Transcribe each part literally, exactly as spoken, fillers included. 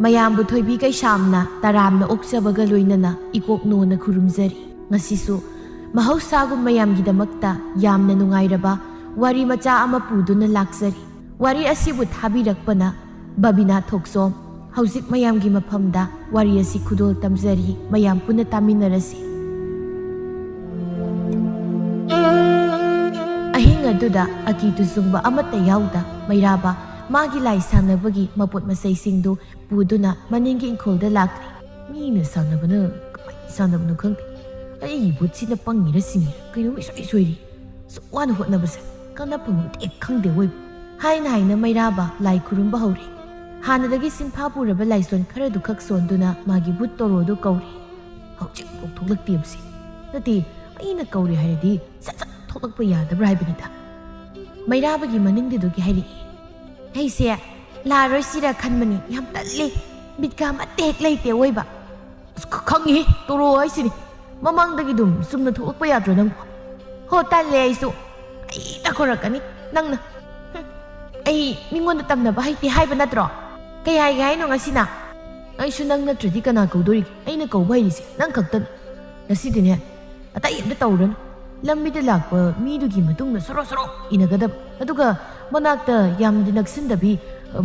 ꯃꯌꯥꯝꯕꯨ ꯊꯣꯏꯕꯤ ꯀꯩꯁꯥꯝꯅ ꯇꯔꯥꯝꯅ ꯑꯣꯛꯆꯕꯒ ꯂꯣꯏꯅꯅ ꯏꯀꯣꯛ ꯅꯣꯟꯅ ꯈꯨꯔꯨꯝꯖꯔꯤ꯫ ꯉꯁꯤꯁꯨ ꯃꯍꯧꯁꯥꯒꯨꯝ ꯃꯌꯥꯝꯒꯤꯗꯃꯛꯇ ꯌꯥꯝꯅ ꯅꯨꯡꯉꯥꯏꯔꯕ ꯋꯥꯔꯤ ꯃꯆꯥ ꯑꯃ ꯄꯨꯗꯨꯅ ꯂꯥꯛꯆꯔꯤ꯫ ꯋꯥꯔꯤ ꯑꯁꯤꯕꯨ ꯊꯥꯕꯤꯔꯛꯄꯅ ꯕꯕꯤꯅꯥ ꯊꯣꯛꯆꯣꯝ꯫ ꯍꯧꯖꯤꯛ ꯃꯌꯥꯝꯒꯤ ꯃꯐꯝꯗ ꯋꯥꯔꯤ ꯑꯁꯤ ꯈꯨꯗꯣꯜ ꯇꯝꯖꯔꯤ, ꯃꯌꯥꯝ ꯄꯨꯟꯅ ꯇꯥꯃꯤꯟꯅꯔꯁꯤ꯫ ꯑꯍꯤꯡ ꯑꯗꯨꯗ ꯑꯀꯤ ꯇꯨꯖꯨꯡꯕ ꯑꯃꯠꯇ ꯌꯥꯎꯗ ꯃꯩꯔꯥꯕ ꯃꯥꯒꯤ ꯂꯥꯏ ꯁꯥꯟꯅꯕꯒꯤ ꯃꯄꯣꯠ ꯃꯆꯩꯁꯤꯡꯗꯨ ꯄꯨꯗꯨꯅ ꯃꯅꯤꯡꯒꯤ ꯏꯪꯈꯣꯜꯗ ꯂꯥꯛꯂꯤ꯫ ꯃꯤꯅ ꯁꯥꯟꯅꯕꯅ ꯀꯃꯥꯏꯅ ꯁꯥꯟꯅꯕꯅꯣ ꯈꯪꯗꯦ꯫ ꯑꯩꯒꯤ ꯕꯨꯠꯁꯤꯅ ꯄꯪꯉꯤꯔ ꯁꯤꯡꯉꯤꯔ ꯀꯩꯅꯣꯝ ꯏꯁꯣꯏ ꯁꯣꯏꯔꯤ꯫ ꯑꯁꯨꯛ ꯋꯥꯅ ꯍꯣꯠꯅꯕꯁꯦ ꯀꯥꯟꯅꯐꯝ ꯑꯝꯇ ꯍꯦꯛ ꯈꯪꯗꯦ ꯑꯣꯏꯕ꯫ ꯍꯥꯏꯅ ꯍꯥꯏꯅ ꯃꯩꯔꯥꯕ ꯂꯥꯏ ꯈꯨꯔꯨꯝꯕ ꯍꯧꯔꯦ꯫ ꯍꯥꯟꯅꯗꯒꯤ ꯁꯤꯟꯐꯥ ꯄꯨꯔꯕ ꯂꯥꯏꯁꯣꯟ ꯈꯔꯗꯨ ꯈꯛ ꯁꯣꯟꯗꯨꯅ ꯃꯥꯒꯤ ꯕꯨꯠ ꯇꯣꯔꯣꯗꯨ ꯀꯧꯔꯦ꯫ ꯍꯧꯖꯤꯛꯐꯥꯎ ꯊꯣꯛꯂꯛꯇꯦꯕꯁꯦ꯫ ꯅꯠꯇꯦ, ꯑꯩꯅ ꯀꯧꯔꯦ ꯍꯥꯏꯔꯗꯤ ꯁꯠ ꯁꯠ ꯊꯣꯛꯂꯛꯄ ꯌꯥꯗꯕ꯭ꯔꯥ ꯍꯥꯏꯕꯅꯤꯗ꯫ ꯃꯩꯔꯥꯕꯒꯤ ꯃꯅꯤꯡꯗꯨꯗꯒꯤ ꯍꯥꯏꯔꯛꯏ꯫ ꯑꯩꯁꯦ ꯂꯥꯛꯑꯔꯣꯏꯁꯤꯔ ꯈꯟꯕꯅꯤ, ꯌꯥꯝ ꯇꯜꯂꯤ꯫ ꯕꯤꯠꯀ ꯑꯃꯠꯇ ꯍꯦꯛ ꯂꯩꯇꯦ ꯑꯣꯏꯕ꯫ ꯑꯁ, ꯈ-, ꯈꯪꯉꯤ, ꯇꯣꯔꯣ ꯍꯥꯏꯁꯤꯗꯤ꯫ ꯃꯃꯥꯡꯗꯒꯤ ꯑꯗꯨꯝ ꯆꯨꯝꯅ ꯊꯣꯛꯂꯛꯄ ꯌꯥꯗ꯭ꯔꯣ ꯅꯪꯕꯣ? ꯍꯣ, ꯇꯜꯂꯦ ꯑꯩꯁꯨ꯫ ꯑꯩ ꯇꯥꯈꯣꯔꯛꯀꯅꯤ ꯅꯪꯅ꯫ ꯍꯨꯝ, ꯑꯩ ꯃꯤꯉꯣꯟꯗ ꯇꯝꯅꯕ ꯍꯩꯇꯦ ꯍꯥꯏꯕ ꯅꯠꯇ꯭ꯔꯣ? ꯀꯩ ꯍꯥꯏꯒꯦ ꯍꯥꯏꯅꯣ ꯉꯁꯤꯅ? ꯑꯩꯁꯨ ꯅꯪ ꯅꯠꯇ꯭ꯔꯗꯤ ꯀꯅꯥ ꯀꯧꯗꯣꯔꯤꯒꯦ? ꯑꯩꯅ ꯀꯧꯕ ꯍꯩꯔꯤꯁꯦ ꯅꯪ ꯈꯛꯇꯅꯤ꯫ ꯉꯁꯤꯗꯤꯅꯦ, ꯑꯇꯩ ꯑꯝꯇ ꯇꯧꯔꯅꯨ꯫ ꯂꯝꯕꯤꯗ ꯂꯥꯛꯄ ꯃꯤꯗꯨꯒꯤ ꯃꯇꯨꯡꯗ ꯁꯣꯔꯣ ꯁꯣꯔꯣ ꯏꯟꯅꯒꯗꯕ꯫ ꯑꯗꯨꯒ ꯃꯅꯥꯛꯇ ꯌꯥꯝꯅꯗꯤ ꯅꯛꯁꯤꯟꯗꯕꯤ,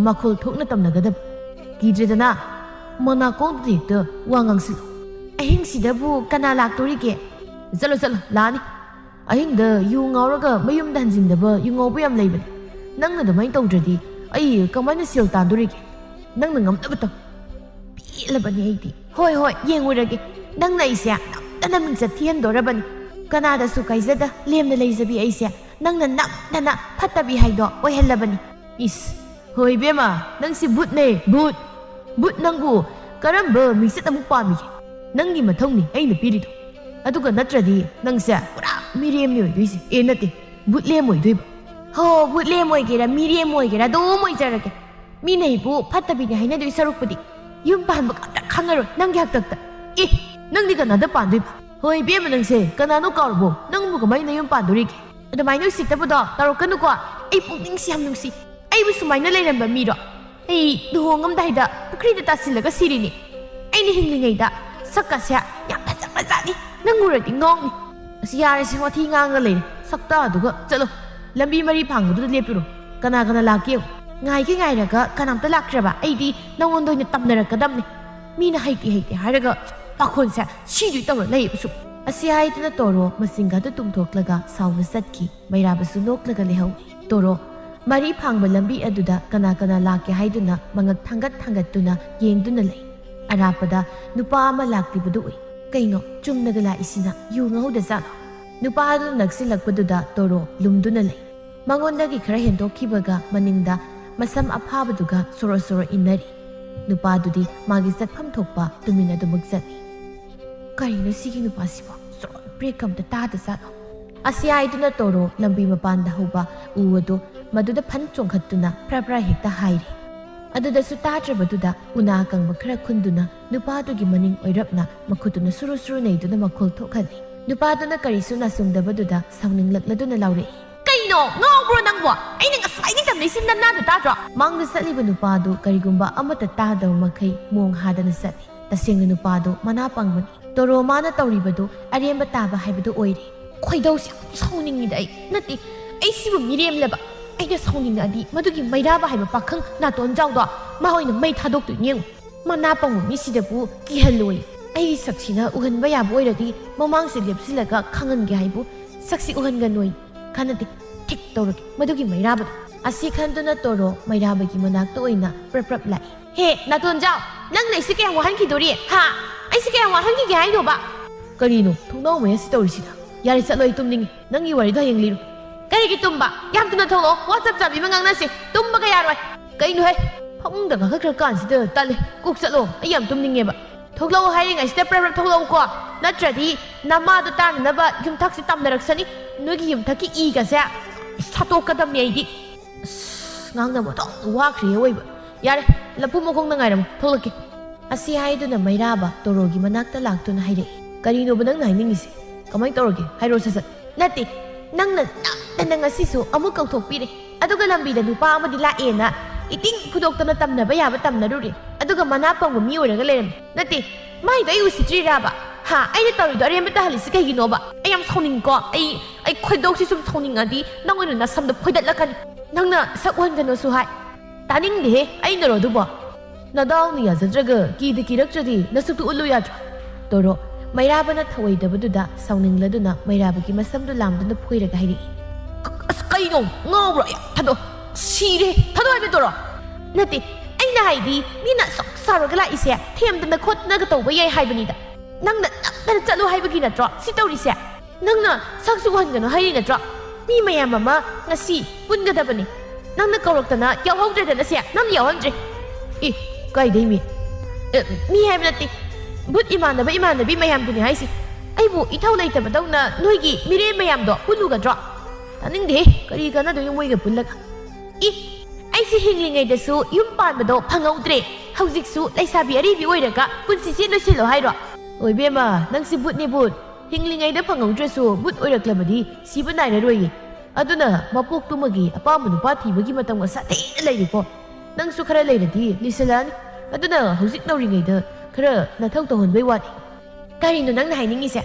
ꯃꯈꯣꯜ ꯊꯣꯛꯅ ꯇꯝꯅꯒꯗꯕ꯫ ꯀꯤꯗ꯭ꯔꯦꯗꯅ? ꯃꯅꯥꯀꯣꯡꯗꯨꯗ ꯍꯦꯛꯇ ꯋꯥ ꯉꯥꯡꯁꯤꯜꯂꯨ꯫ ꯑꯍꯤꯡꯁꯤꯗꯕꯨ ꯀꯅꯥ ꯂꯥꯛꯇꯣꯔꯤꯒꯦ? ꯆꯠꯂꯣ, ꯆꯠꯂꯣ, ꯂꯥꯛꯑꯅꯤ꯫ ꯑꯍꯤꯡꯗ ꯌꯨ ꯉꯥꯎꯔꯒ ꯃꯌꯨꯝꯗ ꯍꯟꯖꯤꯟꯗꯕ ꯌꯨ ꯉꯥꯎꯕ ꯌꯥꯝ ꯂꯩꯕꯅꯦ꯫ ꯅꯪꯅ ꯑꯗꯨꯃꯥꯏꯅ ꯇꯧꯗ꯭ꯔꯗꯤ ꯑꯩ ꯀꯃꯥꯏꯅ ꯁꯦꯜ ꯇꯥꯟꯗꯣꯔꯤꯒꯦ? ꯅꯪꯅ ꯉꯝꯅꯕ ꯇꯧ꯫ ꯄꯦꯜꯂꯕꯅꯤ ꯑꯩꯗꯤ꯫ ꯍꯣꯏ, ꯍꯣꯏ, ꯌꯦꯡꯉꯨꯔꯒꯦ꯫ ꯅꯪꯅ ꯑꯩꯁꯦ ꯅꯝꯗꯅ ꯃꯤꯡꯆꯠ ꯊꯤꯍꯟꯗꯣꯔꯕꯅꯤ꯫ ꯀꯅꯥꯗꯁꯨ ꯀꯥꯏꯖꯗ ꯂꯦꯝꯅ ꯂꯩꯖꯕꯤ ꯑꯩꯁꯦ ꯅꯪꯅ ꯅꯝꯗꯅ ꯐꯠꯇꯕꯤ ꯍꯥꯏꯗꯣ ꯑꯣꯏꯍꯜꯂꯕꯅꯤ꯫ ꯏꯁ, ꯍꯣꯏ ꯏꯕꯦꯝꯃ, ꯅꯪꯁꯤ ꯚꯨꯠꯅꯦ, ꯚꯨꯠ꯫ ꯚꯨꯠ ꯅꯪꯕꯨ ꯀꯔꯝꯕ ꯃꯤꯡꯆꯠ ꯑꯃꯨꯛ ꯄꯥꯝꯃꯤꯒꯦ? ꯅꯪꯒꯤ ꯃꯊꯧꯅꯤ ꯑꯩꯅ ꯄꯤꯔꯤꯗꯣ꯫ ꯑꯗꯨꯒ ꯅꯠꯇ꯭ꯔꯗꯤ ꯅꯪꯁꯦ ꯄꯨꯔꯥ ꯃꯤꯔꯦꯝꯅꯤ ꯑꯣꯏꯗꯣꯏꯁꯦ꯫ ꯑꯦ, ꯅꯠꯇꯦ, ꯚꯨꯠꯂꯦꯝ ꯑꯣꯏꯗꯣꯏꯕ꯫ ꯍꯣ, ꯚꯨꯠꯂꯦꯝ ꯑꯣꯏꯒꯦꯔꯥ, ꯃꯤꯔꯦꯝ ꯑꯣꯏꯒꯦꯔꯥ, ꯑꯗꯨꯝ ꯑꯣꯏꯖꯔꯒꯦ꯫ ꯃꯤꯅ ꯑꯩꯕꯨ ꯐꯠꯇꯕꯤꯅꯤ ꯍꯥꯏꯅꯗꯣꯏ ꯁꯔꯨꯛꯄꯨꯗꯤ ꯌꯨꯝ ꯄꯥꯟꯕ ꯀꯥꯟꯗ ꯈꯪꯉꯔꯣꯏ ꯅꯪꯒꯤ ꯍꯥꯛꯇꯛꯇ꯫ ꯑꯦ, ꯅꯪꯗꯤ ꯀꯅꯥꯗ ꯄꯥꯟꯗꯣꯏꯕ? ꯍꯣꯏ, ꯏꯕꯦꯝꯃ, ꯅꯪꯁꯦ ꯀꯅꯥꯅꯣ ꯀꯥꯎꯔꯕꯣ? ꯅꯪꯕꯨ ꯀꯃꯥꯏꯅ ꯌꯨꯝ ꯄꯥꯟꯗꯣꯔꯤꯒꯦ? ꯑꯗꯨꯃꯥꯏꯅ ꯎꯁꯤꯠꯇꯕꯗꯣ ꯇꯧꯔꯛꯀꯅꯨꯀꯣ꯫ ꯑꯩ ꯄꯨꯛꯅꯤꯡꯁꯤ ꯌꯥꯝ ꯅꯨꯡꯁꯤ꯫ ꯑꯩꯕꯨ ꯁꯨꯃꯥꯏꯅ ꯂꯩꯔꯝꯕ ꯃꯤꯔꯣ? ꯑꯩ ꯂꯨꯍꯣꯡꯉꯝꯗꯥꯏꯗ ꯄꯨꯈ꯭ꯔꯤꯗ ꯇꯥꯁꯤꯜꯂꯒ ꯁꯤꯔꯤꯅꯤ꯫ ꯑꯩꯅ ꯍꯤꯡꯂꯤꯉꯩꯗ ꯁꯛꯀꯁꯦ ꯌꯥꯝ ꯐꯖꯕꯖꯥꯠꯅꯤ꯫ ꯅꯪ ꯎꯔꯗꯤ ꯉꯥꯎꯅꯤ꯫ ꯑꯁ, ꯌꯥꯔꯦꯁꯦ, ꯋꯥꯊꯤ ꯉꯥꯡꯉ ꯂꯩꯔꯦ꯫ ꯁꯛꯇꯥꯗꯨꯒ꯫ ꯆꯠꯂꯣ, ꯂꯝꯕꯤ ꯃꯔꯤ ꯐꯥꯡꯕꯗꯨꯗ ꯂꯦꯞꯄꯤꯔꯣ꯫ ꯀꯅꯥ ꯀꯅꯥ ꯂꯥꯛꯀꯦ ꯌꯦꯡꯉꯨ꯫ ꯉꯥꯏꯒꯦ ꯉꯥꯏꯔꯒ ꯀꯅꯥꯝꯇ ꯂꯥꯛꯇ꯭ꯔꯕ ꯑꯩꯗꯤ ꯅꯉꯣꯟꯗ ꯑꯣꯏꯅ ꯇꯝꯅꯔꯛꯀꯗꯕꯅꯤ꯫ ꯃꯤꯅ ꯍꯩꯇꯦ ꯍꯩꯇꯦ ꯍꯥꯏꯔꯒ ꯄꯥꯈꯣꯟꯁꯦ ꯁꯤꯗꯣꯏ ꯇꯧꯔ ꯂꯩꯌꯦꯕ ꯁꯨꯝ꯫ ꯑꯁꯤ ꯍꯥꯏꯗꯨꯅ ꯇꯣꯔꯣ ꯃꯁꯤꯡꯒꯗꯨ ꯇꯨꯝꯊꯣꯛꯂꯒ ꯁꯥꯎꯅ ꯆꯠꯈꯤ꯫ ꯃꯩꯔꯥꯕꯁꯨ ꯅꯣꯛꯂꯒ ꯂꯩꯍꯧꯏ꯫ ꯇꯣꯔꯣ ꯃꯔꯤ ꯐꯥꯡꯕ ꯂꯝꯕꯤ ꯑꯗꯨꯗ ꯀꯅꯥ ꯀꯅꯥ ꯂꯥꯛꯀꯦ ꯍꯥꯏꯗꯨꯅ ꯃꯉꯛ ꯊꯥꯡꯒꯠ ꯊꯥꯡꯒꯠꯇꯨꯅ ꯌꯦꯡꯗꯨꯅ ꯂꯩ꯫ ꯑꯔꯥꯞꯄꯗ ꯅꯨꯄꯥ ꯑꯃ ꯂꯥꯛꯂꯤꯕꯗꯨ ꯎꯏ꯫ ꯀꯩꯅꯣ, ꯆꯨꯝꯅꯒ ꯂꯥꯛꯏꯁꯤꯅ ꯌꯨ ꯉꯧꯗ ꯖꯥꯠꯂꯣ? ꯅꯨꯄꯥ ꯑꯗꯨ ꯅꯛꯁꯤꯜꯂꯛꯄꯗꯨꯗ ꯇꯣꯔꯣ ꯂꯨꯝꯗꯨꯅ ꯂꯩ꯫ ꯃꯉꯣꯟꯗꯒꯤ ꯈꯔ ꯍꯦꯟꯗꯣꯛꯈꯤꯕꯒ ꯃꯅꯤꯡꯗ ꯃꯁꯝ ꯑꯐꯥꯕꯗꯨꯒ ꯁꯣꯔꯣ ꯁꯣꯔꯣ ꯏꯟꯅꯔꯤ꯫ ꯅꯨꯄꯥꯗꯨꯗꯤ ꯃꯥꯒꯤ ꯆꯠꯐꯝ ꯊꯣꯛꯄ ꯇꯨꯃꯤꯟ ꯑꯗꯨꯃꯛ ꯆꯠꯂꯤ꯫ ꯀꯔꯤꯅꯣ ꯁꯤꯒꯤ ꯅꯨꯄꯥꯁꯤꯕꯣ? ꯁꯣꯔꯣ ꯕ꯭ꯔꯦꯛ ꯑꯝꯇ ꯇꯥꯗ ꯖꯥꯠꯂꯣ? ꯑꯁꯤ ꯍꯥꯏꯗꯨꯅ ꯇꯣꯔꯣ ꯂꯝꯕꯤ ꯃꯄꯥꯟꯗ ꯍꯧꯕ ꯎ ꯑꯗꯨ ꯃꯗꯨꯗ ꯐꯟ ꯆꯣꯡꯈꯠꯇꯨꯅ ꯐ꯭ꯔꯥ ꯐ꯭ꯔꯥ ꯍꯦꯛꯇ ꯍꯥꯏꯔꯤ꯫ ꯑꯗꯨꯗꯁꯨ ꯇꯥꯗ꯭ꯔꯕꯗꯨꯗ ꯎꯅꯥ ꯑꯀꯪꯕ ꯈꯔ ꯈꯨꯟꯗꯨꯅ ꯅꯨꯄꯥꯗꯨꯒꯤ ꯃꯅꯤꯡ ꯑꯣꯏꯔꯞꯅ ꯃꯈꯨꯠꯇꯨꯅ ꯁꯨꯔꯨ ꯁꯨꯔꯨ ꯅꯩꯗꯨꯅ ꯃꯈꯣꯜ ꯊꯣꯛꯍꯜꯂꯤ꯫ ꯅꯨꯄꯥꯗꯨꯅ ꯀꯔꯤꯁꯨ ꯅꯥꯆꯨꯡꯗꯕꯗꯨꯗ ꯁꯥꯎꯅꯤꯡꯂꯛꯂꯗꯨꯅ ꯂꯥꯎꯔꯛꯏ꯫ ꯀꯩꯅꯣ, ꯉꯥꯎꯕ꯭ꯔꯣ ꯅꯪꯕꯣ? ꯑꯩꯅ ꯉꯁꯥꯏꯗꯒꯤ ꯇꯝꯅꯩꯁꯤ ꯅꯅꯥꯗꯣ ꯇꯥꯗ꯭ꯔꯣ? ꯃꯥꯡꯗ ꯆꯠꯂꯤꯕ ꯅꯨꯄꯥꯗꯨ ꯀꯔꯤꯒꯨꯝꯕ ꯑꯃꯠꯇ ꯇꯥꯗꯕ ꯃꯈꯩ ꯃꯣꯡ ꯍꯥꯗꯅ ꯆꯠꯂꯤ꯫ ꯇꯁꯦꯡꯅ ꯅꯨꯄꯥꯗꯨ ꯃꯅꯥ ꯄꯪꯕꯅꯤ꯫ ꯇꯣꯔꯣ ꯃꯥꯅ ꯇꯧꯔꯤꯕꯗꯨ ꯑꯔꯦꯝꯕ ꯇꯥꯕ ꯍꯥꯏꯕꯗꯨ ꯑꯣꯏꯔꯦ꯫ ꯈꯣꯏꯗꯧꯁꯦ ꯌꯥꯝ ꯁꯥꯎꯅꯤꯡꯉꯤꯗ ꯑꯩ꯫ ꯅꯠꯇꯦ, ꯑꯩ ꯁꯤꯕꯨ ꯃꯤꯔꯦꯝꯂꯕ? ꯑꯩꯅ ꯁꯥꯎꯅꯤꯡꯉꯛꯑꯗꯤ ꯃꯗꯨꯒꯤ ꯃꯩꯔꯥꯕ ꯍꯥꯏꯕ ꯄꯥꯈꯪ ꯅꯥꯇꯣꯟ ꯖꯥꯎꯗꯣ ꯃꯥ ꯑꯣꯏꯅ ꯃꯩ ꯊꯥꯗꯣꯛꯇꯣꯏꯅꯤ ꯌꯦꯡꯉꯨ꯫ ꯃꯅꯥ ꯄꯪꯕ ꯃꯤꯁꯤꯗꯕꯨ ꯀꯤꯍꯜꯂꯣꯏ꯫ ꯑꯩꯒꯤ ꯁꯛꯁꯤꯅ ꯎꯍꯟꯕ ꯌꯥꯕ ꯑꯣꯏꯔꯗꯤ ꯃꯃꯥꯡꯁꯦ ꯂꯦꯞꯁꯤꯜꯂꯒ ꯈꯪꯍꯟꯒꯦ ꯍꯥꯏꯕꯨ ꯁꯛꯁꯤ ꯎꯍꯟꯒꯅꯣꯏ꯫ ꯈꯟꯅꯗꯦ, ꯊꯤꯛ ꯇꯧꯔꯒꯦ ꯃꯗꯨꯒꯤ ꯃꯩꯔꯥꯕꯗꯣ꯫ ꯑꯁꯤ ꯈꯟꯗꯨꯅ ꯇꯣꯔꯣ ꯃꯩꯔꯥꯕꯒꯤ ꯃꯅꯥꯛꯇ ꯑꯣꯏꯅ ꯄ꯭ꯔꯞ ꯄ꯭ꯔꯞ ꯂꯥꯛꯏ꯫ ꯍꯦ, ꯅꯥꯇꯣꯟꯖꯥꯎ, ꯅꯪꯅ ꯑꯩꯁꯦ ꯀꯌꯥꯝ ꯋꯥꯍꯟꯈꯤꯗꯣꯔꯤ? ꯍꯥ? ꯑꯩꯁꯦ ꯀꯌꯥꯝ ꯋꯥꯍꯟꯈꯤꯒꯦ ꯍꯥꯏꯅꯣꯕ? ꯀꯔꯤꯅꯣ ꯊꯣꯡꯅꯥꯎ ꯃꯌꯥꯁꯤ ꯇꯧꯔꯤꯁꯤꯅ? ꯌꯥꯔꯦ, ꯆꯠꯂꯣ, ꯑꯩ ꯇꯨꯝꯅꯤꯡꯉꯤ꯫ ꯅꯪꯒꯤ ꯋꯥꯔꯤꯗꯣ ꯍꯌꯦꯡ ꯂꯤꯔꯣ꯫ ꯀꯔꯤꯒꯤ ꯇꯨꯝꯕ? ꯌꯥꯝ ꯊꯨꯅ ꯊꯣꯛꯂꯛꯑꯣ, ꯋꯥ ꯆꯞ ꯆꯥꯕꯤ ꯑꯃ ꯉꯥꯡꯅꯁꯤ꯫ ꯇꯨꯝꯕꯒ ꯌꯥꯔꯣꯏ꯫ ꯀꯩꯅꯣꯍꯦ? ꯐꯃꯨꯡꯗ ꯀꯥꯈꯠꯈ꯭ꯔ ꯀꯥꯟꯁꯤꯗ ꯇꯜꯂꯦ꯫ ꯀꯣꯛ ꯆꯠꯂꯣ, ꯑꯩ ꯌꯥꯝ ꯇꯨꯝꯅꯤꯡꯉꯦꯕ꯫ ꯊꯣꯛꯂꯛꯑꯣ ꯍꯥꯏꯔꯤꯉꯩꯁꯤꯗ ꯄ꯭ꯔꯞ ꯄ꯭ꯔꯞ ꯊꯣꯛꯂꯛꯎꯀꯣ, ꯅꯠꯇ꯭ꯔꯗꯤ ꯅꯃꯥꯗꯣ ꯇꯥꯅꯅꯕ ꯌꯨꯝꯊꯛꯁꯤ ꯇꯝꯅꯔꯛꯁꯅꯤ꯫ ꯅꯣꯏꯒꯤ ꯌꯨꯝꯊꯛꯀꯤ ꯏꯒꯁꯦ ꯁꯥꯠꯇꯣꯛꯀꯗꯕꯅꯤ ꯑꯩꯗꯤ꯫ ꯑꯁ, ꯉꯥꯡꯅꯕ ꯑꯣꯟꯊꯣꯛꯅ ꯋꯥꯈ꯭ꯔꯦ ꯑꯣꯏꯕ꯫ ꯌꯥꯔꯦ, ꯂꯐꯨ ꯃꯈꯣꯡꯗ ꯉꯥꯏꯔꯝꯃꯣ, ꯊꯣꯛꯂꯛꯀꯦ꯫ ꯑꯁꯤ ꯍꯥꯏꯗꯨꯅ ꯃꯩꯔꯥꯕ ꯇꯣꯔꯣꯒꯤ ꯃꯅꯥꯛꯇ ꯂꯥꯛꯇꯨꯅ ꯍꯥꯏꯔꯛꯏ꯫ ꯀꯔꯤꯅꯣꯕ ꯅꯪꯅ ꯍꯥꯏꯅꯤꯡꯉꯤꯁꯦ? ꯀꯃꯥꯏꯅ ꯇꯧꯔꯒꯦ? ꯍꯥꯏꯔꯣ ꯁꯠ ꯁꯠ꯫ ꯅꯠꯇꯦ, ꯅꯪꯅ ꯅꯝꯗꯅ ꯉꯁꯤꯁꯨ ꯑꯃꯨꯛ ꯀꯧꯊꯣꯛꯄꯤꯔꯦ꯫ ꯑꯗꯨꯒ ꯂꯝꯕꯤꯗ ꯅꯨꯄꯥ ꯑꯃꯗꯤ ꯂꯥꯛꯑꯦꯅ ꯏꯇꯤꯡ ꯐꯨꯗꯣꯛꯇꯅ ꯇꯝꯅꯕ ꯌꯥꯕ ꯇꯝꯅꯔꯨꯔꯦ, ꯑꯗꯨꯒ ꯃꯅꯥ ꯄꯪꯕ ꯃꯤ ꯑꯣꯏꯔꯒ ꯂꯩꯔꯝꯃꯦ꯫ ꯅꯠꯇꯦ, ꯃꯥꯏꯗꯣ ꯑꯩ ꯎꯁꯤꯠꯇ꯭ꯔꯤꯔꯥꯕ? ꯍꯥ, ꯑꯩꯅ ꯇꯧꯔꯤꯗꯣ ꯑꯔꯦꯝꯕ ꯇꯥꯍꯜꯂꯤꯁꯤ ꯀꯩꯒꯤꯅꯣꯕ? ꯑꯩ ꯌꯥꯝ ꯁꯥꯎꯅꯤꯡꯉꯤꯀꯣ꯫ ꯑꯩ ꯑꯩ ꯈꯣꯏꯗꯧꯁꯤ ꯁꯨꯝ ꯁꯥꯎꯅꯤꯡꯉꯗꯤ ꯅꯪ ꯑꯣꯏꯅ ꯅꯁꯝꯗ ꯐꯣꯏꯗꯠꯂꯛꯀꯅꯤ꯫ ꯅꯪꯅ ꯁꯛ ꯑꯣꯟꯒꯅꯨꯁꯨ ꯍꯥꯏ꯫ ꯇꯥꯅꯤꯡꯗꯦꯍꯦ, ꯑꯩꯅꯔꯣ ꯑꯗꯨꯕꯣ? ꯅꯗꯥꯎꯅ ꯌꯥꯖꯗ꯭ꯔꯒ ꯀꯤꯗ ꯀꯤꯔꯛꯇ꯭ꯔꯗꯤ ꯅꯁꯛꯇꯨ ꯎꯠꯂꯨ ꯌꯥꯗ꯭ꯔꯣ? ꯇꯣꯔꯣ, ꯃꯩꯔꯥꯕꯅ ꯊꯧꯑꯣꯏꯗꯕꯗꯨꯗ ꯁꯥꯎꯅꯤꯡꯂꯗꯨꯅ ꯃꯩꯔꯥꯕꯒꯤ ꯃꯁꯝꯗꯨ ꯂꯥꯝꯗꯨꯅ ꯐꯣꯏꯔꯒ ꯍꯥꯏꯔꯛꯏ꯫ "ꯑꯁ, ꯀꯩꯅꯣ? ꯉꯥꯎꯕ꯭ꯔꯣ? ꯑꯌꯥ, ꯊꯥꯗꯣꯛ꯫ ꯁꯤꯔꯦ꯫ ꯊꯥꯗꯣꯛ ꯍꯥꯏꯕ ꯇꯣꯔꯣ!" "ꯅꯠꯇꯦ, ꯑꯩꯅ ꯍꯥꯏꯗꯤ ꯃꯤꯅ ꯑꯁꯨꯛ ꯁꯥꯎꯔꯒ ꯂꯥꯛꯏꯁꯦ ꯊꯦꯝꯗꯅ ꯈꯣꯠꯇꯅꯒ ꯇꯧꯕ ꯌꯥꯏ ꯍꯥꯏꯕꯅꯤꯗ꯫ ꯅꯪꯅ ꯅꯝꯗꯅ ꯆꯠꯂꯣ ꯍꯥꯏꯕꯒꯤ ꯅꯠꯇ꯭ꯔꯣ ꯁꯤ ꯇꯧꯔꯤꯁꯦ? ꯅꯪꯅ ꯁꯛꯁꯨ ꯎꯍꯟꯒꯅꯨ ꯍꯥꯏꯔꯤ ꯅꯠꯇ꯭ꯔꯣ? ꯃꯤ ꯃꯌꯥꯝ ꯑꯃ ꯉꯁꯤ ꯄꯨꯟꯒꯗꯕꯅꯤ꯫ ꯅꯪꯅ ꯀꯧꯔꯛꯇꯅ ꯌꯥꯎꯍꯧꯗ꯭ꯔꯦꯗꯅ ꯁꯦ, ꯅꯪꯅ ꯌꯥꯎꯍꯟꯗ꯭ꯔꯦ꯫" "ꯑꯦ, ꯀꯥꯏꯗꯩ ꯃꯤ? ꯑꯦ, ꯃꯤ ꯍꯥꯏꯕ ꯅꯠꯇꯦ, ꯕꯨꯠ ꯏꯃꯥꯟꯅꯕ ꯏꯃꯥꯟꯅꯕꯤ ꯃꯌꯥꯝꯗꯨꯅꯤ ꯍꯥꯏꯁꯦ꯫ ꯑꯩꯕꯨ ꯏꯊꯧ ꯂꯩꯇꯕꯗꯧꯅ ꯅꯣꯏꯒꯤ ꯃꯤꯔꯦꯝ ꯃꯌꯥꯝꯗꯣ ꯄꯨꯜꯂꯨꯒꯗ꯭ꯔꯣ? ꯇꯥꯅꯤꯡꯗꯦꯍꯦ, ꯀꯔꯤ ꯀꯥꯟꯅꯗꯣꯏꯅꯣ ꯃꯣꯏꯒ ꯄꯨꯜꯂꯒ? ꯏ, ꯑꯩꯁꯦ ꯍꯤꯡꯂꯤꯉꯩꯗꯁꯨ ꯌꯨꯝ ꯄꯥꯟꯕꯗꯣ ꯐꯪꯍꯧꯗ꯭ꯔꯦ, ꯍꯧꯖꯤꯛꯁꯨ ꯂꯩꯁꯥꯕꯤ ꯑꯔꯤꯕꯤ ꯑꯣꯏꯔꯒ ꯄꯨꯟꯁꯤꯁꯦ ꯂꯣꯏꯁꯤꯜꯂꯣ ꯍꯥꯏꯔꯣ?" "ꯑꯣꯏꯕꯦꯝꯃ, ꯅꯪꯁꯤ ꯕꯨꯠꯅꯤ ꯕꯨꯠ꯫ ꯍꯤꯡꯂꯤꯉꯩꯗ ꯐꯪꯍꯧꯗ꯭ꯔꯁꯨ ꯕꯨꯠ ꯑꯣꯏꯔꯛꯂꯕꯗꯤ ꯁꯤꯕ ꯅꯥꯏꯔꯔꯣꯏꯌꯦ꯫ ꯑꯗꯨꯅ ꯃꯄꯣꯛꯇꯨꯃꯒꯤ ꯑꯄꯥꯝꯕ ꯅꯨꯄꯥ ꯊꯤꯕꯒꯤ ꯃꯇꯝꯒ ꯁꯥꯊꯤꯅ ꯂꯩꯔꯤꯀꯣ꯫ ꯅꯪꯁꯨ ꯈꯔ ꯂꯩꯔꯗꯤ ꯂꯤꯁꯤꯜꯂꯛꯑꯅꯤ꯫ ꯑꯗꯨꯅ ꯍꯧꯖꯤꯛ ꯅꯧꯔꯤꯉꯩꯗ ꯈꯔ ꯅꯊꯧ ꯇꯧꯍꯟꯕꯩ ꯋꯥꯅꯤ꯫" "ꯀꯔꯤꯅꯣ ꯅꯪꯅ ꯍꯥꯏꯅꯤꯡꯉꯤꯁꯦ?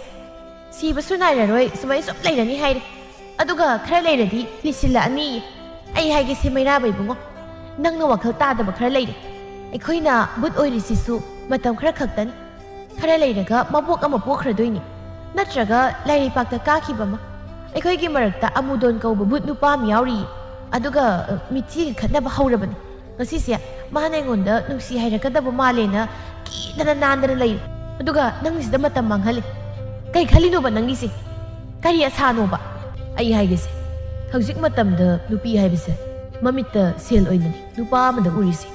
ꯁꯤꯕꯁꯨ ꯅꯥꯏꯔꯔꯣꯏ, ꯁꯨꯃꯥꯏꯅ ꯁꯨꯝ ꯂꯩꯔꯅꯤ ꯍꯥꯏꯔꯦ꯫ ꯑꯗꯨꯒ ꯈꯔ ꯂꯩꯔꯗꯤ ꯂꯤꯁꯤꯜꯂꯛꯑꯅꯤ꯫ ꯑꯩ ꯍꯥꯏꯒꯦꯁꯦ ꯃꯩꯔꯥꯕ ꯏꯕꯨꯡꯉꯣ, ꯅꯪꯅ ꯋꯥꯈꯜ ꯇꯥꯗꯕ ꯈꯔ ꯂꯩꯔꯦ꯫ ꯑꯩꯈꯣꯏꯅ ꯕꯨꯠ ꯑꯣꯏꯔꯤꯁꯤꯁꯨ ꯃꯇꯝ ꯈꯔ ꯈꯛꯇꯅꯤ꯫ ꯈꯔ ꯂꯩꯔꯒ ꯃꯕꯣꯛ ꯑꯃ ꯄꯣꯛꯈ꯭ꯔꯗꯣꯏꯅꯤ, ꯅꯠꯇ꯭ꯔꯒ ꯂꯥꯏꯔꯩꯄꯥꯛꯇ ꯀꯥꯈꯤꯕ ꯑꯃ꯫ ꯑꯩꯈꯣꯏꯒꯤ ꯃꯔꯛꯇ ꯑꯃꯨꯗꯣꯟ ꯀꯧꯕ ꯕꯨꯠ ꯅꯨꯄꯥ ꯑꯃ ꯌꯥꯎꯔꯤꯌꯦ꯫ ꯑꯗꯨꯒ, ꯑ, ꯃꯤꯆꯤꯒ ꯈꯠꯅꯕ ꯍꯧꯔꯕꯅꯤ꯫ ꯉꯁꯤꯁꯦ ꯃꯥꯅ ꯑꯩꯉꯣꯟꯗ ꯅꯨꯡꯁꯤ ꯍꯥꯏꯔꯛꯀꯗꯕ ꯃꯥꯜꯂꯦꯅ ꯀꯤꯗꯅ ꯅꯥꯟꯗꯅ ꯂꯩꯔꯦ꯫ ꯑꯗꯨꯒ ꯅꯪꯁꯤꯗ ꯃꯇꯝ ꯃꯥꯡꯍꯜꯂꯦ꯫ ꯀꯩ ꯈꯜꯂꯤꯅꯣꯕ ꯅꯪꯒꯤꯁꯦ? ꯀꯔꯤ ꯑꯁꯥꯅꯣꯕ?" "ꯑꯩ ꯍꯥꯏꯒꯦꯁꯦ, ꯍꯧꯖꯤꯛ ꯃꯇꯝꯗ ꯅꯨꯄꯤ ꯍꯥꯏꯕꯁꯦ ꯃꯃꯤꯠꯇ ꯁꯦꯜ ꯑꯣꯏꯅꯅꯤ ꯅꯨꯄꯥ ꯑꯃꯗ ꯎꯔꯤꯁꯦ꯫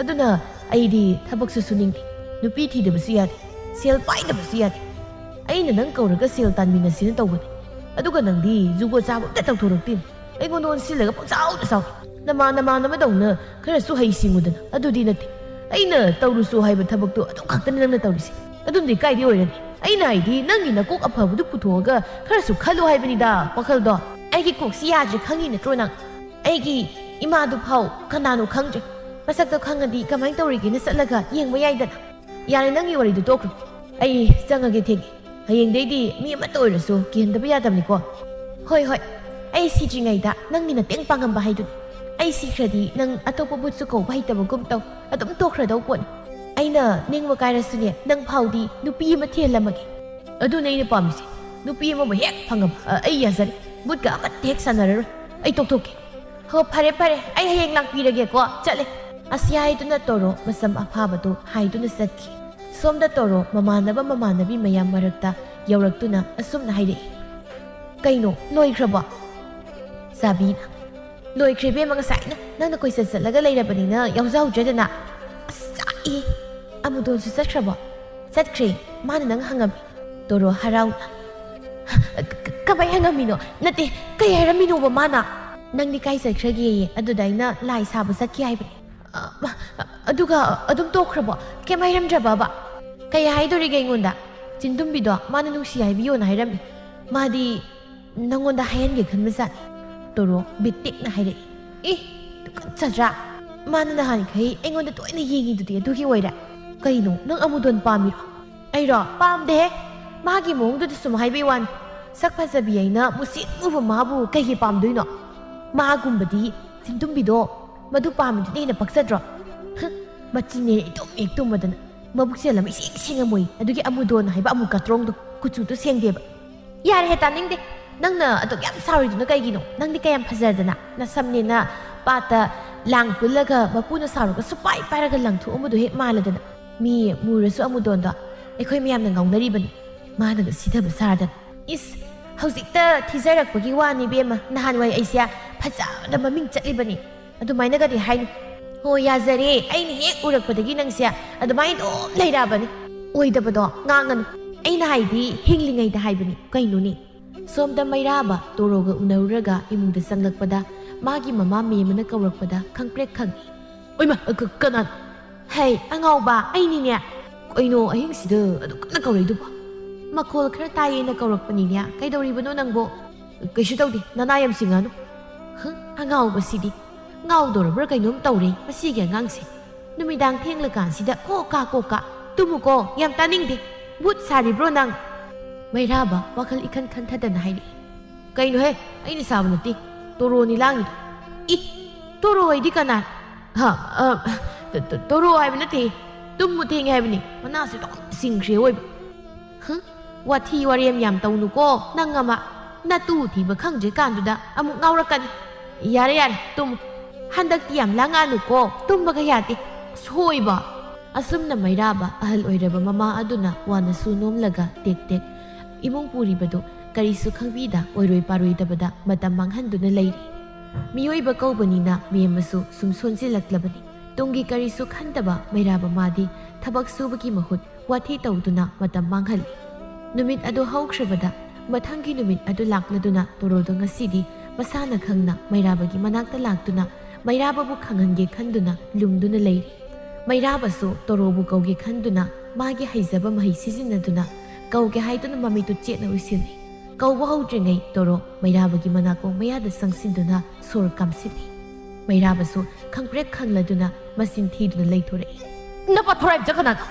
ꯑꯗꯨꯅ ꯑꯩꯗꯤ ꯊꯕꯛꯁꯨ ꯁꯨꯅꯤꯡꯗꯦ, ꯅꯨꯄꯤ ꯊꯤꯗꯕꯁꯨ ꯌꯥꯗꯦ, ꯁꯦꯜ ꯄꯥꯏꯗꯕꯁꯨ ꯌꯥꯗꯦ꯫ ꯑꯩꯅ ꯅꯪ ꯀꯧꯔꯒ ꯁꯦꯜ ꯇꯥꯟꯃꯤꯟꯅꯁꯦꯅ ꯇꯧꯕꯅꯦ, ꯑꯗꯨꯒ ꯅꯪꯗꯤ ꯖꯨꯒꯣꯠ ꯆꯥꯕ ꯑꯝꯇ ꯇꯧꯊꯣꯔꯛꯇꯦꯅꯦ꯫ ꯑꯩꯉꯣꯟꯗ ꯑꯣꯟꯁꯤꯜꯂꯒ ꯄꯪꯆꯥꯎꯗ ꯆꯥꯎ꯫ ꯅꯃꯥꯟ ꯅꯃꯥꯟꯅꯕꯗꯧꯅ ꯈꯔꯁꯨ ꯍꯩꯁꯤꯡꯉꯨꯗꯅ꯫ ꯑꯗꯨꯗꯤ ꯅꯠꯇꯦ, ꯑꯩꯅ ꯇꯧꯔꯨꯁꯨ ꯍꯥꯏꯕ ꯊꯕꯛꯇꯣ ꯑꯗꯨ ꯈꯛꯇꯅꯤ ꯅꯪꯅ ꯇꯧꯔꯤꯁꯦ꯫ ꯑꯗꯨꯝꯗꯤ ꯀꯥꯏꯗꯩ ꯑꯣꯏꯔꯅꯤ? ꯑꯩꯅ ꯍꯥꯏꯗꯤ ꯅꯪꯒꯤ ꯅꯀꯣꯛ ꯑꯐꯕꯗꯨ ꯄꯨꯊꯣꯛꯑꯒ ꯈꯔꯁꯨ ꯈꯜꯂꯨ ꯍꯥꯏꯕꯅꯤꯗ, ꯋꯥꯈꯜꯗꯣ꯫ ꯑꯩꯒꯤ ꯀꯣꯛꯁꯤ ꯌꯥꯗ꯭ꯔꯦ ꯈꯪꯉꯤ ꯅꯠꯇ꯭ꯔꯣ ꯅꯪ? ꯑꯩꯒꯤ ꯏꯃꯥꯗꯨ ꯐꯥꯎ ꯀꯅꯥꯅꯣ ꯈꯪꯗ꯭ꯔꯦ꯫ ꯃꯁꯛꯇꯣ ꯈꯪꯉꯗꯤ ꯀꯃꯥꯏꯅ ꯇꯧꯔꯤꯒꯦꯅ ꯆꯠꯂꯒ ꯌꯦꯡꯕ ꯌꯥꯏꯗꯅ꯫ ꯌꯥꯔꯦ, ꯅꯪꯒꯤ ꯋꯥꯔꯤꯗꯨ ꯇꯣꯛꯈ꯭ꯔꯣ꯫ ꯑꯩ ꯆꯪꯉꯒꯦ, ꯊꯦꯡꯉꯦ꯫ ꯍꯌꯦꯡꯗꯩꯗꯤ ꯃꯤ ꯑꯃꯠꯇ ꯑꯣꯏꯔꯁꯨ ꯀꯤꯍꯟꯗꯕ ꯌꯥꯗꯕꯅꯤꯀꯣ꯫ ꯍꯣꯏ, ꯍꯣꯏ, ꯑꯩ ꯁꯤꯗ꯭ꯔꯤꯉꯩꯗ ꯅꯪꯒꯤ ꯃꯇꯦꯡ ꯄꯥꯡꯉꯝꯕ ꯍꯥꯏꯗꯨꯅꯤ꯫ ꯑꯩ ꯁꯤꯈ꯭ꯔꯗꯤ ꯅꯪ ꯑꯇꯣꯞꯄ ꯚꯨꯠꯁꯨ ꯀꯧꯕ ꯍꯩꯇꯕꯒꯨꯝ ꯇꯧ, ꯑꯗꯨꯝ ꯇꯣꯛꯈ꯭ꯔꯗꯧ ꯄꯣꯠꯅꯤ꯫ ꯑꯩꯅ ꯅꯤꯡꯕ ꯀꯥꯏꯔꯁꯨꯅꯦ, ꯅꯪ ꯐꯥꯎꯗꯤ ꯅꯨꯄꯤ ꯑꯃ ꯊꯤꯍꯜꯂꯝꯃꯒꯦ꯫ ꯑꯗꯨꯅꯦ ꯑꯩꯅ ꯄꯥꯝꯃꯤꯁꯦ꯫ ꯅꯨꯄꯤ ꯑꯃꯕꯨ ꯍꯦꯛ ꯐꯪꯉꯕ, ꯑ, ꯑꯩ ꯌꯥꯖꯔꯦ꯫ ꯚꯨꯠꯀ ꯑꯃꯠꯇ ꯍꯦꯛ ꯁꯥꯟꯅꯔꯔꯣꯏ꯫ ꯑꯩ ꯇꯣꯛꯊꯣꯛꯀꯦ꯫ ꯍꯣ, ꯐꯔꯦ, ꯐꯔꯦ, ꯑꯩ ꯍꯌꯦꯡ ꯂꯥꯛꯄꯤꯔꯒꯦꯀꯣ꯫ ꯆꯠꯂꯦ꯫ ꯑꯁꯤ ꯍꯥꯏꯗꯨꯅ ꯇꯣꯔꯣ ꯃꯁꯝ ꯑꯐꯥꯕꯗꯨ ꯍꯥꯏꯗꯨꯅ ꯆꯠꯈꯤ꯫ ꯁꯣꯝꯗ ꯇꯣꯔꯣ ꯃꯃꯥꯟꯅꯕ ꯃꯃꯥꯟꯅꯕꯤ ꯃꯌꯥꯝ ꯃꯔꯛꯇ ꯌꯧꯔꯛꯇꯨꯅ ꯑꯁꯨꯝꯅ ꯍꯥꯏꯔꯛꯏ, "ꯀꯩꯅꯣ, ꯂꯣꯏꯈ꯭ꯔꯕꯣ?" ꯆꯥꯕꯤꯅ, "ꯂꯣꯏꯈ꯭ꯔꯦ ꯏꯕꯦꯝꯃ, ꯉꯁꯥꯏꯅ ꯅꯪꯅ ꯀꯣꯏꯆꯠ ꯆꯠꯂꯒ ꯂꯩꯔꯕꯅꯤꯅ ꯌꯥꯎꯖꯍꯧꯗ꯭ꯔꯦꯗꯅ꯫" "ꯑꯁ, ꯆꯥꯛꯏ!" "ꯑꯃꯨꯗꯣꯟꯁꯨ ꯆꯠꯈ꯭ꯔꯕꯣ?" "ꯆꯠꯈ꯭ꯔꯦ, ꯃꯥꯅ ꯅꯪ ꯍꯪꯉꯝꯃꯤ꯫" ꯇꯣꯔꯣ ꯍꯔꯥꯎꯅ, "ꯀ-, ꯀ-, ꯀꯃꯥꯏ ꯍꯪꯉꯝꯃꯤꯅꯣ? ꯅꯠꯇꯦ, ꯀꯩ ꯍꯥꯏꯔꯝꯃꯤꯅꯣꯕ ꯃꯥꯅ?" "ꯅꯪꯗꯤ ꯀꯥꯏ ꯆꯠꯈ꯭ꯔꯒꯦꯌꯦ, ꯑꯗꯨꯗ ꯑꯩꯅ ꯂꯥꯏ ꯁꯥꯕ ꯆꯠꯈꯤ ꯍꯥꯏꯕꯅꯦ꯫" "ꯑ, ꯃ-, ꯑꯗꯨꯒ ꯑꯗꯨꯝ ꯇꯣꯛꯈ꯭ꯔꯕꯣ? ꯀꯩꯝ ꯍꯥꯏꯔꯝꯗ꯭ꯔꯕꯕ?" "ꯀꯩ ꯍꯥꯏꯗꯣꯔꯤꯒꯦ ꯑꯩꯉꯣꯟꯗ? ꯆꯤꯟꯗꯨꯝꯕꯤꯗꯣ ꯃꯥꯅ ꯅꯨꯡꯁꯤ ꯍꯥꯏꯕꯤꯌꯣꯅ ꯍꯥꯏꯔꯝꯃꯤ꯫ ꯃꯥꯗꯤ ꯅꯪꯉꯣꯟꯗ ꯍꯥꯏꯍꯟꯒꯦ ꯈꯟꯕꯖꯥꯠꯅꯤ꯫" ꯇꯣꯔꯣ ꯕꯤꯠ ꯇꯦꯛꯅ ꯍꯥꯏꯔꯛꯏ꯫ "ꯑꯦ, ꯇꯨꯀꯠꯆꯗ꯭ꯔꯥ? ꯃꯥꯅ ꯅꯍꯥꯟꯈꯩ ꯑꯩꯉꯣꯟꯗ ꯇꯣꯏꯅ ꯌꯦꯡꯉꯤꯗꯨꯗꯤ ꯑꯗꯨꯒꯤ ꯑꯣꯏꯔꯦ꯫ ꯀꯩꯅꯣ, ꯅꯪ ꯑꯃꯨꯗꯣꯟ ꯄꯥꯝꯃꯤꯔꯣ?" "ꯑꯩꯔꯣ? ꯄꯥꯝꯗꯦꯍꯦ꯫ ꯃꯥꯒꯤ ꯃꯑꯣꯡꯗꯨꯗ ꯁꯨꯝ ꯍꯥꯏꯕꯩ ꯋꯥꯅꯤ꯫ ꯁꯛ ꯐꯖꯕꯤ ꯑꯩꯅ ꯃꯨꯁꯤꯠ ꯃꯨꯕ ꯃꯥꯕꯨ ꯀꯩꯒꯤ ꯄꯥꯝꯗꯣꯏꯅꯣ? ꯃꯥꯒꯨꯝꯕꯗꯤ ꯆꯤꯟꯗꯨꯝꯕꯤꯗꯣ, ꯃꯗꯨ ꯄꯥꯝꯃꯤꯗꯨꯅ ꯍꯦꯟꯅ ꯄꯛꯆꯗ꯭ꯔꯣ? ꯍ, ꯃꯆꯤꯟꯅꯦ ꯏꯇꯨꯝ ꯍꯦꯛ ꯇꯨꯝꯃꯗꯅ, ꯃꯕꯨꯛ ꯆꯦꯜ ꯑꯃ ꯏꯁꯦꯡ ꯁꯦꯡꯉꯝꯃꯣꯏ꯫ ꯑꯗꯨꯒꯤ ꯑꯃꯨꯗꯣꯟ ꯍꯥꯏꯕ ꯑꯃꯨ ꯀꯥꯇ꯭ꯔꯣꯡꯗꯣ, ꯀꯨꯆꯨꯗꯣ ꯁꯦꯡꯗꯦꯕ꯫" "ꯌꯥꯔꯦꯍꯦ, ꯇꯥꯅꯤꯡꯗꯦ꯫ ꯅꯪꯅ ꯑꯗꯨꯛ ꯌꯥꯝ ꯁꯥꯎꯔꯤꯗꯨꯅ ꯀꯩꯒꯤꯅꯣ? ꯅꯪꯗꯤ ꯀꯌꯥꯝ ꯐꯖꯔꯗꯅ? ꯅꯁꯝꯅꯦꯅ ꯄꯥꯠꯇ ꯂꯥꯡ ꯄꯨꯜꯂꯒ ꯃꯄꯨꯅ ꯁꯥꯎꯔꯒ ꯁꯨꯄꯥꯏ ꯄꯥꯏꯔꯒ ꯂꯪꯊꯣꯛꯑꯝꯕꯗꯣ ꯍꯦꯛ ꯃꯥꯜꯂꯗꯅ꯫ ꯃꯤ ꯃꯨꯔꯁꯨ ꯑꯃꯨꯗꯣꯟꯗꯣ ꯑꯩꯈꯣꯏ ꯃꯌꯥꯝꯅ ꯉꯥꯎꯅꯔꯤꯕꯅꯤ꯫ ꯃꯥꯅꯒ ꯁꯤꯊꯕ ꯁꯥꯔꯗꯅ꯫ ꯏꯁ, ꯍꯧꯖꯤꯛꯇ ꯊꯤꯖꯔꯛꯄꯒꯤ ꯋꯥꯅꯤ ꯏꯕꯦꯝꯃ, ꯅꯍꯥꯟꯋꯥꯏ ꯑꯩꯁꯦ ꯐꯖꯕꯗ ꯃꯃꯤꯡ ꯆꯠꯂꯤꯕꯅꯤ꯫ ꯑꯗꯨꯃꯥꯏꯅꯒꯗꯤ ꯍꯥꯏꯅꯨ꯫ ꯍꯣ, ꯌꯥꯖꯔꯦ, ꯑꯩꯅ ꯍꯦꯛ ꯎꯔꯛꯄꯗꯒꯤ ꯅꯪꯁꯦ ꯑꯗꯨꯃꯥꯏꯅ ꯑꯗꯨꯝ ꯂꯩꯔꯛꯑꯕꯅꯤ꯫ ꯑꯣꯏꯗꯕꯗꯣ ꯉꯥꯡꯒꯅꯨ꯫ ꯑꯩꯅ ꯍꯥꯏꯗꯤ ꯍꯤꯡꯂꯤꯉꯩꯗ ꯍꯥꯏꯕꯅꯤ, ꯀꯩꯅꯣꯅꯦ?" ꯁꯣꯝꯗ ꯃꯩꯔꯥꯕ ꯇꯣꯔꯣꯒ ꯎꯅꯔꯨꯔꯒ ꯏꯃꯨꯡꯗ ꯆꯪꯂꯛꯄꯗ ꯃꯥꯒꯤ ꯃꯃꯥ ꯃꯦꯝꯃꯅ ꯀꯧꯔꯛꯄꯗ ꯈꯪꯄ꯭ꯔꯦꯛ ꯈꯪꯏ꯫ "ꯑꯣꯏꯃ, ꯀ-, ꯀꯅꯥꯅꯣ?" "ꯍꯩ, ꯑꯉꯥꯎꯕ, ꯑꯩꯅꯤꯅꯦ꯫ ꯀꯩꯅꯣ ꯑꯍꯤꯡꯁꯤꯗ ꯑꯗꯨꯛ ꯀꯟꯅ ꯀꯧꯔꯛꯏꯗꯨꯕꯣ?" "ꯃꯈꯣꯜ ꯈꯔ ꯇꯥꯏꯌꯦꯅ ꯀꯧꯔꯛꯄꯅꯤꯅꯦ꯫ ꯀꯩꯗꯧꯔꯤꯕꯅꯣ ꯅꯪꯕꯣ?" "ꯀꯩꯁꯨ ꯇꯧꯗꯦ, ꯅꯅꯥ ꯌꯥꯝ ꯁꯤꯡꯉꯅꯨ꯫" "ꯍ, ꯑꯉꯥꯎꯕꯁꯤꯗꯤ꯫ ꯉꯥꯎꯗꯧꯔꯕ꯭ꯔꯥ ꯀꯩꯅꯣꯝ ꯇꯧꯔꯦ ꯃꯁꯤꯒꯤ ꯑꯉꯥꯡꯁꯦ꯫ ꯅꯨꯃꯤꯗꯥꯡ ꯊꯦꯡꯂꯀꯥꯟꯁꯤꯗ ꯀꯣꯛ ꯀꯥ ꯀꯣꯛ ꯀꯥ꯫ ꯇꯨꯝꯃꯨꯀꯣ, ꯌꯥꯝ ꯇꯥꯅꯤꯡꯗꯦ꯫ ꯚꯨꯠ ꯁꯥꯔꯤꯕ꯭ꯔꯣ ꯅꯪ? ꯃꯩꯔꯥꯕ ꯋꯥꯈꯜ ꯏꯈꯟ ꯈꯟꯊꯗꯅ ꯍꯥꯏꯔꯛꯏ꯫ ꯀꯩꯅꯣꯍꯦ, ꯑꯩꯅ ꯁꯥꯕ ꯅꯠꯇꯦ, ꯇꯣꯔꯣꯅꯤ ꯂꯥꯡꯉꯤꯗꯣ꯫ ꯏ, ꯇꯣꯔꯣ ꯍꯥꯏꯗꯤ ꯀꯅꯥ? ꯍꯥ, ꯑ, ꯇ-, ꯇ-, ꯇꯣꯔꯣ ꯍꯥꯏꯕ ꯅꯠꯇꯦ, ꯇꯨꯝꯃꯨ ꯊꯦꯡꯉꯦ ꯍꯥꯏꯕꯅꯤ, ꯃꯅꯥꯁꯦ ꯂꯣꯏ ꯁꯤꯡꯈ꯭ꯔꯦ ꯑꯣꯏꯕ꯫ ꯍꯨꯝ, ꯋꯥꯊꯤ ꯋꯥꯔꯦꯝ ꯌꯥꯝ ꯇꯧꯅꯨꯀꯣ ꯅꯪ ꯑꯃ, ꯅꯇꯨ ꯊꯤꯕ ꯈꯪꯗ꯭ꯔꯤꯀꯥꯟꯗꯨꯗ ꯑꯃꯨꯛ ꯉꯥꯎꯔꯛꯀꯅꯤ꯫ ꯌꯥꯔꯦ ꯌꯥꯔꯦ, ꯇꯨꯝꯃꯨ꯫ ꯍꯟꯗꯛꯇꯤ ꯌꯥꯝ ꯂꯥꯡꯉꯛꯑꯅꯨꯀꯣ, ꯇꯨꯝꯕꯒ ꯌꯥꯗꯦ꯫ ꯁꯣꯏꯕ꯫ ꯑꯁꯨꯝꯅ ꯃꯩꯔꯥꯕ ꯑꯍꯜ ꯑꯣꯏꯔꯕ ꯃꯃꯥ ꯑꯗꯨꯅ ꯋꯥꯅꯁꯨ ꯅꯣꯝꯂꯒ ꯇꯦꯛ ꯇꯦꯛ ꯏꯃꯨꯡ ꯄꯨꯔꯤꯕꯗꯨ ꯀꯔꯤꯁꯨ ꯈꯪꯕꯤꯗ ꯑꯣꯏꯔꯣꯏ ꯄꯥꯔꯣꯏꯗꯕꯗ ꯃꯇꯝ ꯃꯥꯡꯍꯟꯗꯨꯅ ꯂꯩꯔꯤ꯫ ꯃꯤꯑꯣꯏꯕ ꯀꯧꯕꯅꯤꯅ ꯃꯦꯝꯃꯁꯨ ꯁꯨꯝ ꯁꯣꯟꯖꯤꯜꯂꯛꯂꯕꯅꯤ꯫ ꯇꯨꯡꯒꯤ ꯀꯔꯤꯁꯨ ꯈꯟꯗꯕ ꯃꯩꯔꯥꯕ ꯃꯥꯗꯤ ꯊꯕꯛ ꯁꯨꯕꯒꯤ ꯃꯍꯨꯠ ꯋꯥꯊꯤ ꯇꯧꯗꯨꯅ ꯃꯇꯝ ꯃꯥꯡꯍꯜꯂꯤ꯫ ꯅꯨꯃꯤꯠ ꯑꯗꯨ ꯍꯧꯈ꯭ꯔꯕꯗ ꯃꯊꯪꯒꯤ ꯅꯨꯃꯤꯠ ꯑꯗꯨ ꯂꯥꯛꯂꯗꯨꯅ ꯇꯣꯔꯣꯗꯣ ꯉꯁꯤꯗꯤ ꯃꯁꯥꯅ ꯈꯪꯅ ꯃꯩꯔꯥꯕꯒꯤ ꯃꯅꯥꯛꯇ ꯂꯥꯛꯇꯨꯅ ꯃꯩꯔꯥꯕꯕꯨ ꯈꯪꯍꯟꯒꯦ ꯈꯟꯗꯨꯅ ꯂꯨꯝꯗꯨꯅ ꯂꯩꯔꯤ꯫ ꯃꯩꯔꯥꯕꯁꯨ ꯇꯣꯔꯣꯕꯨ ꯀꯧꯒꯦ ꯈꯟꯗꯨꯅ ꯃꯥꯒꯤ ꯍꯩꯖꯕ ꯃꯍꯩ ꯁꯤꯖꯤꯟꯅꯗꯨꯅ ꯀꯧꯒꯦ ꯍꯥꯏꯗꯨꯅ ꯃꯃꯤꯠꯇꯨ ꯆꯦꯠꯅ ꯎꯏꯁꯤꯜꯂꯤ꯫ ꯀꯧꯕ ꯍꯧꯗ꯭ꯔꯤꯉꯩ ꯇꯣꯔꯣ ꯃꯩꯔꯥꯕꯒꯤ ꯃꯅꯥꯀꯣꯡ ꯃꯌꯥꯗ ꯆꯪꯁꯤꯟꯗꯨꯅ ꯁꯣꯔ ꯀꯥꯝꯁꯤꯜꯂꯤ꯫ ꯃꯩꯔꯥꯕꯁꯨ ꯈꯪꯄ꯭ꯔꯦꯛ ꯈꯪꯂꯗꯨꯅ ꯃꯆꯤꯟ ꯊꯤꯗꯨꯅ ꯂꯩꯊꯣꯔꯛꯏ꯫ ꯅꯄꯥ ꯊꯣꯔꯥꯏꯕ ꯆꯠꯈꯅꯥꯗꯣ꯫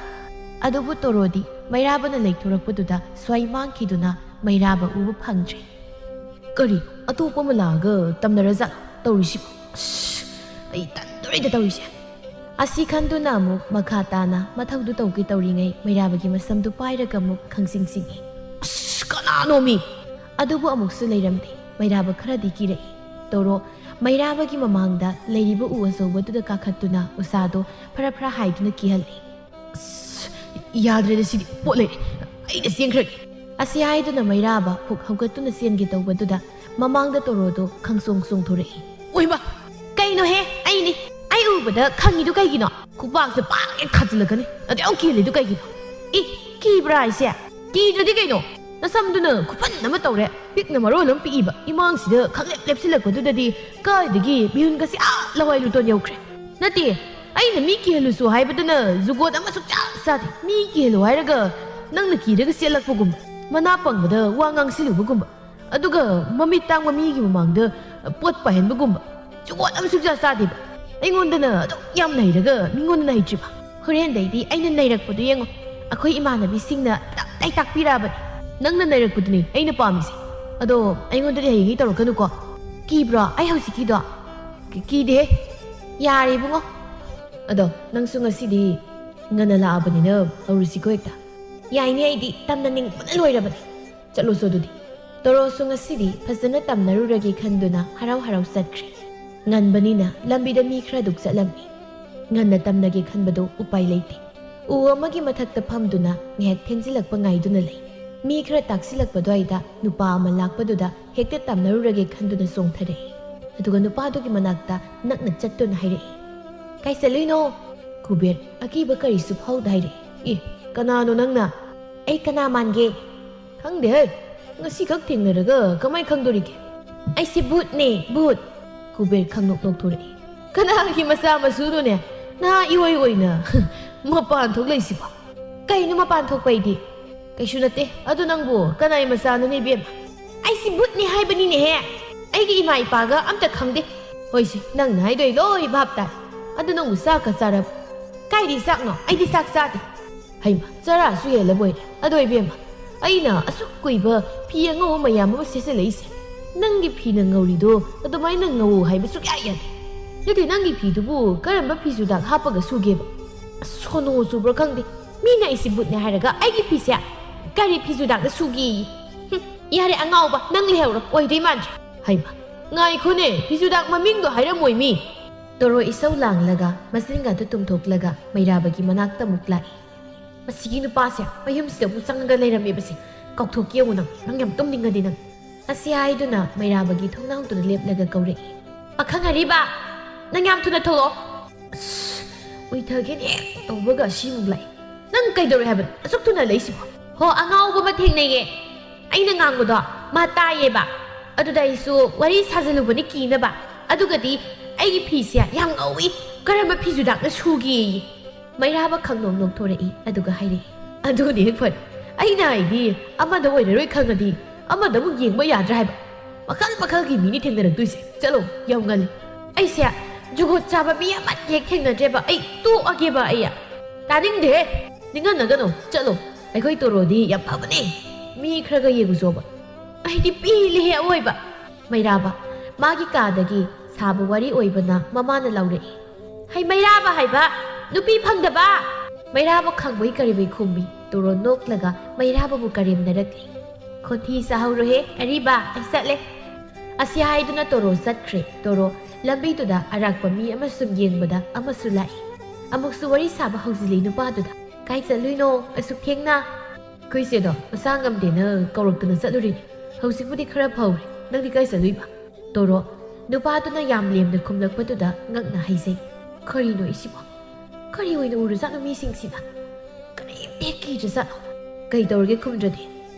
ꯑꯗꯨꯕꯨ ꯇꯣꯔꯣꯗꯤ ꯃꯩꯔꯥꯕꯅ ꯂꯩꯊꯣꯔꯛꯄꯗꯨꯗ ꯁ꯭ꯋꯥꯏ ꯃꯥꯡꯈꯤꯗꯨꯅ ꯃꯩꯔꯥꯕ ꯎꯕ ꯐꯪꯗ꯭ꯔꯦ꯫ ꯀꯔꯤ? ꯑꯇꯣꯞꯄ ꯑꯃ ꯂꯥꯛꯑꯒ ꯇꯝꯅꯔꯖꯥꯠꯂꯣ ꯇꯧꯔꯤꯁꯤꯕꯣ? ꯑꯁ, ꯑꯩ ꯇꯟꯗꯣꯔꯦꯗ ꯇꯧꯔꯤꯁꯦ꯫ ꯑꯁꯤ ꯈꯟꯗꯨꯅ ꯑꯃꯨꯛ ꯃꯈꯥ ꯇꯥꯅ ꯃꯊꯧꯗꯨ ꯇꯧꯒꯦ ꯇꯧꯔꯤꯉꯩ ꯃꯩꯔꯥꯕꯒꯤ ꯃꯁꯝꯗꯨ ꯄꯥꯏꯔꯒ ꯑꯃꯨꯛ ꯈꯪꯁꯤꯡ ꯁꯤꯡꯏ꯫ ꯑꯁ, ꯀꯅꯥꯅꯣꯃꯤ? ꯑꯗꯨꯕꯨ ꯑꯃꯨꯛꯁꯨ ꯂꯩꯔꯝꯗꯦ꯫ ꯃꯩꯔꯥꯕ ꯈꯔꯗꯤ ꯀꯤꯔꯛꯏ꯫ ꯇꯣꯔꯣ ꯃꯩꯔꯥꯕꯒꯤ ꯃꯃꯥꯡꯗ ꯂꯩꯔꯤꯕ ꯎ ꯑꯆꯧꯕꯗꯨꯗ ꯀꯥꯈꯠꯇꯨꯅ ꯎꯁꯥꯗꯣ ꯐꯔꯥ ꯐꯔꯥ ꯍꯥꯏꯗꯨꯅ ꯀꯤꯍꯜꯂꯤ꯫ ꯑꯁ, ꯌꯥꯗ꯭ꯔꯦꯗ ꯁꯤꯗꯤ, ꯄꯣꯠ ꯂꯩꯔꯦ, ꯑꯩꯗ ꯆꯦꯟꯈ꯭ꯔꯒꯦ꯫ ꯑꯁꯤ ꯍꯥꯏꯗꯨꯅ ꯃꯩꯔꯥꯕ ꯐꯨꯛ ꯍꯧꯒꯠꯇꯨꯅ ꯆꯦꯟꯒꯦ ꯇꯧꯕꯗꯨꯗ ꯃꯃꯥꯡꯗ ꯇꯣꯔꯣꯗꯣ ꯈꯪꯆꯣꯡ ꯆꯣꯡꯊꯣꯔꯛꯏ꯫ ꯑꯣꯏꯃ! ꯀꯩꯅꯣꯍꯦ? ꯑꯩꯅꯤ꯫ ꯑꯩ ꯎꯕꯗ ꯈꯪꯉꯤꯗꯨ ꯀꯩꯒꯤꯅꯣ? ꯈꯨꯄꯥꯛꯁꯦ ꯄꯥꯛ ꯍꯦꯛ ꯊꯥꯖꯤꯜꯂꯛꯀꯅꯤ꯫ ꯑꯗꯨ ꯌꯥꯝ ꯀꯤꯍꯜꯂꯤꯗꯨ ꯀꯩꯒꯤꯅꯣ? ꯏ, ꯀꯤꯕ꯭ꯔꯥ ꯍꯥꯏꯁꯦ? ꯀꯤꯗ꯭ꯔꯗꯤ ꯀꯩꯅꯣ? ꯅꯁꯝꯗꯨꯅ ꯈꯨꯐꯟ ꯑꯃ ꯇꯧꯔꯦ꯫ ꯄꯤꯛꯅ ꯃꯔꯣꯜ ꯑꯃ ꯄꯤꯛꯏꯕ꯫ ꯏꯃꯥꯡꯁꯤꯗ ꯈꯪꯂꯦꯞ ꯂꯦꯞꯁꯤꯜꯂꯛꯄꯗꯨꯗꯗꯤ ꯀꯥꯏꯗꯒꯤ ꯃꯤꯍꯨꯟꯒꯁꯦ ꯑꯥ ꯂꯋꯥꯏ ꯂꯨꯇꯣꯟ ꯌꯧꯈ꯭ꯔꯦ꯫ ꯅꯠꯇꯦ, ꯑꯩꯅ ꯃꯤ ꯀꯤꯍꯜꯂꯨꯁꯨ ꯍꯥꯏꯕꯗꯨꯅ ꯖꯨꯒꯣꯠ ꯑꯃ ꯁꯨꯛꯆꯥ ꯆꯥꯗꯦ꯫ ꯃꯤ ꯀꯤꯍꯜꯂꯨ ꯍꯥꯏꯔꯒ ꯅꯪꯅ ꯀꯤꯔꯒ ꯆꯦꯜꯂꯛꯄꯒꯨꯝꯕ, ꯃꯅꯥ ꯄꯪꯕꯗ ꯋꯥ ꯉꯥꯡꯁꯤꯜꯂꯨꯕꯒꯨꯝꯕ, ꯑꯗꯨꯒ ꯃꯃꯤꯠ ꯇꯥꯡꯕ ꯃꯤꯒꯤ ꯃꯃꯥꯡꯗ ꯄꯣꯠ ꯄꯥꯏꯍꯟꯕꯒꯨꯝꯕ꯫ ꯖꯨꯒꯣꯠ ꯑꯃ ꯁꯨꯡꯆꯥ ꯆꯥꯗꯦꯕ꯫ ꯑꯩꯉꯣꯟꯗꯅ ꯑꯗꯨꯛ ꯌꯥꯝ ꯅꯩꯔꯒ ꯃꯤꯉꯣꯟꯗ ꯅꯩꯇ꯭ꯔꯤꯕ? ꯍꯣꯔꯦꯟꯗꯩꯗꯤ ꯑꯩꯅ ꯅꯩꯔꯛꯄꯗꯣ ꯌꯦꯡꯉꯣ꯫ ꯑꯩꯈꯣꯏ ꯏꯃꯥꯟꯅꯕꯤꯁꯤꯡꯅ ꯇꯞ ꯇꯥꯏ ꯇꯥꯛꯄꯤꯔꯛꯑꯕꯅꯤ꯫ ꯅꯪꯅ ꯅꯩꯔꯛꯄꯗꯨꯅꯤ ꯑꯩꯅ ꯄꯥꯝꯃꯤꯁꯦ꯫ ꯑꯗꯣ ꯑꯩꯉꯣꯟꯗꯗꯤ ꯍꯌꯦꯡꯒꯤ ꯇꯧꯔꯛꯀꯅꯨꯀꯣ꯫ ꯀꯤꯕ꯭ꯔꯣ ꯑꯩ ꯍꯧꯖꯤꯛꯀꯤꯗꯣ? ꯀꯤ-, ꯀꯤꯗꯦꯍꯦ꯫ ꯌꯥꯔꯦ ꯏꯕꯨꯡꯉꯣ꯫ ꯑꯗꯣ ꯅꯪꯁꯨ ꯉꯁꯤꯗꯤ ꯉꯟꯅ ꯂꯥꯛꯑꯕꯅꯤꯅ ꯍꯧꯔꯁꯤꯀꯣ ꯍꯦꯛꯇ꯫ ꯌꯥꯏꯅꯦ, ꯑꯩꯗꯤ ꯇꯝꯅꯅꯤꯡꯕꯅ ꯂꯣꯏꯔꯕꯅꯤ꯫ ꯆꯠꯂꯣꯁꯨ ꯑꯗꯨꯗꯤ꯫ ꯇꯣꯔꯣꯁꯨ ꯉꯁꯤꯗꯤ ꯐꯖꯅ ꯇꯝꯅꯔꯨꯔꯒꯦ ꯈꯟꯗꯨꯅ ꯍꯔꯥꯎ ꯍꯔꯥꯎ ꯆꯠꯈ꯭ꯔꯦ꯫ ꯉꯟꯕꯅꯤꯅ ꯂꯝꯕꯤꯗ ꯃꯤ ꯈꯔꯗꯨꯛ ꯆꯠꯂꯝꯃꯤ꯫ ꯉꯟꯅ ꯇꯝꯅꯒꯦ ꯈꯟꯕꯗꯨ ꯎꯄꯥꯏ ꯂꯩꯇꯦ꯫ ꯎ ꯑꯃꯒꯤ ꯃꯊꯛꯇ ꯐꯝꯗꯨꯅ ꯉꯥꯏꯍꯥꯛ ꯊꯦꯡꯖꯤꯜꯂꯛꯄ ꯉꯥꯏꯗꯨꯅ ꯂꯩ꯫ ꯃꯤ ꯈꯔ ꯇꯥꯛꯁꯤꯜꯂꯛꯄ ꯑꯗꯨꯋꯥꯏꯗ ꯅꯨꯄꯥ ꯑꯃ ꯂꯥꯛꯄꯗꯨꯗ ꯍꯦꯛꯇ ꯇꯝꯅꯔꯨꯔꯒꯦ ꯈꯟꯗꯨꯅ ꯆꯣꯡꯊꯔꯛꯏ꯫ ꯑꯗꯨꯒ ꯅꯨꯄꯥꯗꯨꯒꯤ ꯃꯅꯥꯛꯇ ꯅꯛꯅ ꯆꯠꯇꯨꯅ ꯍꯥꯏꯔꯛꯏ, "ꯀꯥꯏ ꯆꯠꯂꯨꯏꯅꯣ?" ꯀꯨꯕꯦꯔ ꯑꯀꯤꯕ ꯀꯔꯤꯁꯨ ꯐꯥꯎꯗ ꯍꯥꯏꯔꯛꯏ, "ꯑꯦ, ꯀꯅꯥꯅꯣ ꯅꯪꯅ?" "ꯑꯩ ꯀꯅꯥ ꯃꯥꯟꯒꯦ?" "ꯈꯪꯗꯦꯍꯦ, ꯉꯁꯤꯈꯛ ꯊꯦꯡꯅꯔꯒ ꯀꯃꯥꯏ ꯈꯪꯗꯣꯔꯤꯒꯦ?" "ꯑꯩꯁꯦ ꯚꯨꯠꯅꯦ, ꯚꯨꯠ!" ꯀꯨꯕꯦꯔ ꯈꯪꯅꯣꯛ ꯅꯣꯛꯊꯣꯔꯛꯏ꯫ "ꯀꯅꯥꯒꯤ ꯃꯆꯥ ꯃꯁꯨꯅꯣꯅꯦ, ꯅꯍꯥ ꯏꯑꯣꯏ ꯑꯣꯏꯅ ꯃꯄꯥꯟ ꯊꯣꯛꯂꯛꯏꯁꯤꯕꯣ?" "ꯀꯩꯅꯣ ꯃꯄꯥꯟ ꯊꯣꯛꯄ ꯑꯩꯗꯤ?" "ꯀꯩꯁꯨ ꯅꯠꯇꯦ, ꯑꯗꯨ ꯅꯪꯕꯨ ꯀꯅꯥꯏ ꯃꯆꯥꯅꯣꯅꯦ ꯏꯕꯦꯝꯃ?" "ꯑꯩꯁꯤ ꯚꯨꯠꯅꯦ ꯍꯥꯏꯕꯅꯤꯅꯦꯍꯦ, ꯑꯩꯒꯤ ꯏꯃꯥ ꯏꯄꯥꯒ ꯑꯝꯇ ꯈꯪꯗꯦ꯫" "ꯍꯣꯏꯁꯦ, ꯅꯪꯅ ꯍꯥꯏꯗꯣ ꯑꯩ ꯂꯣꯏ ꯚꯥꯞ ꯇꯥꯏ꯫ ꯑꯗꯨ ꯅꯪꯕꯨ ꯆꯥꯛꯀ ꯆꯥꯔꯕ?" "ꯀꯥꯏꯗꯩ ꯆꯥꯛꯅꯣ? ꯑꯩꯗꯤ ꯆꯥꯛ ꯆꯥꯗꯦ꯫" "ꯍꯩꯃ, ꯆꯔꯥꯁꯨ ꯍꯦꯜꯂꯕꯣꯏꯔꯦ꯫ ꯑꯗꯣ ꯏꯕꯦꯝꯃ, ꯑꯩꯅ ꯑꯁꯨꯛ ꯀꯨꯏꯕ ꯐꯤ ꯑꯉꯧꯕ ꯃꯌꯥꯝ ꯑꯃ ꯁꯦꯠꯆꯜꯂꯛꯏꯁꯦ, ꯅꯪꯒꯤ ꯐꯤꯅ ꯉꯧꯔꯤꯗꯣ ꯑꯗꯨꯃꯥꯏꯅ ꯉꯧ ꯍꯥꯏꯕ ꯁꯨꯛꯌꯥ ꯌꯥꯗꯦ꯫ ꯅꯠꯇꯦ, ꯅꯪꯒꯤ ꯐꯤꯗꯨꯕꯨ ꯀꯔꯝꯕ ꯐꯤꯖꯨꯗꯥꯛ ꯍꯥꯞꯄꯒ ꯁꯨꯒꯦꯕ?" "ꯑꯁ, ꯁꯣꯅꯣ ꯆꯨꯕ꯭ꯔꯥ ꯈꯪꯗꯦ, ꯃꯤꯅ ꯑꯩꯁꯤ ꯚꯨꯠꯅꯦ ꯍꯥꯏꯔꯒ ꯑꯩꯒꯤ ꯐꯤꯁꯦ ꯀꯔꯤ ꯐꯤꯖꯨꯗꯥꯛꯅ ꯁꯨꯒꯦꯌꯦ? ꯍꯨꯝ, ꯌꯥꯔꯦ ꯑꯉꯥꯎꯕ, ꯅꯪ ꯂꯩꯍꯧꯔꯣ, ꯑꯣꯏꯗꯣꯏ ꯃꯥꯟꯗ꯭ꯔꯦ꯫" "ꯍꯩꯃ, ꯉꯥꯏꯈꯣꯅꯦ, ꯐꯤꯖꯨꯗꯥꯛ ꯃꯃꯤꯡꯗꯣ ꯍꯥꯏꯔꯝꯃꯣꯏ ꯃꯤ!" ꯇꯣꯔꯣ ꯏꯁꯧ ꯂꯥꯡꯂꯒ ꯃꯆꯤꯟꯒꯗꯨ ꯇꯨꯝꯊꯣꯛꯂꯒ ꯃꯩꯔꯥꯕꯒꯤ ꯃꯅꯥꯛꯇ ꯑꯃꯨꯛ ꯂꯥꯛꯏ꯫ "ꯃꯁꯤꯒꯤ ꯅꯨꯄꯥꯁꯦ ꯃꯌꯨꯝꯁꯤꯗ ꯑꯃꯨꯛ ꯆꯪꯉꯒ ꯂꯩꯔꯝꯃꯦꯕꯁꯦ꯫ ꯀꯥꯎꯊꯣꯛꯀꯦ ꯌꯦꯡꯉꯨ ꯅꯪ, ꯅꯪ ꯌꯥꯝ ꯇꯨꯝꯅꯤꯡꯉꯗꯤ ꯅꯪ꯫" ꯑꯁꯤ ꯍꯥꯏꯗꯨꯅ ꯃꯩꯔꯥꯕꯒꯤ ꯊꯣꯡꯅꯥꯎꯗꯨꯗ ꯂꯦꯞꯂꯒ ꯀꯧꯔꯛꯏ꯫ "ꯄꯥꯈꯪ ꯑꯔꯤꯕ, ꯅꯪ ꯌꯥꯝ ꯊꯨꯅ ꯊꯣꯛꯂꯛꯑꯣ꯫" ꯑꯁ, ꯎꯏꯊꯒꯦꯅ ꯍꯦꯛ ꯇꯧꯕꯒ ꯑꯁꯤꯃꯨꯛ ꯂꯥꯛꯏ꯫ "ꯅꯪ ꯀꯩꯗꯧꯔꯦ ꯍꯥꯏꯕꯅꯣ ꯑꯁꯨꯛ ꯊꯨꯅ ꯂꯩꯁꯤꯕꯣ?" "ꯍꯣ, ꯑꯉꯥꯎꯕ ꯑꯃ ꯊꯦꯡꯅꯩꯌꯦ꯫ ꯑꯩꯅ ꯉꯥꯡꯕꯗꯣ ꯃꯥ ꯇꯥꯏꯌꯦꯕ꯫ ꯑꯗꯨꯗ ꯑꯩꯁꯨ ꯋꯥꯔꯤ ꯁꯥꯖꯜꯂꯨꯕꯅꯤ ꯀꯤꯅꯕ꯫ ꯑꯗꯨꯒꯗꯤ ꯑꯩꯒꯤ ꯐꯤꯁꯦ ꯌꯥꯝ ꯉꯧꯏ, ꯀꯔꯝꯕ ꯐꯤꯖꯨꯗꯥꯛꯅ ꯁꯨꯒꯦꯌꯦ꯫" ꯃꯩꯔꯥꯕ ꯈꯪꯅꯣꯛ ꯅꯣꯛꯊꯣꯔꯛꯏ, ꯑꯗꯨꯒ ꯍꯥꯏꯔꯛꯏ, "ꯑꯗꯨꯅꯦ ꯍꯦꯛ ꯐꯔꯦ꯫ ꯑꯩꯅ ꯍꯥꯏꯗꯤ ꯑꯃꯗ ꯑꯣꯏꯔꯔꯣꯏ ꯈꯪꯉꯗꯤ ꯑꯃꯗ ꯑꯃꯨꯛ ꯌꯦꯡꯕ ꯌꯥꯗ꯭ꯔꯥ ꯍꯥꯏꯕ꯫ ꯃꯈꯜ ꯃꯈꯜꯒꯤ ꯃꯤꯅꯤ ꯊꯦꯡꯅꯔꯛꯇꯣꯏꯁꯦ꯫ ꯆꯠꯂꯣ, ꯌꯥꯝ ꯉꯜꯂꯤ꯫" ꯑꯩꯁꯦ ꯖꯨꯒꯣꯠ ꯆꯥꯕ ꯃꯤ ꯑꯃꯠꯇ ꯍꯦꯛ ꯊꯦꯡꯅꯗ꯭ꯔꯦꯕ꯫ ꯑꯩ ꯇꯣꯛꯑꯒꯦꯕ ꯑꯩ꯫ ꯇꯥꯅꯤꯡꯗꯦꯍꯦ꯫ ꯅꯤꯡꯍꯟꯅꯒꯅꯨ꯫ ꯆꯠꯂꯣ꯫ ꯑꯩꯈꯣꯏ ꯇꯣꯔꯣꯗꯤ ꯌꯥꯝ ꯐꯕꯅꯦ꯫ ꯃꯤ ꯈꯔꯒ ꯌꯦꯡꯉꯨꯆꯣꯕ꯫ ꯑꯩꯗꯤ ꯄꯦꯜꯂꯦꯍꯦ ꯑꯋꯣꯏꯕ꯫ ꯃꯩꯔꯥꯕ꯫ ꯃꯥꯒꯤ ꯀꯥꯗꯒꯤ ꯁꯥꯕ ꯋꯥꯔꯤ ꯑꯣꯏꯕꯅ ꯃꯃꯥꯅ ꯂꯥꯎꯔꯛꯏ꯫ "ꯍꯩ ꯃꯩꯔꯥꯕ ꯍꯥꯏꯕ ꯅꯨꯄꯤ ꯐꯪꯗꯕ!" ꯃꯩꯔꯥꯕ ꯈꯪꯕꯩ ꯀꯔꯦꯝꯕꯩ ꯈꯨꯝꯃꯤ꯫ ꯇꯣꯔꯣ ꯅꯣꯛꯂꯒ ꯃꯩꯔꯥꯕꯕꯨ ꯀꯔꯦꯝꯅꯔꯛꯂꯤ꯫ "ꯈꯣꯟꯊꯤ ꯆꯥꯍꯧꯔꯣꯍꯦ ꯑꯔꯤꯕ, ꯑꯩ ꯆꯠꯂꯦ꯫" ꯑꯁꯤ ꯍꯥꯏꯗꯨꯅ ꯇꯣꯔꯣ ꯆꯠꯈ꯭ꯔꯦ꯫ ꯇꯣꯔꯣ ꯂꯝꯕꯤꯗꯨꯗ ꯑꯔꯥꯛꯄ ꯃꯤ ꯑꯃ ꯁꯨꯝ ꯌꯦꯡꯕꯗ ꯑꯃꯁꯨ ꯂꯥꯛꯏ꯫ ꯑꯃꯨꯛꯁꯨ ꯋꯥꯔꯤ ꯁꯥꯕ ꯍꯧꯖꯤꯜꯂꯤ ꯅꯨꯄꯥꯗꯨꯗ꯫ "ꯀꯥꯏ ꯆꯠꯂꯨꯏꯅꯣ ꯑꯁꯨꯛ ꯊꯦꯡꯅ?" "ꯑꯩꯈꯣꯏ ꯆꯦꯗꯣ ꯃꯁꯥ ꯉꯝꯗꯦꯅ ꯀꯧꯔꯛꯇꯅ ꯆꯠꯂꯨꯔꯤꯅꯤ꯫ ꯍꯧꯖꯤꯛꯄꯨꯗꯤ ꯈꯔ ꯐꯧꯔꯦ꯫ ꯅꯪꯗꯤ ꯀꯥꯏ ꯆꯠꯂꯨꯏꯕ?" ꯇꯣꯔꯣ ꯅꯨꯄꯥꯗꯨꯅ ꯌꯥꯝ ꯂꯦꯝꯅ ꯈꯨꯝꯂꯛꯄꯗꯨꯗ ꯉꯛꯅ ꯍꯥꯏꯖꯩ꯫ "ꯀꯔꯤꯅꯣ ꯏꯁꯤꯕꯣ? ꯀꯔꯤ ꯑꯣꯏꯅ ꯎꯔꯖꯥꯠꯅꯣ ꯃꯤꯁꯤꯡꯁꯤꯅ? ꯀꯔꯤꯝꯇ ꯍꯦꯛ ꯀꯤꯗ꯭ꯔꯖꯥꯠꯂꯣ? ꯀꯩ ꯇꯧꯔꯒꯦ ꯈꯨꯝꯗ꯭ꯔꯗꯤ?"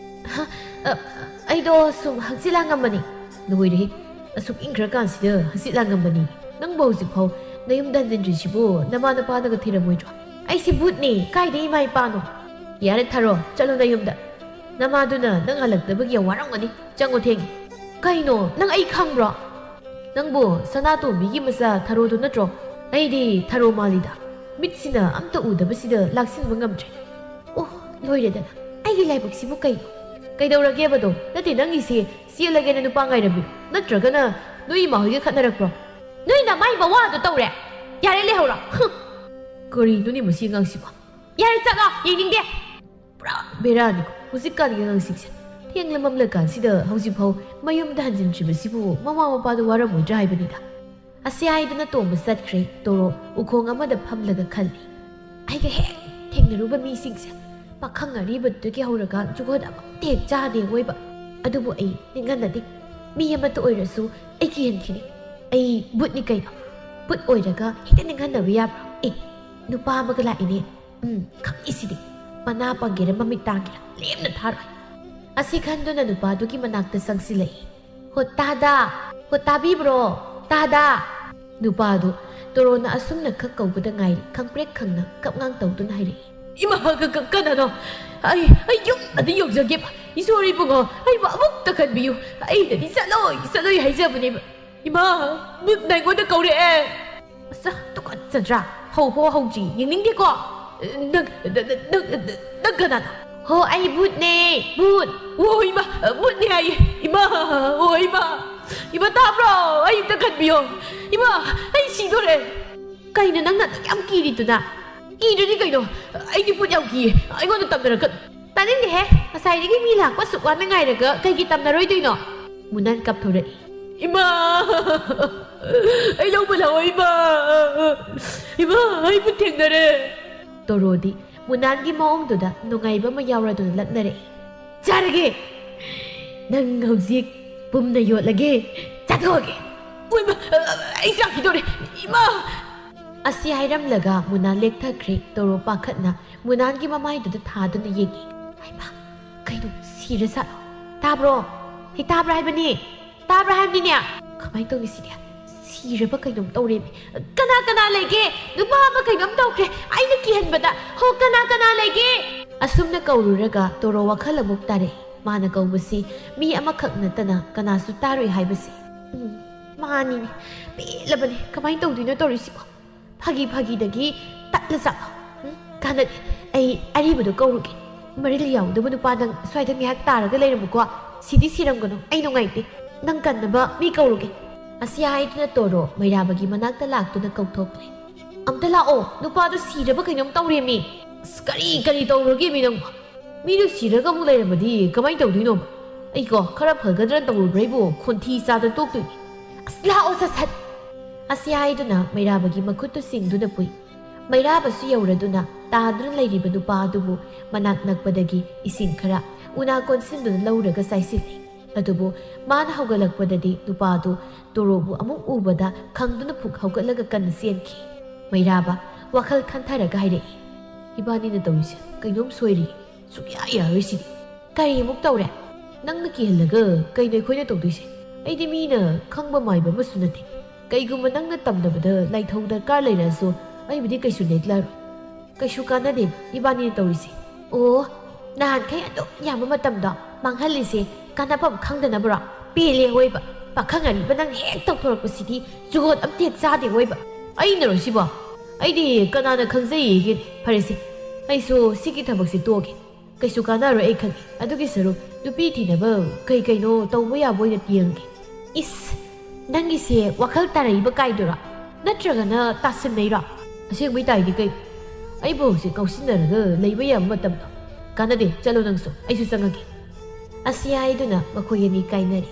"ꯍ? ꯑ, ꯑꯩꯗꯣ ꯁꯨꯝ ꯍꯪꯆꯤꯠ ꯂꯥꯡꯉꯝꯕꯅꯤ꯫" "ꯂꯣꯏꯔꯦꯍꯦ꯫ ꯑꯁꯨꯛ ꯏꯪꯈ꯭ꯔꯀꯥꯟꯁꯤꯗ ꯍꯪꯆꯤꯠ ꯂꯥꯡꯉꯝꯕꯅꯤ꯫ ꯅꯪꯕꯨ ꯍꯧꯖꯤꯛꯐꯥꯎ ꯅꯌꯨꯝꯗ ꯍꯟꯖꯤꯟꯗ꯭ꯔꯤꯁꯤꯕꯨ ꯅꯃꯥ ꯅꯄꯥꯅꯒ ꯊꯤꯔꯝꯃꯣꯏꯗ꯭ꯔꯣ?" "ꯑꯩꯁꯦ ꯚꯨꯠꯅꯤ꯫ ꯀꯥꯏꯗꯩ ꯏꯃꯥ ꯏꯄꯥꯅꯣ?" "ꯌꯥꯔꯦ ꯊꯥꯔꯣ, ꯆꯠꯂꯣ ꯅꯌꯨꯝꯗ꯫ ꯅꯃꯥꯗꯨꯅ ꯅꯪ ꯍꯜꯂꯛꯇꯕꯒꯤ ꯌꯥꯝ ꯋꯥꯔꯝꯒꯅꯤ꯫ ꯆꯪꯉꯣ ꯊꯦꯡꯉꯦ꯫" "ꯀꯩꯅꯣ, ꯅꯪ ꯑꯩ ꯈꯪꯕ꯭ꯔꯣ?" "ꯅꯪꯕꯨ ꯁꯅꯥꯇꯣꯝꯕꯤꯒꯤ ꯃꯆꯥ ꯊꯔꯣꯗꯨ ꯅꯠꯇ꯭ꯔꯣ?" "ꯑꯩꯗꯤ ꯊꯔꯣ ꯃꯥꯜꯂꯤꯗ꯫ ꯃꯤꯠꯁꯤꯅ ꯑꯝꯇ ꯎꯗꯕꯁꯤꯗ ꯂꯥꯛꯁꯤꯟꯕ ꯉꯝꯗ꯭ꯔꯦ꯫ ꯑꯣ, ꯂꯣꯏꯔꯦꯗꯅ꯫ ꯑꯩꯒꯤ ꯂꯥꯏꯕꯛꯁꯤꯕꯨ ꯀꯩꯅꯣ?" "ꯀꯩꯗꯧꯔꯒꯦꯕꯗꯣ? ꯅꯠꯇꯦ, ꯅꯪꯒꯤꯁꯦ ꯆꯦꯜꯂꯒꯦꯅ ꯅꯨꯄꯥ ꯉꯥꯏꯔꯝꯃꯤꯔꯣ? ꯅꯠꯇ꯭ꯔꯒꯅ ꯅꯣꯏ ꯏꯃꯥ ꯍꯣꯏꯒ ꯈꯠꯅꯔꯛꯄ꯭ꯔꯣ?" "ꯅꯣꯏ ꯅꯃꯥꯏ ꯃꯋꯥꯗꯣ ꯇꯧꯔꯦ꯫ ꯌꯥꯔꯦ, ꯂꯩꯍꯧꯔꯣ꯫" ꯍꯨꯝ꯫ ꯀꯔꯤꯅꯣꯅꯦ ꯃꯁꯤ ꯑꯉꯥꯡꯁꯤꯕꯣ? "ꯌꯥꯔꯦ, ꯆꯠꯂꯣ, ꯌꯦꯡꯅꯤꯡꯗꯦ꯫" ꯄꯨꯔꯥ ꯕꯦꯔꯥꯅꯤꯀꯣ ꯍꯧꯖꯤꯛꯀꯥꯟꯒꯤ ꯑꯉꯥꯡꯁꯤꯡꯁꯦ꯫ ꯊꯦꯡꯂ ꯃꯝꯂꯀꯥꯟꯁꯤꯗ ꯍꯧꯖꯤꯛꯐꯥꯎ ꯃꯌꯨꯝꯗ ꯍꯟꯖꯤꯟꯗ꯭ꯔꯤꯕꯁꯤꯕꯨ ꯃꯃꯥ ꯃꯄꯥꯗꯣ ꯋꯥꯔꯝꯃꯣꯏꯗ꯭ꯔꯥ ꯍꯥꯏꯕꯅꯤꯗ꯫ ꯑꯁꯤ ꯍꯥꯏꯗꯨꯅ ꯇꯣꯝꯕ ꯆꯠꯈ꯭ꯔꯦ꯫ ꯇꯣꯔꯣ ꯎꯈꯣꯡ ꯑꯃꯗ ꯐꯝꯂꯒ ꯈꯜꯂꯤ꯫ ꯑꯩꯒ ꯍꯦꯛ ꯊꯦꯡꯅꯔꯨꯕ ꯃꯤꯁꯤꯡꯁꯦ ꯄꯥꯈꯪ ꯑꯔꯤꯕꯗꯨꯗꯒꯤ ꯍꯧꯔꯒ ꯖꯨꯒꯣꯠ ꯑꯃꯠꯇ ꯍꯦꯛ ꯆꯥꯗꯦ ꯑꯣꯏꯕ꯫ ꯑꯗꯨꯕꯨ ꯑꯩ ꯅꯤꯡꯍꯟꯅꯗꯦ꯫ ꯃꯤ ꯑꯃꯠꯇ ꯑꯣꯏꯔꯁꯨ ꯑꯩ ꯀꯤꯍꯟꯈꯤꯅꯤ꯫ ꯑꯩ ꯕꯨꯠꯅꯤ ꯀꯩꯅꯣ꯫ ꯕꯨꯠ ꯑꯣꯏꯔꯒ ꯍꯦꯛꯇ ꯅꯤꯡꯍꯟꯅꯕ ꯌꯥꯕ꯭ꯔꯣ? ꯑꯦ, ꯅꯨꯄꯥ ꯑꯃꯒ ꯂꯥꯛꯏꯅꯦ꯫ ꯎꯝ, ꯈꯪꯉꯤꯁꯤꯗꯤ꯫ ꯃꯅꯥ ꯄꯪꯒꯦꯔꯥ ꯃꯃꯤꯠ ꯇꯥꯡꯒꯦꯔꯥ ꯂꯦꯝꯅ ꯊꯥꯔꯣꯏ꯫ ꯑꯁꯤ ꯈꯟꯗꯨꯅ ꯅꯨꯄꯥꯗꯨꯒꯤ ꯃꯅꯥꯛꯇ ꯆꯪꯁꯤꯜꯂꯛꯏ꯫ "ꯍꯣ ꯇꯥꯗꯥ! ꯍꯣ ꯇꯥꯕꯤꯕ꯭ꯔꯣ? ꯇꯥꯗꯥ!" ꯅꯨꯄꯥꯗꯨ ꯇꯣꯔꯣꯅ ꯑꯁꯨꯝꯅ ꯈꯛ ꯀꯧꯕꯗ ꯉꯥꯏꯔꯤ ꯈꯪꯄ꯭ꯔꯦꯛ ꯈꯪꯅ ꯀꯞꯉꯥꯡ ꯇꯧꯗꯨꯅ ꯍꯥꯏꯔꯛꯏ꯫ "ꯏꯃꯥ, ꯀ-, ꯀ-, ꯀꯅꯥꯅꯣ? ꯑꯩ, ꯑꯩ ꯌꯨꯝꯗꯗꯤ ꯌꯧꯖꯒꯦꯕ꯫ ꯏꯁꯣꯔ ꯏꯕꯨꯡꯉꯣ, ꯑꯩꯕꯨ ꯑꯃꯨꯛꯇ ꯈꯟꯕꯤꯌꯨ꯫ ꯑꯩꯅꯗꯤ ꯆꯠꯂꯣꯏ, ꯆꯠꯂꯣꯏ ꯍꯥꯏꯖꯕꯅꯦꯕ꯫ ꯏꯃꯥ, ꯕꯨꯠꯅ ꯑꯩꯉꯣꯟꯗ ꯀꯧꯔꯛꯑꯦ꯫ ꯑꯁ, ꯇꯨꯀꯠꯆꯗ꯭ꯔꯥ? ꯍꯧ ꯍꯣ ꯍꯧꯗ꯭ꯔꯤ, ꯌꯦꯡꯅꯤꯡꯗꯦꯀꯣ꯫ ꯅꯪ, ꯅꯪ, ꯅꯪ, ꯅꯪ ꯀꯅꯥꯅꯣ? ꯍꯣ, ꯑꯩ ꯕꯨꯠꯅꯦ, ꯕꯨꯠ꯫ ꯑꯣ ꯏꯃꯥ, ꯕꯨꯠꯅꯦ ꯍꯥꯏꯌꯦ꯫ ꯏꯃꯥ, ꯑꯣ ꯏꯃꯥ, ꯏꯃꯥ ꯇꯥꯕ꯭ꯔꯣ? ꯑꯩ ꯑꯝꯇ ꯀꯟꯕꯤꯌꯣ꯫ ꯏꯃꯥ, ꯑꯩ ꯁꯤꯗꯣꯔꯦ꯫ ꯀꯩꯅꯣ ꯅꯪꯅ ꯑꯗꯨꯛ ꯌꯥꯝ ꯀꯤꯔꯤꯗꯨꯅ? ꯀꯤꯗ꯭ꯔꯗꯤ ꯀꯩꯅꯣ? ꯑꯩꯗꯤ ꯕꯨꯠ ꯌꯥꯝ ꯀꯤꯌꯦ꯫ ꯑꯩꯉꯣꯟꯗ ꯇꯝꯅꯔꯛꯀꯅꯨ꯫ ꯇꯥꯅꯤꯡꯗꯦꯍꯦ, ꯉꯁꯥꯏꯗꯒꯤ ꯃꯤ ꯂꯥꯛꯄ ꯑꯁꯨꯛ ꯋꯥꯅ ꯉꯥꯏꯔꯒ ꯀꯩꯒꯤ ꯇꯝꯅꯔꯣꯏꯗꯣꯏꯅꯣ? ꯃꯨꯅꯥꯟ ꯀꯞꯊꯣꯔꯛꯏ꯫ ꯏꯃꯥ! ꯑꯩ ꯂꯧꯕ ꯂꯥꯛꯑꯣ ꯏꯃꯥ! ꯏꯃꯥ! ꯑꯩꯕꯨ ꯊꯦꯡꯅꯔꯦ! ꯇꯣꯔꯣꯗꯤ ꯃꯨꯅꯥꯟꯒꯤ ꯃꯑꯣꯡꯗꯨꯗ ꯅꯨꯡꯉꯥꯏꯕ ꯑꯃ ꯌꯥꯎꯔꯗꯨꯅ ꯂꯛꯅꯔꯛꯏ꯫ ꯆꯥꯔꯒꯦ! ꯅꯪ ꯍꯧꯖꯤꯛ ꯄꯨꯝꯅ ꯌꯣꯠꯂꯒꯦ! ꯆꯥꯊꯣꯛꯑꯒꯦ! ꯑꯣꯏꯃꯥ! ꯑꯩ ꯆꯥꯈꯤꯗꯧꯔꯦ! ꯏꯃꯥ! ꯑꯁꯤ ꯍꯥꯏꯔꯝꯂꯒ ꯃꯨꯅꯥꯟ ꯂꯦꯛꯊꯈ꯭ꯔꯦ꯫ ꯇꯣꯔꯣ ꯄꯥꯈꯠꯅ ꯃꯨꯅꯥꯟꯒꯤ ꯃꯃꯥꯏꯗꯨꯗ ꯊꯥꯗꯨꯅ ꯌꯦꯡꯉꯤ꯫ ꯍꯩꯃꯥ! ꯀꯩꯅꯣ? ꯁꯤꯔꯖꯥꯠꯂꯣ? ꯇꯥꯕ꯭ꯔꯣ? ꯍꯤ ꯇꯥꯕ꯭ꯔꯥ ꯍꯥꯏꯕꯅꯤ? ꯇꯥꯕ꯭ꯔꯥ ꯍꯥꯏꯕꯅꯤꯅꯦ? ꯀꯃꯥꯏꯅ ꯇꯧꯅꯤ ꯁꯤꯗꯤ? ꯁꯤꯔꯕ ꯀꯩꯅꯣꯝ ꯇꯧꯔꯦꯃꯤ꯫ ꯀꯅꯥ ꯀꯅꯥ ꯂꯩꯒꯦ? ꯅꯨꯄꯥ ꯑꯃ ꯀꯩꯅꯣꯝ ꯇꯧꯈ꯭ꯔꯦ꯫ ꯑꯩꯅ ꯀꯤꯍꯟꯕꯗ꯫ ꯍꯣ, ꯀꯅꯥ ꯀꯅꯥ ꯂꯩꯒꯦ? ꯑꯁꯨꯝꯅ ꯀꯧꯔꯨꯔꯒ ꯇꯣꯔꯣ ꯋꯥꯈꯜ ꯑꯃꯨꯛ ꯇꯥꯔꯛꯏ꯫ ꯃꯥꯅ ꯀꯧꯕꯁꯤ ꯃꯤ ꯑꯃꯈꯛ ꯅꯠꯇꯅ ꯀꯅꯥꯁꯨ ꯇꯥꯔꯣꯏ ꯍꯥꯏꯕꯁꯤ꯫ ꯎꯝ, ꯃꯥꯅꯤꯅꯦ꯫ ꯄꯦꯜꯂꯕꯅꯦ꯫ ꯀꯃꯥꯏꯅ ꯇꯧꯗꯣꯏꯅꯣ ꯇꯧꯔꯤꯁꯤꯕꯣ? ꯐꯥꯒꯤ ꯐꯥꯒꯤꯗꯒꯤ ꯇꯠꯂ ꯆꯠꯂꯣ꯫ ꯎꯝ, ꯀꯥꯟꯅꯗꯦ꯫ ꯑꯩ ꯑꯔꯤꯕꯗꯣ ꯀꯧꯔꯨꯒꯦ꯫ ꯃꯔꯤꯜ ꯌꯥꯎꯗꯕ ꯅꯨꯄꯥ, ꯅꯪ ꯁ꯭ꯋꯥꯏꯗ ꯉꯥꯏꯍꯥꯛ ꯇꯥꯔꯒ ꯂꯩꯔꯝꯃꯨꯀꯣ꯫ ꯁꯤꯗꯤ ꯁꯤꯔꯝꯒꯅꯨ꯫ ꯑꯩ ꯅꯨꯡꯉꯥꯏꯇꯦ꯫ ꯅꯪ ꯀꯟꯅꯕ ꯃꯤ ꯀꯧꯔꯨꯒꯦ꯫ ꯑꯁꯤ ꯍꯥꯏꯗꯨꯅ ꯇꯣꯔꯣ ꯃꯩꯔꯥꯕꯒꯤ ꯃꯅꯥꯛꯇ ꯂꯥꯛꯇꯨꯅ ꯀꯧꯊꯣꯛꯂꯦ꯫ "ꯑꯝꯇ ꯂꯥꯛꯑꯣ, ꯅꯨꯄꯥꯗꯣ ꯁꯤꯔꯕ ꯀꯩꯅꯣꯝ ꯇꯧꯔꯦꯃꯤ!" "ꯑꯁ, ꯀꯔꯤ, ꯀꯔꯤ ꯇꯧꯔꯒꯦꯃꯤ ꯅꯪꯕꯣ? ꯃꯤꯗꯣ ꯁꯤꯔꯒ ꯑꯃꯨꯛ ꯂꯩꯔꯝꯃꯗꯤ ꯀꯃꯥꯏꯅ ꯇꯧꯗꯣꯏꯅꯣꯕ? ꯑꯩꯀꯣ ꯈꯔ ꯐꯒꯗ꯭ꯔꯥ ꯇꯧꯔꯨꯕ꯭ꯔꯥ ꯑꯩꯕꯨ? ꯈꯣꯟꯊꯤ ꯆꯥꯗ ꯇꯣꯛꯇꯣꯏꯅꯤ꯫ ꯑꯁ, ꯂꯥꯛꯑꯣ ꯁꯠ ꯁꯠ!" ꯑꯁꯤ ꯍꯥꯏꯗꯨꯅ ꯃꯩꯔꯥꯕꯒꯤ ꯃꯈꯨꯠꯇꯨ ꯆꯤꯡꯗꯨꯅ ꯄꯨꯏ꯫ ꯃꯩꯔꯥꯕꯁꯨ ꯌꯧꯔꯗꯨꯅ ꯇꯥꯗꯨꯅ ꯂꯩꯔꯤꯕ ꯅꯨꯄꯥ ꯑꯗꯨꯕꯨ ꯃꯅꯥꯛ ꯅꯛꯄꯗꯒꯤ ꯏꯁꯤꯡ ꯈꯔ ꯎꯅꯥ ꯀꯣꯟꯁꯤꯟꯗꯨꯅ ꯂꯧꯔꯒ ꯆꯥꯏꯁꯤꯜꯂꯤ꯫ ꯑꯗꯨꯕꯨ ꯃꯥꯅ ꯍꯧꯒꯠꯂꯛꯄꯗꯗꯤ ꯅꯨꯄꯥ ꯑꯗꯨ ꯇꯣꯔꯣꯕꯨ ꯑꯃꯨꯛ ꯎꯕꯗ ꯈꯪꯗꯨꯅ ꯐꯨꯛ ꯍꯧꯒꯠꯂꯒ ꯀꯟꯅ ꯆꯦꯟꯈꯤ꯫ ꯃꯩꯔꯥꯕ ꯋꯥꯈꯜ ꯈꯟꯊꯔꯒ ꯍꯥꯏꯔꯛꯏ, "ꯏꯕꯥꯅꯤꯅ ꯇꯧꯔꯤꯁꯦ ꯀꯩꯅꯣꯝ ꯁꯣꯏꯔꯤ꯫ ꯁꯨꯛꯌꯥ ꯌꯥꯔꯣꯏ ꯁꯤꯗꯤ꯫ ꯀꯔꯤ ꯑꯃꯨꯛ ꯇꯧꯔꯦ? ꯅꯪꯅ ꯀꯤꯍꯜꯂꯒ ꯀꯩꯅꯣ ꯑꯩꯈꯣꯏꯅ ꯇꯧꯗꯣꯏꯁꯦ? ꯑꯩꯗꯤ ꯃꯤꯅ ꯈꯪꯕ ꯃꯥꯏꯕ ꯑꯃꯁꯨ ꯅꯠꯇꯦ꯫ ꯀꯩꯒꯨꯝꯕ ꯅꯪꯅ ꯇꯝꯅꯕꯗ ꯂꯥꯏꯊꯧ ꯗꯔꯀꯥꯔ ꯂꯩꯔꯛꯑꯁꯨ ꯑꯩꯕꯨꯗꯤ ꯀꯩꯁꯨ ꯂꯦꯛꯂꯔꯣꯏ꯫ ꯀꯩꯁꯨ ꯀꯥꯟꯅꯗꯦ ꯏꯕꯥꯅꯤꯅ ꯇꯧꯔꯤꯁꯦ꯫" "ꯑꯣ, ꯅꯍꯥꯟꯈꯩ ꯑꯗꯨꯛ ꯌꯥꯝꯕ ꯃꯇꯝꯗꯣ ꯃꯥꯡꯍꯜꯂꯤꯁꯦ ꯀꯥꯟꯅꯐꯝ ꯈꯪꯗꯅꯕ꯭ꯔꯣ?" ꯄꯦꯜꯂꯦ ꯑꯣꯏꯕ꯫ ꯄꯥꯈꯪ ꯑꯔꯤꯕ ꯅꯪ ꯍꯦꯛ ꯇꯧꯊꯣꯔꯛꯄꯁꯤꯗꯤ ꯖꯨꯒꯣꯠ ꯑꯝꯇ ꯍꯦꯛ ꯆꯥꯗꯦ ꯑꯣꯏꯕ꯫ ꯑꯩꯅꯔꯣ ꯁꯤꯕꯣ? ꯑꯩꯗꯤ ꯀꯅꯥꯅ ꯈꯪꯖꯩꯌꯦꯒꯦ? ꯐꯔꯦꯁꯦ, ꯑꯩꯁꯨ ꯁꯤꯒꯤ ꯊꯕꯛꯁꯦ ꯇꯣꯛꯑꯒꯦ꯫ ꯀꯩꯁꯨ ꯀꯥꯟꯅꯔꯣꯏ ꯑꯩ ꯈꯪꯉꯦ꯫ ꯑꯗꯨꯒꯤ ꯁꯔꯨꯛ ꯅꯨꯄꯤ ꯊꯤꯅꯕ ꯀꯩ ꯀꯩꯅꯣ ꯇꯧꯕ ꯌꯥꯕ ꯑꯣꯏꯅ ꯌꯦꯡꯒꯦ꯫ ꯏꯁ, ꯅꯪꯒꯤꯁꯦ ꯋꯥꯈꯜ ꯇꯥꯔꯛꯏꯕ ꯀꯥꯏꯗꯨꯔꯣ? ꯅꯠꯇ꯭ꯔꯒꯅ ꯇꯥꯁꯤꯟꯅꯩꯔꯣ? ꯑꯁꯦꯡꯕꯩ ꯇꯥꯏꯗꯤ ꯀꯩꯅꯣ? ꯑꯩꯕꯨ ꯍꯧꯖꯤꯛ ꯉꯥꯎꯁꯤꯟꯅꯔꯒ ꯂꯩꯕ ꯌꯥꯕ ꯃꯇꯝꯗꯣ? ꯀꯥꯟꯅꯗꯦ, ꯆꯠꯂꯣ ꯅꯪꯁꯨ, ꯑꯩꯁꯨ ꯆꯪꯉꯒꯦ꯫ ꯑꯁꯤ ꯍꯥꯏꯗꯨꯅ ꯃꯈꯣꯏ ꯑꯅꯤ ꯀꯥꯏꯅꯔꯦ꯫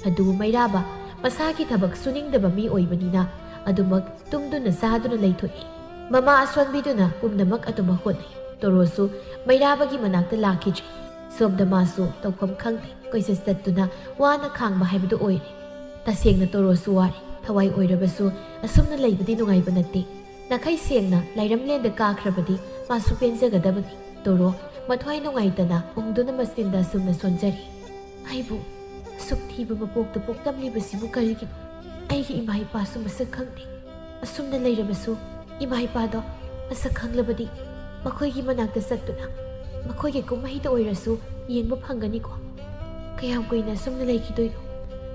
ꯑꯗꯨꯕꯨ ꯃꯩꯔꯥꯕ ꯃꯁꯥꯒꯤ ꯊꯕꯛ ꯁꯨꯅꯤꯡꯗꯕ ꯃꯤ ꯑꯣꯏꯕꯅꯤꯅ ꯑꯗꯨꯃꯛ ꯇꯨꯝꯗꯨꯅ ꯆꯥꯗꯨꯅ ꯂꯩꯊꯣꯛꯏ꯫ ꯃꯃꯥ ꯑꯁꯣꯟꯕꯤꯗꯨꯅ ꯄꯨꯝꯅꯃꯛ ꯑꯗꯨꯃꯛ ꯍꯣꯠꯅꯩ꯫ ꯇꯣꯔꯣꯁꯨ ꯃꯩꯔꯥꯕꯒꯤ ꯃꯅꯥꯛꯇ ꯂꯥꯛꯈꯤꯗ꯭ꯔꯦ꯫ ꯁꯣꯝꯗ ꯃꯥꯁꯨ ꯇꯧꯐꯝ ꯈꯪꯗꯦ꯫ ꯀꯣꯏꯆꯠ ꯆꯠꯇꯨꯅ ꯋꯥꯅ ꯈꯥꯡꯕ ꯍꯥꯏꯕꯗꯨ ꯑꯣꯏꯔꯦ꯫ ꯇꯁꯦꯡꯅ ꯇꯣꯔꯣꯁꯨ ꯋꯥꯔꯦ꯫ ꯊꯋꯥꯏ ꯑꯣꯏꯔꯕꯁꯨ ꯑꯁꯨꯝꯅ ꯂꯩꯕꯗꯤ ꯅꯨꯡꯉꯥꯏꯕ ꯅꯠꯇꯦ꯫ ꯅꯥꯈꯩ ꯁꯦꯡꯅ ꯂꯥꯏꯔꯝꯂꯦꯟꯗ ꯀꯥꯈ꯭ꯔꯕꯗꯤ ꯃꯥꯁꯨ ꯄꯦꯟꯖꯒꯗꯕꯅꯤ꯫ ꯇꯣꯔꯣ ꯃꯊ꯭ꯋꯥꯏ ꯅꯨꯡꯉꯥꯏꯇꯅ ꯎꯪꯗꯨꯅ ꯃꯆꯤꯟꯗ ꯑꯁꯨꯝꯅ ꯁꯣꯟꯖꯔꯤ꯫ ꯑꯩꯕꯨ ꯑꯁꯨꯛ ꯊꯤꯕ ꯃꯄꯣꯛꯇ ꯄꯣꯛꯂꯝꯂꯤꯕꯁꯤꯕꯨ ꯀꯔꯤꯒꯤꯅꯣ? ꯑꯩꯒꯤ ꯏꯃꯥ ꯏꯄꯥꯁꯨ ꯃꯁꯛ ꯈꯪꯗꯦ꯫ ꯑꯁꯨꯝꯅ ꯂꯩꯔꯕꯁꯨ ꯏꯃꯥ ꯏꯄꯥꯗꯣ ꯃꯁꯛ ꯈꯪꯂꯕꯗꯤ ꯃꯈꯣꯏꯒꯤ ꯃꯅꯥꯛꯇ ꯆꯠꯇꯨꯅ ꯃꯈꯣꯏꯒꯤ ꯀꯨꯝꯍꯩꯗ ꯑꯣꯏꯔꯁꯨ ꯌꯦꯡꯕ ꯐꯪꯒꯅꯤꯀꯣ꯫ ꯀꯌꯥꯝ ꯀꯨꯏꯅ ꯑꯁꯨꯝꯅ ꯂꯩꯈꯤꯗꯣꯏꯅꯣ?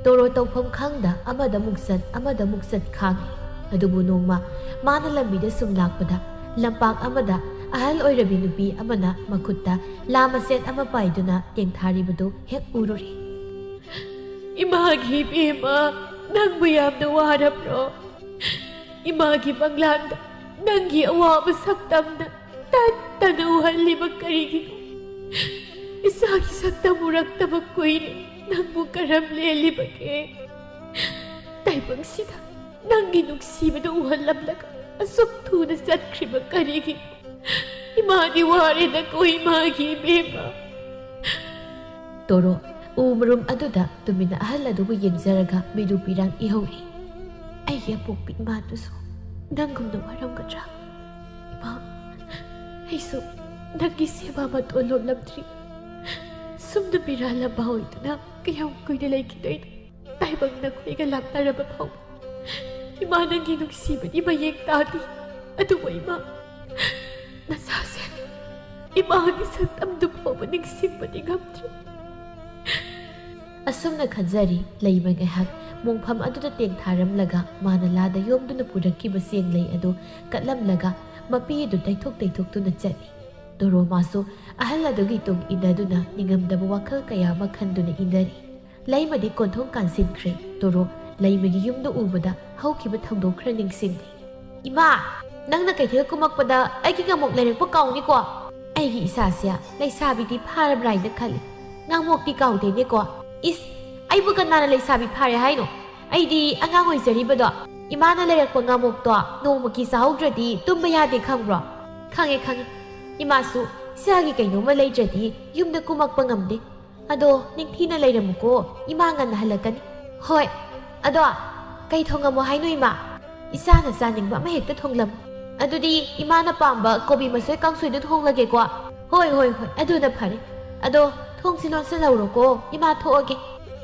ꯇꯣꯔꯣ ꯇꯧꯐꯝ ꯈꯪꯗ ꯑꯃꯗ ꯑꯃꯨꯛ ꯆꯠ, ꯑꯃꯗ ꯑꯃꯨꯛ ꯆꯠ ꯈꯥꯡꯉꯤ꯫ ꯑꯗꯨꯕꯨ ꯅꯣꯡꯃ ꯃꯥꯅ ꯂꯝꯕꯤꯗ ꯁꯨꯝ ꯂꯥꯛꯄꯗ ꯂꯝꯄꯥꯛ ꯑꯃꯗ ꯑꯍꯜ ꯑꯣꯏꯔꯕꯤ ꯅꯨꯄꯤ ꯑꯃꯅ ꯃꯈꯨꯠꯇ ꯂꯥ ꯃꯆꯦꯠ ꯑꯃ ꯄꯥꯏꯗꯨꯅ ꯇꯦꯡꯊꯥꯔꯤꯕꯗꯨ ꯍꯦꯛ ꯎꯔꯨꯔꯦ꯫ "ꯏꯃꯥꯒꯤ ꯏꯕꯦꯝꯃ, ꯅꯪꯕꯨ ꯌꯥꯝꯅ ꯋꯥꯔꯕ꯭ꯔꯣ? ꯏꯃꯥꯒꯤ ꯃꯪꯂꯥꯟꯗ ꯅꯪꯒꯤ ꯑꯋꯥꯕ ꯁꯛꯇꯝꯗ ꯇꯠꯇꯅ ꯎꯍꯜꯂꯤꯕ ꯀꯔꯤꯒꯤꯅꯣ? ꯏꯆꯥꯒꯤ ꯁꯛꯇꯝ ꯎꯔꯛꯇꯕ ꯀꯨꯏꯔꯦ꯫ ꯅꯪꯕꯨ ꯀꯔꯝ ꯂꯦꯜꯂꯤꯕꯒꯦ? ꯇꯥꯏꯕꯪꯁꯤꯗ ꯅꯪꯒꯤ ꯅꯨꯡꯁꯤꯕꯗꯨ ꯎꯍꯜꯂꯝꯂꯒ ꯑꯁꯨꯛ ꯊꯨꯅ ꯆꯠꯈ꯭ꯔꯤꯕ ꯀꯔꯤꯒꯤꯅꯣ? ꯏꯃꯥꯗꯤ ꯋꯥꯔꯦꯗꯀꯣ, ꯏꯃꯥꯒꯤ ꯏꯕꯦꯝꯃ꯫" ꯇꯣꯔꯣ ꯎ ꯃꯔꯨꯝ ꯑꯗꯨꯗ ꯇꯨꯃꯤꯟꯅ ꯑꯍꯜ ꯑꯗꯨꯕꯨ ꯌꯦꯡꯖꯔꯒ ꯃꯤꯔꯨ ꯄꯤꯔꯥꯡ ꯏꯍꯧꯔꯤ꯫ "ꯑꯩꯒꯤ ꯑꯄꯣꯛꯄꯤ ꯏꯃꯥꯗꯨꯁꯨ ꯅꯪꯒꯨꯝꯅ ꯋꯥꯔꯝꯒꯗ꯭ꯔꯥ? ꯏꯃꯥ, ꯑꯩꯁꯨ ꯅꯪꯒꯤ ꯁꯦꯕꯥ ꯃꯇꯣꯟ ꯂꯣꯝꯂꯝꯗ꯭ꯔꯤ꯫ ꯁꯨꯝꯅ ꯃꯤꯔꯥ ꯂꯝꯕꯥ ꯑꯣꯏꯗꯨꯅ ꯀꯌꯥꯝ ꯀꯨꯏꯅ ꯂꯩꯈꯤꯗꯣꯏꯅꯣ? ꯇꯥꯏꯕꯪ ꯅꯈꯣꯏꯒ ꯂꯥꯞꯅꯔꯕ ꯐꯥꯎꯕ ꯏꯃꯥ ꯅꯪꯒꯤ ꯅꯨꯡꯁꯤꯕꯗꯤ ꯃꯌꯦꯡ ꯇꯥꯗꯦ꯫ ꯑꯗꯨꯕꯨ ꯏꯃꯥ, ꯅꯁꯥꯁꯦ ꯏꯃꯥꯒꯤ ꯁꯛꯇꯝꯗꯨ ꯐꯥꯎꯕ ꯅꯤꯡꯁꯤꯡꯕꯗꯤ ꯉꯝꯗ꯭ꯔꯦ꯫ ꯑꯁꯨꯝꯅ ꯈꯟꯖꯔꯤ ꯂꯩꯃ ꯉꯥꯏꯍꯥꯛ ꯃꯣꯡꯐꯝ ꯑꯗꯨꯗ ꯇꯦꯡꯊꯥꯔꯝꯂꯒ ꯃꯥꯅ ꯂꯥꯗ ꯌꯣꯝꯗꯨꯅ ꯄꯨꯔꯛꯈꯤꯕ ꯆꯦꯡ ꯂꯩ ꯑꯗꯨ ꯀꯠꯂꯝꯂꯒ ꯃꯄꯤ ꯑꯗꯨ ꯇꯩꯊꯣꯛ ꯇꯩꯊꯣꯛꯇꯨꯅ ꯆꯠꯂꯤ꯫ ꯇꯣꯔꯣ ꯃꯥꯁꯨ ꯑꯍꯜ ꯑꯗꯨꯒꯤ ꯇꯨꯡ ꯏꯟꯅꯗꯨꯅ ꯅꯤꯡꯉꯝꯗꯕ ꯋꯥꯈꯜ ꯀꯌꯥ ꯑꯃ ꯈꯟꯗꯨꯅ ꯏꯟꯅꯔꯤ꯫ ꯂꯩꯃꯗꯤ ꯀꯣꯟꯊꯣꯡ ꯀꯥꯟꯁꯤꯟꯈ꯭ꯔꯦ꯫ ꯇꯣꯔꯣ ꯂꯩꯃꯒꯤ ꯌꯨꯝꯗꯨ ꯎꯕꯗ ꯍꯧꯈꯤꯕ ꯊꯧꯗꯣꯛ ꯈꯔ ꯅꯤꯡꯁꯤꯡꯂꯤ꯫ "ꯏꯃꯥ, ꯅꯪꯅ ꯀꯩꯊꯦꯜ ꯀꯨꯝꯃꯛꯄꯗ ꯑꯩꯒꯤ ꯉꯥꯃꯣꯛ ꯂꯩꯔꯛꯄ ꯀꯥꯎꯅꯤꯀꯣ?" "ꯑꯩꯒꯤ ꯏꯆꯥꯁꯦ ꯂꯩꯁꯥꯕꯤꯗꯤ ꯐꯥꯔꯕ꯭ꯔꯥ ꯍꯥꯏꯅ ꯈꯜꯂꯤ꯫ ꯉꯥꯃꯣꯛꯇꯤ ꯀꯥꯎꯗꯦꯅꯦꯀꯣ?" "ꯏꯁ, ꯑꯩꯕꯨ ꯀꯅꯥꯅ ꯂꯩꯁꯥꯕꯤ ꯐꯥꯔꯦ ꯍꯥꯏꯅꯣ? ꯑꯩꯗꯤ ꯑꯉꯥꯡ ꯑꯣꯏꯖꯔꯤꯕꯗꯣ꯫ ꯏꯃꯥꯅ ꯂꯩꯔꯛꯄ ꯉꯥꯃꯣꯛꯇꯣ ꯅꯣꯡꯃꯒꯤ ꯆꯥꯍꯧꯗ꯭ꯔꯗꯤ ꯇꯨꯝꯕ ꯌꯥꯗꯦ ꯈꯪꯕ꯭ꯔꯣ?" "ꯈꯪꯉꯦ, ꯈꯪꯉꯦ꯫ ꯏꯃꯥꯁꯨ ꯏꯆꯥꯒꯤ ꯀꯩꯅꯣꯝꯃ ꯂꯩꯗ꯭ꯔꯗꯤ ꯌꯨꯝꯗ ꯀꯨꯝꯃꯛꯄ ꯉꯝꯗꯦ꯫ ꯑꯗꯣ ꯅꯤꯡꯊꯤꯅ ꯂꯩꯔꯝꯃꯨꯀꯣ, ꯏꯃꯥ ꯉꯟꯅ ꯍꯜꯂꯛꯀꯅꯤ꯫" "ꯍꯣꯏ꯫ ꯑꯗꯣ ꯀꯩ ꯊꯣꯡꯉꯝꯃꯣ ꯍꯥꯏꯅꯣ ꯏꯃꯥ?" "ꯏꯆꯥꯅ ꯆꯥꯅꯤꯡꯕ ꯑꯃ ꯍꯦꯛꯇ ꯊꯣꯡꯂꯝꯃꯨ꯫" "ꯑꯗꯨꯗꯤ ꯏꯃꯥꯅ ꯄꯥꯝꯕ ꯀꯣꯕꯤ ꯃꯁꯣꯏ ꯀꯥꯡꯁꯣꯏꯗꯨ ꯊꯣꯡꯂꯒꯦꯀꯣ꯫" "ꯍꯣꯏ, ꯍꯣꯏ, ꯍꯣꯏ, ꯑꯗꯨꯅ ꯐꯔꯦ꯫ ꯑꯗꯣ ꯊꯣꯡꯁꯤ ꯂꯣꯟꯁꯤꯜꯍꯧꯔꯣꯀꯣ, ꯏꯃꯥ ꯊꯣꯛꯑꯒꯦ꯫"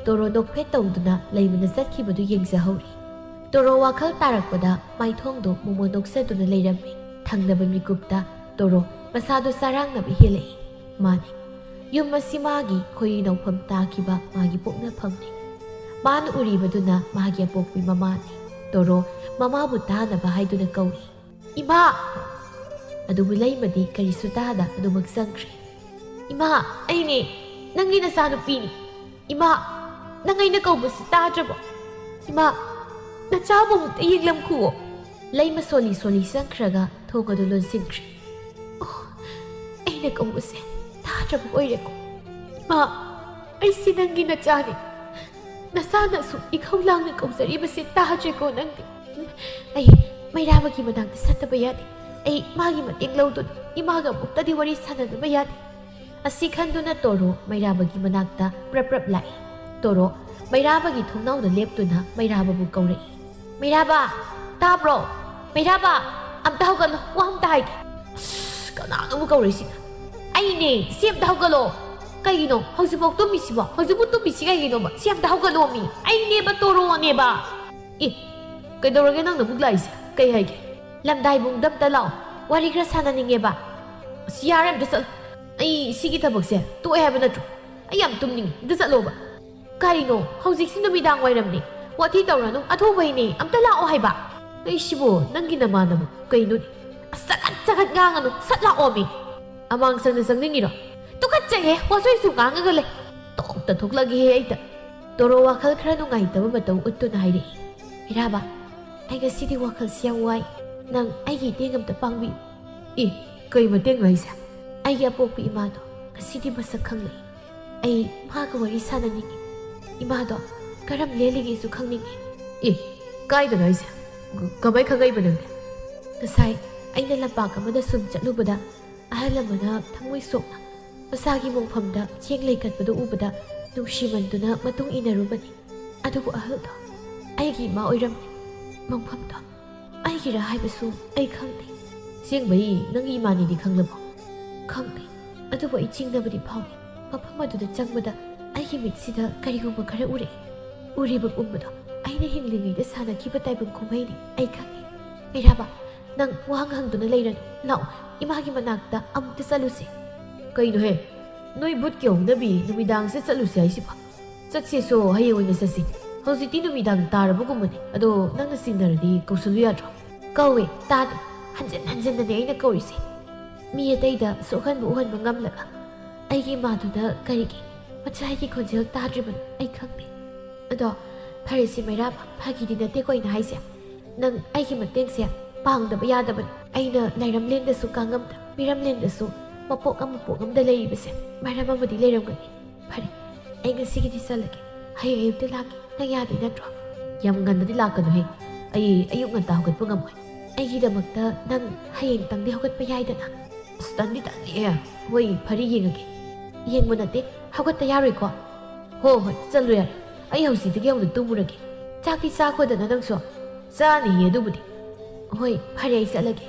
ꯇꯣꯔꯣ ꯅꯣꯛꯐꯦꯠ ꯇꯧꯗꯨꯅ ꯂꯩꯃꯅ ꯆꯠꯈꯤꯕꯗꯨ ꯌꯦꯡꯖꯍꯧꯔꯤ꯫ ꯇꯣꯔꯣ ꯋꯥꯈꯜ ꯇꯥꯔꯛꯄꯗ ꯃꯥꯏꯊꯣꯡꯗꯨ ꯃꯣꯃꯣꯟ ꯅꯣꯛꯆꯗꯨꯅ ꯂꯩꯔꯝꯃꯤ꯫ ꯊꯪꯅꯕ ꯃꯤꯀꯨꯞꯇ ꯇꯣꯔꯣ ꯃꯁꯥꯗꯨ ꯆꯔꯥꯡꯅꯕ ꯍꯦꯜꯂꯛꯏ꯫ ꯃꯥꯅꯤ, ꯌꯨꯝ ꯑꯁꯤ ꯃꯥꯒꯤ ꯈꯣꯏꯔꯤ ꯅꯧꯐꯝ ꯇꯥꯈꯤꯕ ꯃꯥꯒꯤ ꯄꯣꯛꯅꯐꯝꯅꯤ꯫ ꯃꯥꯅ ꯎꯔꯤꯕꯗꯨꯅ ꯃꯥꯒꯤ ꯑꯄꯣꯛꯄꯤ ꯃꯃꯥꯅꯤ꯫ ꯇꯣꯔꯣ ꯃꯃꯥꯕꯨ ꯇꯥꯅꯕ ꯍꯥꯏꯗꯨꯅ ꯀꯧꯏ, "ꯏꯃꯥ!" ꯑꯗꯨꯕꯨ ꯂꯩꯃꯗꯤ ꯀꯔꯤꯁꯨ ꯇꯥꯗ ꯑꯗꯨꯃꯛ ꯆꯪꯈ꯭ꯔꯦ꯫ "ꯏꯃꯥ, ꯑꯩꯅꯦ, ꯅꯪꯒꯤ ꯅꯆꯥꯅꯨꯄꯤꯅꯤ꯫ ꯏꯃꯥ, ꯅꯪ ꯑꯩꯅ ꯀꯧꯕꯁꯤ ꯇꯥꯗ꯭ꯔꯕꯣ? ꯏꯃꯥ, ꯅꯆꯥꯕꯨ ꯑꯃꯨꯛꯇ ꯌꯦꯡꯂꯝꯈꯨꯑꯣ꯫" ꯂꯩꯃ ꯁꯣꯜꯂꯤ ꯁꯣꯜꯂꯤ ꯆꯪꯈ꯭ꯔꯒ ꯊꯣꯡ ꯑꯗꯨ ꯂꯣꯟꯁꯤꯟꯈ꯭ꯔꯦ꯫ "ꯑꯣ, ꯑꯩꯅ ꯀꯧꯕꯁꯦ ꯇꯥꯗ꯭ꯔꯕ ꯑꯣꯏꯔꯦꯀꯣ? ꯏꯃꯥ, ꯑꯩꯁꯤ ꯅꯪꯒꯤ ꯅꯆꯥꯅꯤ꯫ ꯅꯆꯥꯅ ꯑꯁꯨꯛ ꯏꯈꯧ ꯂꯥꯡꯅ ꯀꯧꯖꯔꯤꯕꯁꯦ ꯇꯥꯗ꯭ꯔꯦꯀꯣ ꯅꯪꯗꯤ?" "ꯑꯩ ꯃꯩꯔꯥꯕꯒꯤ ꯃꯅꯥꯛꯇ ꯆꯠꯇꯕ ꯌꯥꯗꯦ꯫ ꯑꯩ ꯃꯥꯒꯤ ꯃꯇꯦꯡ ꯂꯧꯗꯨꯅ ꯏꯃꯥꯒ ꯑꯃꯨꯛꯇꯗꯤ ꯋꯥꯔꯤ ꯁꯥꯟꯅꯗꯕ ꯌꯥꯗꯦ꯫" ꯑꯁꯤ ꯈꯟꯗꯨꯅ ꯇꯣꯔꯣ ꯃꯩꯔꯥꯕꯒꯤ ꯃꯅꯥꯛꯇ ꯄ꯭ꯔꯞ ꯄ꯭ꯔꯞ ꯂꯥꯛꯏ꯫ ꯇꯣꯔꯣ ꯃꯩꯔꯥꯕꯒꯤ ꯊꯣꯡꯅꯥꯎꯗ ꯂꯦꯞꯇꯨꯅ ꯃꯩꯔꯥꯕꯕꯨ ꯀꯧꯔꯛꯏ꯫ "ꯃꯩꯔꯥꯕ, ꯇꯥꯕ꯭ꯔꯣ? ꯃꯩꯔꯥꯕ, ꯑꯝꯇ ꯍꯧꯒꯠꯂꯣ, ꯋꯥ ꯑꯝꯇ ꯍꯥꯏꯒꯦ꯫" "ꯑꯁ, ꯀꯅꯥꯅꯣꯕꯨ ꯀꯧꯔꯛꯏꯁꯤꯅ?" "ꯑꯩꯅꯦ, ꯁꯤ ꯑꯝꯇ ꯍꯧꯒꯠꯂꯣ꯫" "ꯀꯩꯒꯤꯅꯣ ꯍꯧꯖꯤꯛꯐꯥꯎ ꯇꯨꯝꯃꯤꯁꯤꯕꯣ? ꯍꯧꯖꯤꯛꯄꯨ ꯇꯨꯝꯃꯤꯁꯤ ꯀꯩꯒꯤꯅꯣꯕ? ꯁꯤ ꯑꯝꯇ ꯍꯧꯒꯠꯂꯣꯃꯤ꯫ ꯑꯩꯅꯦꯕ, ꯇꯣꯔꯣꯅꯦꯕ꯫" "ꯑꯦ, ꯀꯩꯗꯧꯔꯒꯦ ꯅꯪꯅ ꯑꯃꯨꯛ ꯂꯥꯛꯏꯁꯦ? ꯀꯩ ꯍꯥꯏꯒꯦ?" "ꯂꯝꯗꯥꯏꯕꯨꯡꯗ ꯑꯝꯇ ꯂꯥꯛꯑꯣ, ꯋꯥꯔꯤ ꯈꯔ ꯁꯥꯟꯅꯅꯤꯡꯉꯦꯕ꯫" "ꯑꯁ, ꯌꯥꯔꯦ, ꯑꯝꯇ ꯆꯠꯂꯣ꯫ ꯑꯩ ꯁꯤꯒꯤ ꯊꯕꯛꯁꯦ ꯇꯣꯛꯑꯦ ꯍꯥꯏꯕ ꯅꯠꯇ꯭ꯔꯣ? ꯑꯩ ꯌꯥꯝ ꯇꯨꯝꯅꯤꯡꯉꯤ, ꯑꯝꯇ ꯆꯠꯂꯣꯕ꯫" ꯀꯩꯅꯣ? ꯍꯧꯖꯤꯛꯁꯤ ꯅꯨꯃꯤꯗꯥꯡ ꯋꯥꯏꯔꯝꯅꯤ꯫ ꯋꯥꯊꯤ ꯇꯧꯔꯅꯨ, ꯑꯊꯨꯕꯩꯅꯦ꯫ ꯑꯝꯇ ꯂꯥꯛꯑꯣ ꯍꯥꯏꯕ꯫ ꯑꯩꯁꯤꯕꯨ ꯅꯪꯒꯤ ꯅꯃꯥꯟꯅꯕ ꯀꯩꯅꯣꯅꯦ? ꯑꯁ, ꯆꯒꯠ ꯆꯒꯠ ꯉꯥꯡꯉꯅꯨ, ꯁꯠ ꯂꯥꯛꯑꯣꯃꯤ꯫ ꯑꯃꯥꯡ ꯁꯪꯗ ꯆꯪꯅꯤꯡꯉꯤꯔꯣ? ꯇꯨꯀꯠꯆꯩꯍꯦ, ꯋꯥꯆꯣꯏꯁꯨ ꯉꯥꯡꯉꯒ ꯂꯩ꯫ ꯇꯣꯛꯇ ꯊꯣꯛꯂꯒꯦꯍꯦ ꯑꯩꯗ꯫ ꯇꯣꯔꯣ ꯋꯥꯈꯜ ꯈꯔ ꯅꯨꯡꯉꯥꯏꯇꯕ ꯃꯇꯧ ꯎꯠꯇꯨꯅ ꯍꯥꯏꯔꯛꯏ꯫ ꯃꯩꯔꯥꯕ, ꯑꯩ ꯉꯁꯤꯗꯤ ꯋꯥꯈꯜꯁꯤ ꯌꯥꯝ ꯋꯥꯏ꯫ ꯅꯪ ꯑꯩꯒꯤ ꯏꯇꯦꯡ ꯑꯝꯇ ꯄꯥꯡꯕꯤꯌꯨ꯫ ꯑꯦ, ꯀꯩ ꯃꯇꯦꯡꯅꯣ ꯍꯥꯏꯁꯦ? ꯑꯩꯒꯤ ꯑꯄꯣꯛꯄ ꯏꯃꯥꯗꯣ ꯉꯁꯤꯗꯤ ꯃꯁꯛ ꯈꯪꯂꯛꯏ꯫ ꯑꯩ ꯃꯥꯒ ꯋꯥꯔꯤ ꯁꯥꯟꯅꯅꯤꯡꯉꯤ꯫ ꯏꯃꯥꯗꯣ ꯀꯔꯝ ꯂꯦꯜꯂꯤꯒꯦꯁꯨ ꯈꯪꯅꯤꯡꯉꯤ꯫ ꯑꯦ, ꯀꯥꯏꯗꯅꯣ ꯍꯥꯏꯁꯦ? ꯀ-, ꯀꯃꯥꯏ ꯈꯪꯉꯛꯏꯕ ꯅꯪꯗꯤ? ꯉꯁꯥꯏ ꯑꯩꯅ ꯂꯝꯄꯥꯛ ꯑꯃꯗ ꯁꯨꯝ ꯆꯠꯂꯨꯕꯗ ꯑꯍꯜ ꯑꯃꯅ ꯊꯃꯣꯏ ꯁꯣꯛꯅ ꯃꯁꯥꯒꯤ ꯃꯣꯡꯐꯝꯗ ꯆꯦꯡ ꯂꯩꯀꯠꯄꯗꯨ ꯎꯕꯗ ꯅꯨꯡꯁꯤꯃꯟꯗꯨꯅ ꯃꯇꯨꯡ ꯏꯟꯅꯔꯨꯕꯅꯤ꯫ ꯑꯗꯨꯕꯨ ꯑꯍꯜꯗꯣ ꯑꯩꯒꯤ ꯏꯃꯥ ꯑꯣꯏꯔꯝꯃꯤ꯫ ꯃꯣꯡꯐꯝꯗꯣ ꯑꯩꯒꯤꯔꯥ ꯍꯥꯏꯕꯁꯨ ꯑꯩ ꯈꯪꯗꯦ꯫ ꯑꯁꯦꯡꯕꯩ ꯅꯪꯒꯤ ꯏꯃꯥꯅꯤꯗꯤ ꯈꯪꯂꯕꯣ? ꯈꯪꯗꯦ, ꯑꯗꯨꯕꯨ ꯑꯩ ꯆꯤꯡꯅꯕꯗꯤ ꯐꯥꯎꯏ꯫ ꯃꯐꯝ ꯑꯗꯨꯗ ꯆꯪꯕꯗ ꯑꯩꯒꯤ ꯃꯤꯠꯁꯤꯗ ꯀꯔꯤꯒꯨꯝꯕ ꯈꯔ ꯎꯔꯛꯏ꯫ ꯎꯔꯤꯕ ꯄꯨꯝꯕꯗꯣ ꯑꯩꯅ ꯍꯤꯡꯂꯤꯉꯩꯗ ꯁꯥꯟꯅꯈꯤꯕ ꯇꯥꯏꯕꯪ ꯀꯨꯝꯍꯩꯅꯤ꯫ ꯑꯩ ꯈꯪꯏ꯫ ꯃꯩꯔꯥꯕ, ꯅꯪ ꯋꯥꯍꯪ ꯍꯪꯗꯨꯅ ꯂꯩꯔꯅꯨ꯫ ꯂꯥꯛꯑꯣ, ꯏꯃꯥꯒꯤ ꯃꯅꯥꯛꯇ ꯑꯃꯨꯛꯇ ꯆꯠꯂꯨꯁꯤ꯫ ꯀꯩꯅꯣꯍꯦ? ꯅꯣꯏ ꯚꯨꯠꯀꯤ ꯍꯧꯅꯕꯤ ꯅꯨꯃꯤꯗꯥꯡꯁꯦ ꯆꯠꯂꯨꯁꯦ ꯍꯥꯏꯁꯤꯕꯣ? ꯆꯠꯁꯦꯁꯨ ꯍꯌꯦꯡ ꯑꯣꯏꯅ ꯆꯠꯁꯤ꯫ ꯍꯧꯖꯤꯛꯇꯤ ꯅꯨꯃꯤꯗꯥꯡ ꯇꯥꯔꯕꯒꯨꯝꯕꯅꯤ꯫ ꯑꯗꯣ ꯅꯪꯅ ꯆꯤꯡꯅꯔꯗꯤ ꯀꯧꯁꯜꯂꯨ ꯌꯥꯗ꯭ꯔꯣ? ꯀꯧꯋꯦ, ꯇꯥꯗꯦ꯫ ꯍꯟꯖꯤꯟ ꯍꯟꯖꯤꯟꯅꯅꯦ ꯑꯩꯅ ꯀꯧꯔꯤꯁꯦ꯫ ꯃꯤ ꯑꯇꯩꯗ ꯁꯣꯛꯍꯟꯕ ꯎꯍꯟꯕ ꯉꯝꯂꯒ ꯑꯩꯒꯤ ꯏꯃꯥꯗꯨꯗ ꯀꯔꯤꯒꯤ ꯃꯆꯥꯒꯤ ꯈꯣꯟꯖꯦꯜ ꯇꯥꯗ꯭ꯔꯤꯕꯅꯣ ꯑꯩ ꯈꯪꯗꯦ꯫ ꯑꯗꯣ ꯐꯔꯦꯁꯦ ꯃꯩꯔꯥꯕ, ꯐꯥꯒꯤꯗꯤ ꯅꯠꯇꯦꯀꯣ ꯑꯩꯅ ꯍꯥꯏꯁꯦ꯫ ꯅꯪ ꯑꯩꯒꯤ ꯃꯇꯦꯡꯁꯦ ꯄꯥꯡꯗꯕ ꯌꯥꯗꯕꯅꯤ꯫ ꯑꯩꯅ ꯂꯩꯔꯝꯂꯦꯟꯗꯁꯨ ꯀꯥꯡꯉꯝꯗ, ꯃꯤꯔꯝꯂꯦꯟꯗꯁꯨ ꯃꯄꯣꯛ ꯑꯃ ꯄꯣꯛ ꯑꯃꯗ ꯂꯩꯔꯤꯕꯁꯦ ꯃꯔꯝ ꯑꯃꯗꯤ ꯂꯩꯔꯝꯒꯅꯤ꯫ ꯐꯔꯦ, ꯑꯩ ꯉꯁꯤꯒꯤꯗꯤ ꯆꯠꯂꯒꯦ꯫ ꯍꯌꯦꯡ ꯑꯌꯨꯛꯇ ꯂꯥꯛꯀꯦ꯫ ꯅꯪ ꯌꯥꯗꯣꯏ ꯅꯠꯇ꯭ꯔꯣ? ꯌꯥꯝ ꯉꯟꯅꯗꯤ ꯂꯥꯛꯀꯅꯨꯍꯦ꯫ ꯑꯩ ꯑꯌꯨꯛ ꯉꯟꯇꯥ ꯍꯧꯒꯠꯄ ꯉꯝꯃꯣꯏ꯫ ꯑꯩꯒꯤꯗꯃꯛꯇ ꯅꯪ ꯍꯌꯦꯡꯇꯪꯗꯤ ꯍꯧꯒꯠꯄ ꯌꯥꯏꯗꯅ? ꯑꯁ, ꯇꯟꯗꯤ ꯇꯜꯂꯤꯍꯦ꯫ ꯍꯣꯏ, ꯐꯔꯦ, ꯌꯦꯡꯉꯒꯦ꯫ ꯌꯦꯡꯕ ꯅꯠꯇꯦ, ꯍꯧꯒꯠꯇ ꯌꯥꯔꯣꯏꯀꯣ? ꯍꯣ ꯍꯣꯏ, ꯆꯠꯂꯨ ꯌꯥꯔꯦ꯫ ꯑꯩ ꯍꯧꯖꯤꯛꯇꯒꯤ ꯍꯧꯅ ꯇꯨꯝꯃꯨꯔꯒꯦ꯫ ꯆꯥꯛꯇꯤ ꯆꯥꯈꯣꯗꯅ ꯅꯪꯁꯨ꯫ ꯆꯥꯅꯤꯌꯦ ꯑꯗꯨꯕꯨꯗꯤ꯫ ꯍꯣꯏ, ꯐꯔꯦ, ꯑꯩ ꯆꯠꯂꯒꯦ꯫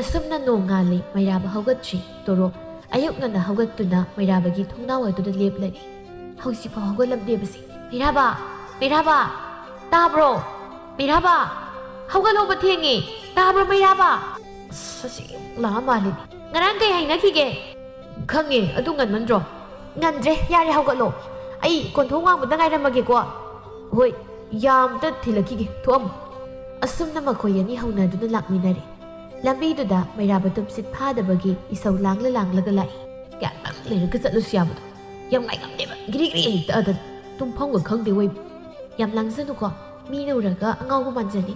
ꯑꯁꯨꯝꯅ ꯅꯣꯡꯉꯥꯜꯂꯦ, ꯃꯩꯔꯥꯕ ꯍꯧꯒꯠꯇ꯭ꯔꯤ꯫ ꯇꯣꯔꯣ ꯑꯌꯨꯛ ꯉꯟꯅ ꯍꯧꯒꯠꯇꯨꯅ ꯃꯩꯔꯥꯕꯒꯤ ꯊꯣꯡꯅꯥꯎ ꯑꯗꯨꯗ ꯂꯦꯞꯂꯔꯤ꯫ ꯍꯧꯖꯤꯛꯐꯥꯎ ꯍꯧꯒꯠꯂꯝꯗꯦꯕꯁꯦ꯫ ꯃꯩꯔꯥꯕ! ꯃꯩꯔꯥꯕ! ꯇꯥꯕ꯭ꯔꯣ? ꯃꯩꯔꯥꯕ! ꯍꯧꯒꯠꯂꯣꯕ, ꯊꯦꯡꯉꯦ꯫ ꯇꯥꯕ꯭ꯔꯣ, ꯃꯩꯔꯥꯕ? ꯑꯁ, ꯑꯁꯤ ꯂꯥꯛꯑ ꯃꯥꯜꯂꯤꯅꯦ꯫ ꯉꯔꯥꯡ ꯀꯩ ꯍꯥꯏꯅꯈꯤꯒꯦ? ꯈꯪꯉꯦ, ꯑꯗꯨ ꯉꯟꯃꯟꯗ꯭ꯔꯣ? ꯉꯟꯗ꯭ꯔꯦ, ꯌꯥꯔꯦ, ꯍꯧꯒꯠꯂꯣ꯫ ꯑꯩ ꯀꯣꯟꯊꯣꯡ ꯋꯥꯡꯕꯗ ꯉꯥꯏꯔꯝꯃꯒꯦꯀꯣ꯫ ꯍꯣꯏ, ꯌꯥꯝꯇ ꯊꯤꯜꯂꯛꯈꯤꯒꯦ, ꯊꯣꯛꯑꯝꯃꯣ꯫ ꯑꯁꯨꯝꯅ ꯃꯈꯣꯏ ꯑꯅꯤ ꯍꯧꯅꯗꯨꯅ ꯂꯥꯛꯃꯤꯟꯅꯔꯦ꯫ ꯂꯝꯕꯤꯗꯨꯗ ꯃꯩꯔꯥꯕ ꯇꯨꯝꯁꯤꯠ ꯐꯥꯗꯕꯒꯤ ꯏꯁꯧ ꯂꯥꯡꯂ ꯂꯥꯡꯂꯒ ꯂꯥꯛꯏ꯫ ꯉꯥꯏꯍꯥꯛꯇꯪ ꯂꯩꯔꯒ ꯆꯠꯂꯨꯁꯨ ꯌꯥꯕꯗꯣ꯫ ꯌꯥꯝ ꯉꯥꯏꯉꯝꯗꯦꯕ, ꯒꯤꯔꯤ ꯒꯤꯔꯤ ꯍꯦꯛ ꯇꯛꯑꯗꯅ꯫ ꯇꯨꯝꯐꯝꯒ ꯈꯪꯗꯦ ꯑꯣꯏꯕ꯫ ꯌꯥꯝ ꯂꯥꯡꯖꯅꯨꯀꯣ, ꯃꯤꯅ ꯎꯔꯒ ꯑꯉꯥꯎꯕ ꯃꯥꯟꯖꯅꯤ꯫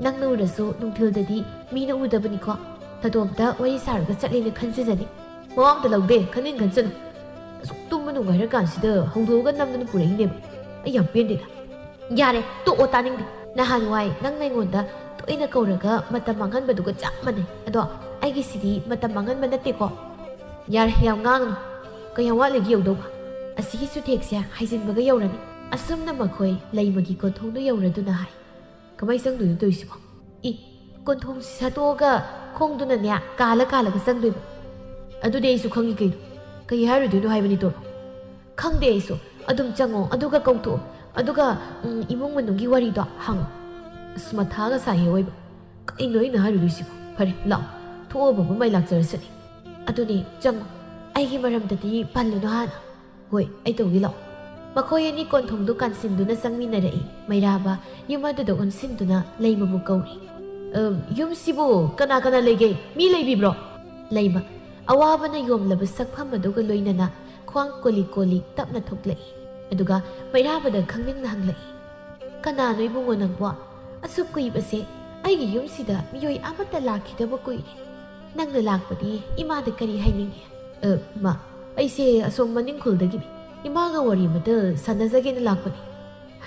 ꯅꯪꯅ ꯎꯔꯁꯨ ꯅꯨꯡꯊꯤꯜꯗꯗꯤ ꯃꯤꯅ ꯎꯗꯕꯅꯤꯀꯣ꯫ ꯅꯇꯣꯝꯇ ꯋꯥꯔꯤ ꯁꯥꯔꯒ ꯆꯠꯂꯦꯅ ꯈꯟꯖꯖꯅꯤ꯫ ꯃꯋꯥ ꯑꯝꯇ ꯂꯧꯗꯦ, ꯈꯟꯅꯤꯡ ꯈꯟꯖꯅꯨ꯫ ꯑꯁꯨꯛ ꯇꯨꯝꯕ ꯅꯨꯡꯉꯥꯏꯔꯀꯥꯟꯁꯤꯗ ꯍꯧꯗꯣꯛꯑꯒ ꯅꯝꯗꯅ ꯄꯨꯔꯛꯏꯅꯦꯕ꯫ ꯑꯩ ꯌꯥꯝ ꯄꯦꯟꯗꯦꯗ꯫ ꯌꯥꯔꯦ, ꯇꯣꯛꯑꯣ, ꯇꯥꯅꯤꯡꯗꯦ꯫ ꯅꯍꯥꯟꯋꯥꯏ ꯅꯪꯅ ꯑꯩꯉꯣꯟꯗ ꯇꯣꯏꯅ ꯀꯧꯔꯒ ꯃꯇꯝ ꯃꯥꯡꯍꯟꯕꯗꯨꯒ ꯆꯞ ꯃꯥꯟꯅꯩ꯫ ꯑꯗꯣ ꯑꯩꯒꯤꯁꯤꯗꯤ ꯃꯇꯝ ꯃꯥꯡꯍꯟꯕ ꯅꯠꯇꯦꯀꯣ꯫ ꯌꯥꯔꯦ, ꯌꯥꯝ ꯉꯥꯡꯒꯅꯨ꯫ ꯀꯌꯥꯝ ꯋꯥꯠꯂꯤꯒꯦ ꯌꯧꯗꯧꯕ? ꯑꯁꯤꯒꯤ ꯆꯨꯊꯦꯛꯁꯦ ꯍꯥꯏꯖꯤꯟꯕꯒ ꯌꯧꯔꯅꯤ꯫ ꯑꯁꯨꯝꯅ ꯃꯈꯣꯏ ꯂꯩꯃꯒꯤ ꯀꯣꯟꯊꯣꯡꯗꯨ ꯌꯧꯔꯗꯨꯅ ꯍꯥꯏ꯫ ꯀꯃꯥꯏ ꯆꯪꯗꯣꯏꯅꯣ ꯇꯧꯔꯤꯁꯤꯕꯣ? ꯏ, ꯀꯣꯟꯊꯣꯡꯁꯤ ꯁꯠꯇꯣꯛꯑꯒ ꯈꯣꯡꯗꯨꯅꯅꯦ ꯀꯥꯜꯂ ꯀꯥꯜꯂꯒ ꯆꯪꯗꯣꯏꯕ꯫ ꯑꯗꯨꯗꯤ ꯑꯩꯁꯨ ꯈꯪꯉꯤ ꯀꯩꯅꯣ꯫ ꯀꯩ ꯍꯥꯏꯔꯨꯗꯣꯏꯅꯣ ꯍꯥꯏꯕꯅꯤ ꯇꯣꯔꯣ? ꯈꯪꯗꯦ ꯑꯩꯁꯨ꯫ ꯑꯗꯨꯝ ꯆꯪꯉꯣ, ꯑꯗꯨꯒ ꯀꯧꯊꯣꯛꯑꯣ꯫ ꯑꯗꯨꯒ, ꯎꯝ, ꯏꯃꯨꯡ ꯃꯅꯨꯡꯒꯤ ꯋꯥꯔꯤꯗꯣ ꯍꯪꯉꯣ꯫ ꯑꯁ, ꯃꯊꯥꯒ ꯁꯥꯏꯍꯦ ꯑꯣꯏꯕ꯫ ꯀꯩꯅꯣ ꯑꯩꯅ ꯍꯥꯏꯔꯨꯗꯣꯏꯁꯤꯕꯣ? ꯐꯔꯦ, ꯂꯥꯛꯑꯣ꯫ ꯊꯣꯛꯑꯕꯕꯨ ꯃꯩ ꯂꯥꯛꯆꯔꯁꯅꯤ꯫ ꯑꯗꯨꯅꯦ, ꯆꯪꯉꯣ꯫ ꯑꯩꯒꯤ ꯃꯔꯝꯗꯗꯤ ꯄꯜꯂꯨꯅꯨ ꯍꯥꯟꯅ꯫ ꯍꯣꯏ, ꯑꯩ ꯇꯧꯒꯦ, ꯂꯥꯛꯑꯣ꯫ ꯃꯈꯣꯏ ꯑꯅꯤ ꯀꯣꯟꯊꯣꯡꯗꯨ ꯀꯥꯟꯁꯤꯟꯗꯨꯅ ꯆꯪꯃꯤꯟꯅꯔꯛꯏ꯫ ꯃꯩꯔꯥꯕ ꯌꯨꯝ ꯑꯗꯨꯗ ꯑꯣꯟꯁꯤꯟꯗꯨꯅ ꯂꯩꯃꯕꯨ ꯀꯧꯔꯤ꯫ "ꯑꯝ, ꯌꯨꯝꯁꯤꯕꯨ ꯀꯅꯥ ꯀꯅꯥ ꯂꯩꯒꯦ? ꯃꯤ ꯂꯩꯕꯤꯕ꯭ꯔꯣ?" ꯂꯩꯃ, ꯑꯋꯥꯕꯅ ꯌꯣꯝꯂꯕ ꯁꯛꯐꯝ ꯑꯗꯨꯒ ꯂꯣꯏꯅꯅ ꯈ꯭ꯋꯥꯡ ꯀꯣꯂꯤ ꯀꯣꯂꯤ ꯇꯞꯅ ꯊꯣꯛꯂꯛꯏ꯫ ꯑꯗꯨꯒ ꯃꯩꯔꯥꯕꯗ ꯈꯪꯅꯤꯡꯅ ꯍꯪꯂꯛꯏ, "ꯀꯅꯥꯅꯣ ꯏꯕꯨꯡꯉꯣ ꯅꯪꯕꯣ? ꯑꯁꯨꯛ ꯀꯨꯏꯕꯁꯦ ꯑꯩꯒꯤ ꯌꯨꯝꯁꯤꯗ ꯃꯤꯑꯣꯏ ꯑꯃꯠꯇ ꯂꯥꯛꯈꯤꯗꯕ ꯀꯨꯏꯔꯦ꯫ ꯅꯪꯅ ꯂꯥꯛꯄꯗꯤ ꯏꯃꯥꯗ ꯀꯔꯤ ꯍꯥꯏꯅꯤꯡꯉꯤ?" "ꯑ, ꯏꯃꯥ, ꯑꯩꯁꯦ ꯑꯁꯣꯝ ꯃꯅꯤꯡ ꯈꯨꯜꯗꯒꯤꯅꯤ꯫ ꯏꯃꯥꯒ ꯋꯥꯔꯤ ꯑꯃꯇ ꯁꯥꯟꯅꯖꯒꯦꯅ ꯂꯥꯛꯄꯅꯤ꯫"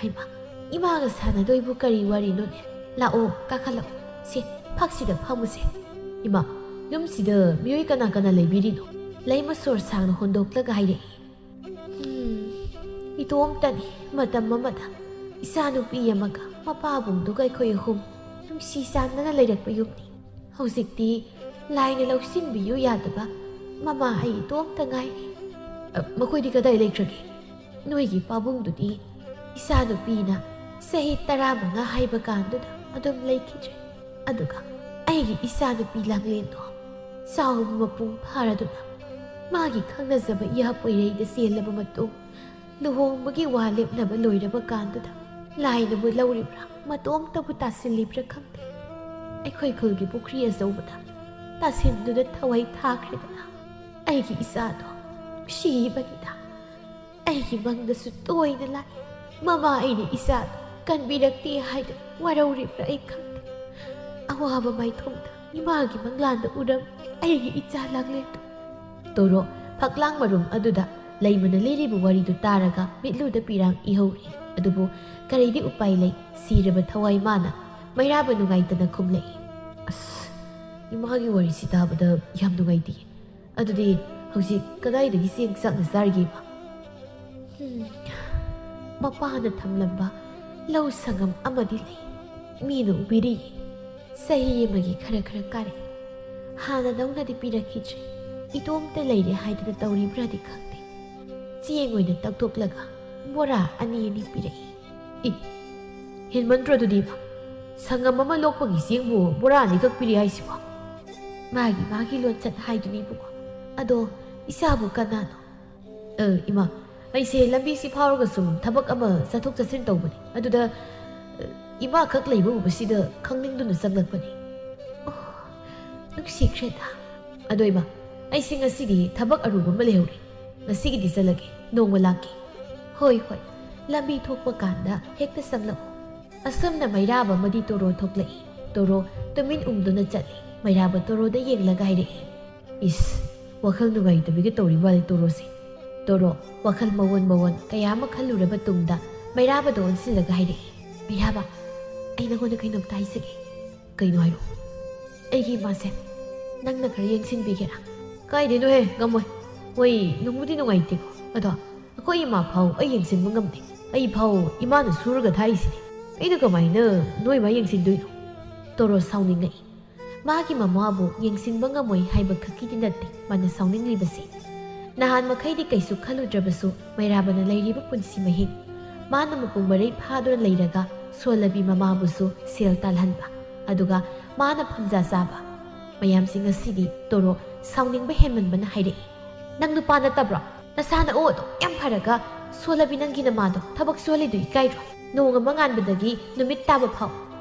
"ꯍꯩꯃꯥ, ꯏꯃꯥꯒ ꯁꯥꯟꯅꯗꯣꯏꯕꯨ ꯀꯔꯤ ꯋꯥꯔꯤꯅꯣꯅꯦ? ꯂꯥꯛꯑꯣ, ꯀꯥꯈꯠꯂꯛꯑꯣ꯫ ꯁꯦ, ꯐꯛꯁꯤꯗ ꯐꯝꯃꯨꯁꯦ꯫" "ꯏꯃꯥ, ꯌꯨꯝꯁꯤꯗ ꯃꯤꯑꯣꯏ ꯀꯅꯥ ꯀꯅꯥ ꯂꯩꯕꯤꯔꯤꯅꯣ?" ꯂꯩꯃ ꯁꯣꯔ ꯁꯥꯡꯅ ꯍꯣꯟꯗꯣꯛꯂꯒ ꯍꯥꯏꯔꯛꯏ꯫ "ꯎꯝ, ꯏꯇꯣꯝꯇꯅꯤ꯫ ꯃꯇꯝ ꯑꯃꯗ ꯏꯆꯥꯅꯨꯄꯤ ꯑꯃꯒ ꯃꯄꯥꯕꯨꯡꯗꯨꯒ ꯑꯩꯈꯣꯏ ꯑꯍꯨꯝ ꯅꯨꯡꯁꯤ ꯆꯥꯟꯅꯅ ꯂꯩꯔꯛꯄ ꯌꯨꯝꯅꯤ꯫ ꯍꯧꯖꯤꯛꯇꯤ ꯂꯥꯏꯅ ꯂꯧꯁꯤꯟꯕꯤꯌꯨ ꯌꯥꯗꯕ ꯃꯃꯥ ꯑꯩ ꯏꯇꯣꯝꯇ ꯉꯥꯏꯔꯦ꯫" "ꯑ, ꯃꯈꯣꯏꯗꯤ ꯀꯗꯥꯏ ꯂꯩꯈ꯭ꯔꯒꯦ?" "ꯅꯣꯏꯒꯤ ꯄꯥꯕꯨꯡꯗꯨꯗꯤ ꯏꯆꯥꯅꯨꯄꯤꯅ ꯆꯍꯤ ꯇꯔꯥꯃꯉꯥ ꯍꯥꯏꯕ ꯀꯥꯟꯗꯨꯗ ꯑꯗꯨꯝ ꯂꯩꯈꯤꯗ꯭ꯔꯦ꯫ ꯑꯗꯨꯒ ꯑꯩꯒꯤ ꯏꯆꯥꯅꯨꯄꯤ ꯂꯥꯡꯂꯦꯟꯗꯣ ꯆꯥꯎꯕ ꯃꯄꯨꯡ ꯐꯥꯔꯗꯨꯅ ꯃꯥꯒꯤ ꯈꯪꯅꯖꯕ ꯏꯌꯥ ꯄꯣꯏꯔꯩꯗ ꯆꯦꯜꯂꯕ ꯃꯇꯨꯡ ꯂꯨꯍꯣꯡꯕꯒꯤ ꯋꯥ ꯂꯦꯞꯅꯕ ꯂꯣꯏꯔꯕ ꯀꯥꯟꯗꯨꯗ ꯂꯥꯏꯅꯕꯨ ꯂꯧꯔꯤꯕ꯭ꯔꯥ, ꯃꯇꯣꯝꯇꯕꯨ ꯇꯥꯁꯤꯜꯂꯤꯕ꯭ꯔꯥ ꯈꯪꯗꯦ, ꯑꯩꯈꯣꯏ ꯈꯨꯜꯒꯤ ꯄꯨꯈ꯭ꯔꯤ ꯑꯆꯧꯕꯗ ꯇꯥꯁꯤꯟꯗꯨꯅ ꯊꯋꯥꯏ ꯊꯥꯈ꯭ꯔꯦꯗꯅ꯫ ꯑꯩꯒꯤ ꯏꯆꯥꯗꯣ ꯅꯨꯡꯁꯤꯕꯅꯤꯗ꯫ ꯑꯩꯒꯤ ꯃꯪꯗꯁꯨ ꯇꯣꯏꯅ ꯂꯥꯛꯏ꯫ ꯃꯃꯥ, ꯑꯩꯅ ꯏꯆꯥꯗꯣ ꯀꯟꯕꯤꯔꯛꯇꯦ ꯍꯥꯏꯗꯨꯅ ꯋꯥꯔꯧꯔꯤꯕ꯭ꯔꯥ ꯑꯩ ꯈꯪꯗꯦ꯫ ꯑꯋꯥꯕ ꯃꯥꯏꯊꯣꯡꯗ ꯏꯃꯥꯒꯤ ꯃꯪꯂꯥꯟꯗ ꯎꯔꯝꯃꯤ ꯑꯩꯒꯤ ꯏꯆꯥ ꯂꯥꯡꯂꯦꯟꯗꯨ꯫ ꯇꯣꯔꯣ ꯐꯛꯂꯥꯡ ꯃꯔꯨꯝ ꯑꯗꯨꯗ ꯂꯩꯃꯅ ꯂꯤꯔꯤꯕ ꯋꯥꯔꯤꯗꯨ ꯇꯥꯔꯒ ꯃꯤꯠꯂꯨꯗ ꯄꯤꯔꯥꯡ ꯏꯍꯧꯔꯤ꯫ ꯑꯗꯨꯕꯨ ꯀꯔꯤꯗꯤ ꯎꯄꯥꯏ ꯂꯩ, ꯁꯤꯔꯕ ꯊꯋꯥꯏ ꯃꯥꯅ꯫ ꯃꯩꯔꯥꯕ ꯅꯨꯡꯉꯥꯏꯇꯅ ꯈꯨꯝꯂꯛꯏ, "ꯑꯁ, ꯏꯃꯥꯒꯤ ꯋꯥꯔꯤꯁꯤ ꯇꯥꯕꯗ ꯌꯥꯝ ꯅꯨꯡꯉꯥꯏꯇꯦ꯫ ꯑꯗꯨꯗꯤ ꯍꯧꯖꯤꯛ ꯀꯗꯥꯏꯗꯒꯤ ꯆꯦꯡ ꯆꯥꯛꯅ ꯆꯥꯔꯤꯒꯦ, ꯏꯃꯥ?" "ꯍꯝ, ꯃꯄꯥꯅ ꯊꯝꯂꯝꯕ ꯂꯧ ꯁꯪꯒꯝ ꯑꯃꯗꯤ ꯂꯩ꯫ ꯃꯤꯅ ꯎꯕꯤꯔꯤꯌꯦ꯫ ꯆꯍꯤ ꯑꯃꯒꯤ ꯈꯔ ꯈꯔ ꯀꯥꯔꯛꯏ꯫ ꯍꯥꯟꯅꯗꯧꯅꯗꯤ ꯄꯤꯔꯛꯈꯤꯗ꯭ꯔꯦ꯫ ꯏꯇꯣꯝꯇ ꯂꯩꯔꯦ ꯍꯥꯏꯗꯅ ꯇꯧꯔꯤꯕ꯭ꯔꯥꯗꯤ ꯈꯪꯗꯦ꯫ ꯆꯦꯡ ꯑꯣꯏꯅ ꯇꯛꯊꯣꯛꯂꯒ ꯕꯣꯔꯥ ꯑꯅꯤ ꯑꯅꯤ ꯄꯤꯔꯛꯏ꯫" "ꯏ, ꯍꯦꯟꯃꯟꯗ꯭ꯔꯣ ꯑꯗꯨꯗꯤ, ꯏꯃꯥ? ꯁꯪꯒꯝ ꯑꯃ ꯂꯣꯛꯄꯒꯤ ꯆꯦꯡꯕꯨ ꯕꯣꯔꯥ ꯑꯅꯤꯈꯛ ꯄꯤꯔꯤ ꯍꯥꯏꯁꯤꯕꯣ?" "ꯃꯥꯒꯤ ꯃꯥꯒꯤ ꯂꯣꯟꯆꯠ ꯍꯥꯏꯗꯨꯅꯤ, ꯏꯕꯨꯡꯉꯣ꯫ ꯑꯗꯣ ꯏꯆꯥꯕꯨ ꯀꯅꯥꯅꯣ?" "ꯑ, ꯏꯃꯥ, ꯑꯩꯁꯦ ꯂꯝꯕꯤꯁꯤ ꯐꯥꯎꯔꯒ ꯁꯨꯝ ꯊꯕꯛ ꯑꯃ ꯆꯠꯊꯣꯛ ꯆꯠꯁꯤꯟ ꯇꯧꯕꯅꯤ꯫ ꯑꯗꯨꯗ, ꯑ, ꯏꯃꯥꯈꯛ ꯂꯩꯕ ꯎꯕꯁꯤꯗ ꯈꯪꯅꯤꯡꯗꯨꯅ ꯆꯪꯂꯛꯄꯅꯤ꯫" "ꯑꯣ, ꯅꯨꯡꯁꯤꯈ꯭ꯔꯦꯗ꯫ ꯑꯗꯣ ꯏꯃꯥ, ꯑꯩꯁꯦ ꯉꯁꯤꯗꯤ ꯊꯕꯛ ꯑꯔꯨꯕ ꯑꯃ ꯂꯩꯍꯧꯔꯦ꯫ ꯉꯁꯤꯒꯤꯗꯤ ꯆꯠꯂꯒꯦ, ꯅꯣꯡꯃ ꯂꯥꯛꯀꯦ꯫" "ꯍꯣꯏ, ꯍꯣꯏ, ꯂꯝꯕꯤ ꯊꯣꯛꯄ ꯀꯥꯟꯗ ꯍꯦꯛꯇ ꯆꯪꯂꯛꯎ꯫" ꯑꯁꯨꯝꯅ ꯃꯩꯔꯥꯕ ꯑꯃꯗꯤ ꯇꯣꯔꯣ ꯊꯣꯛꯂꯛꯏ꯫ ꯇꯣꯔꯣ ꯇꯨꯃꯤꯟ ꯎꯪꯗꯨꯅ ꯆꯠꯂꯤ꯫ ꯃꯩꯔꯥꯕ ꯇꯣꯔꯣꯗ ꯌꯦꯡꯂꯒ ꯍꯥꯏꯔꯛꯏ, "ꯏꯁ, ꯋꯥꯈꯜ ꯅꯨꯡꯉꯥꯏꯇꯕꯤꯒ ꯇꯧꯔꯤ ꯃꯥꯜꯂꯦ ꯇꯣꯔꯣꯁꯦ꯫" ꯇꯣꯔꯣ ꯋꯥꯈꯜ ꯃꯑꯣꯟ ꯃꯑꯣꯟ ꯀꯌꯥ ꯑꯃ ꯈꯜꯂꯨꯔꯕ ꯇꯨꯡꯗ ꯃꯩꯔꯥꯕꯗ ꯑꯣꯟꯁꯤꯜꯂꯒ ꯍꯥꯏꯔꯛꯏ, "ꯃꯩꯔꯥꯕ, ꯑꯩ ꯅꯪꯉꯣꯟꯗ ꯀꯩꯅꯣꯝꯇ ꯍꯥꯏꯖꯒꯦ꯫" "ꯀꯩꯅꯣ ꯍꯥꯏꯔꯛꯑꯣ꯫" "ꯑꯩꯒꯤ ꯏꯃꯥꯁꯦ ꯅꯪꯅ ꯈꯔ ꯌꯦꯡꯁꯤꯟꯕꯤꯒꯦꯔꯥ?" "ꯀꯥꯏꯗꯩꯅꯣꯍꯦ, ꯉꯝꯃꯣꯏ꯫ ꯍꯣꯏ, ꯅꯨꯡꯕꯨꯗꯤ ꯅꯨꯡꯉꯥꯏꯇꯦꯀꯣ, ꯑꯗꯣ ꯑꯩꯈꯣꯏ ꯏꯃꯥ ꯐꯥꯎ ꯑꯩ ꯌꯦꯡꯁꯤꯟꯕ ꯉꯝꯗꯦ꯫ ꯑꯩ ꯐꯥꯎ ꯏꯃꯥꯅ ꯁꯨꯔꯒ ꯊꯥꯛꯏꯁꯤꯅꯤ꯫ ꯑꯩꯅ ꯀꯃꯥꯏꯅ ꯅꯣꯏ ꯃꯥ ꯌꯦꯡꯁꯤꯟꯗꯣꯏꯅꯣ?" ꯇꯣꯔꯣ ꯁꯥꯎꯅꯤꯡꯉꯛꯏ꯫ ꯃꯥꯒꯤ ꯃꯃꯥꯕꯨ ꯌꯦꯡꯁꯤꯟꯕ ꯉꯝꯃꯣꯏ ꯍꯥꯏꯕ ꯈꯛꯀꯤꯗꯤ ꯅꯠꯇꯦ ꯃꯥꯅ ꯁꯥꯎꯅꯤꯡꯂꯤꯕꯁꯤ꯫ ꯅꯍꯥꯟ ꯃꯈꯩꯗꯤ ꯀꯩꯁꯨ ꯈꯜꯂꯨꯗ꯭ꯔꯕꯁꯨ ꯃꯩꯔꯥꯕꯅ ꯂꯩꯔꯤꯕ ꯄꯨꯟꯁꯤ ꯃꯍꯤꯡ, ꯃꯥꯅ ꯃꯄꯨꯡ ꯃꯔꯩ ꯐꯥꯗꯨꯅ ꯂꯩꯔꯒ ꯁꯣꯜꯂꯕꯤ ꯃꯃꯥꯕꯨꯁꯨ ꯁꯦꯜ ꯇꯥꯜꯍꯟꯕ, ꯑꯗꯨꯒ ꯃꯥꯅ ꯐꯝꯖꯥ ꯆꯥꯕ ꯃꯌꯥꯝꯁꯤ ꯉꯁꯤꯗꯤ ꯇꯣꯔꯣ ꯁꯥꯎꯅꯤꯡꯕ ꯍꯦꯟꯃꯟꯕꯅ ꯍꯥꯏꯔꯛꯏ, "ꯅꯪ ꯅꯨꯄꯥ ꯅꯠꯇꯕ꯭ꯔꯣ? ꯅꯁꯥ ꯅꯎ ꯑꯗꯨꯛ ꯌꯥꯝ ꯐꯔꯒ "ꯁꯣꯜꯂꯕꯤ, ꯅꯪꯒꯤ ꯅꯃꯥꯗꯣ ꯊꯕꯛ ꯁꯨꯍꯜꯂꯤꯗꯣ ꯏꯀꯥꯏꯗ꯭ꯔꯣ? ꯅꯣꯡ ꯑꯃ ꯉꯥꯟꯕꯗꯒꯤ ꯅꯨꯃꯤꯠ ꯇꯥꯕ ꯐꯥꯎ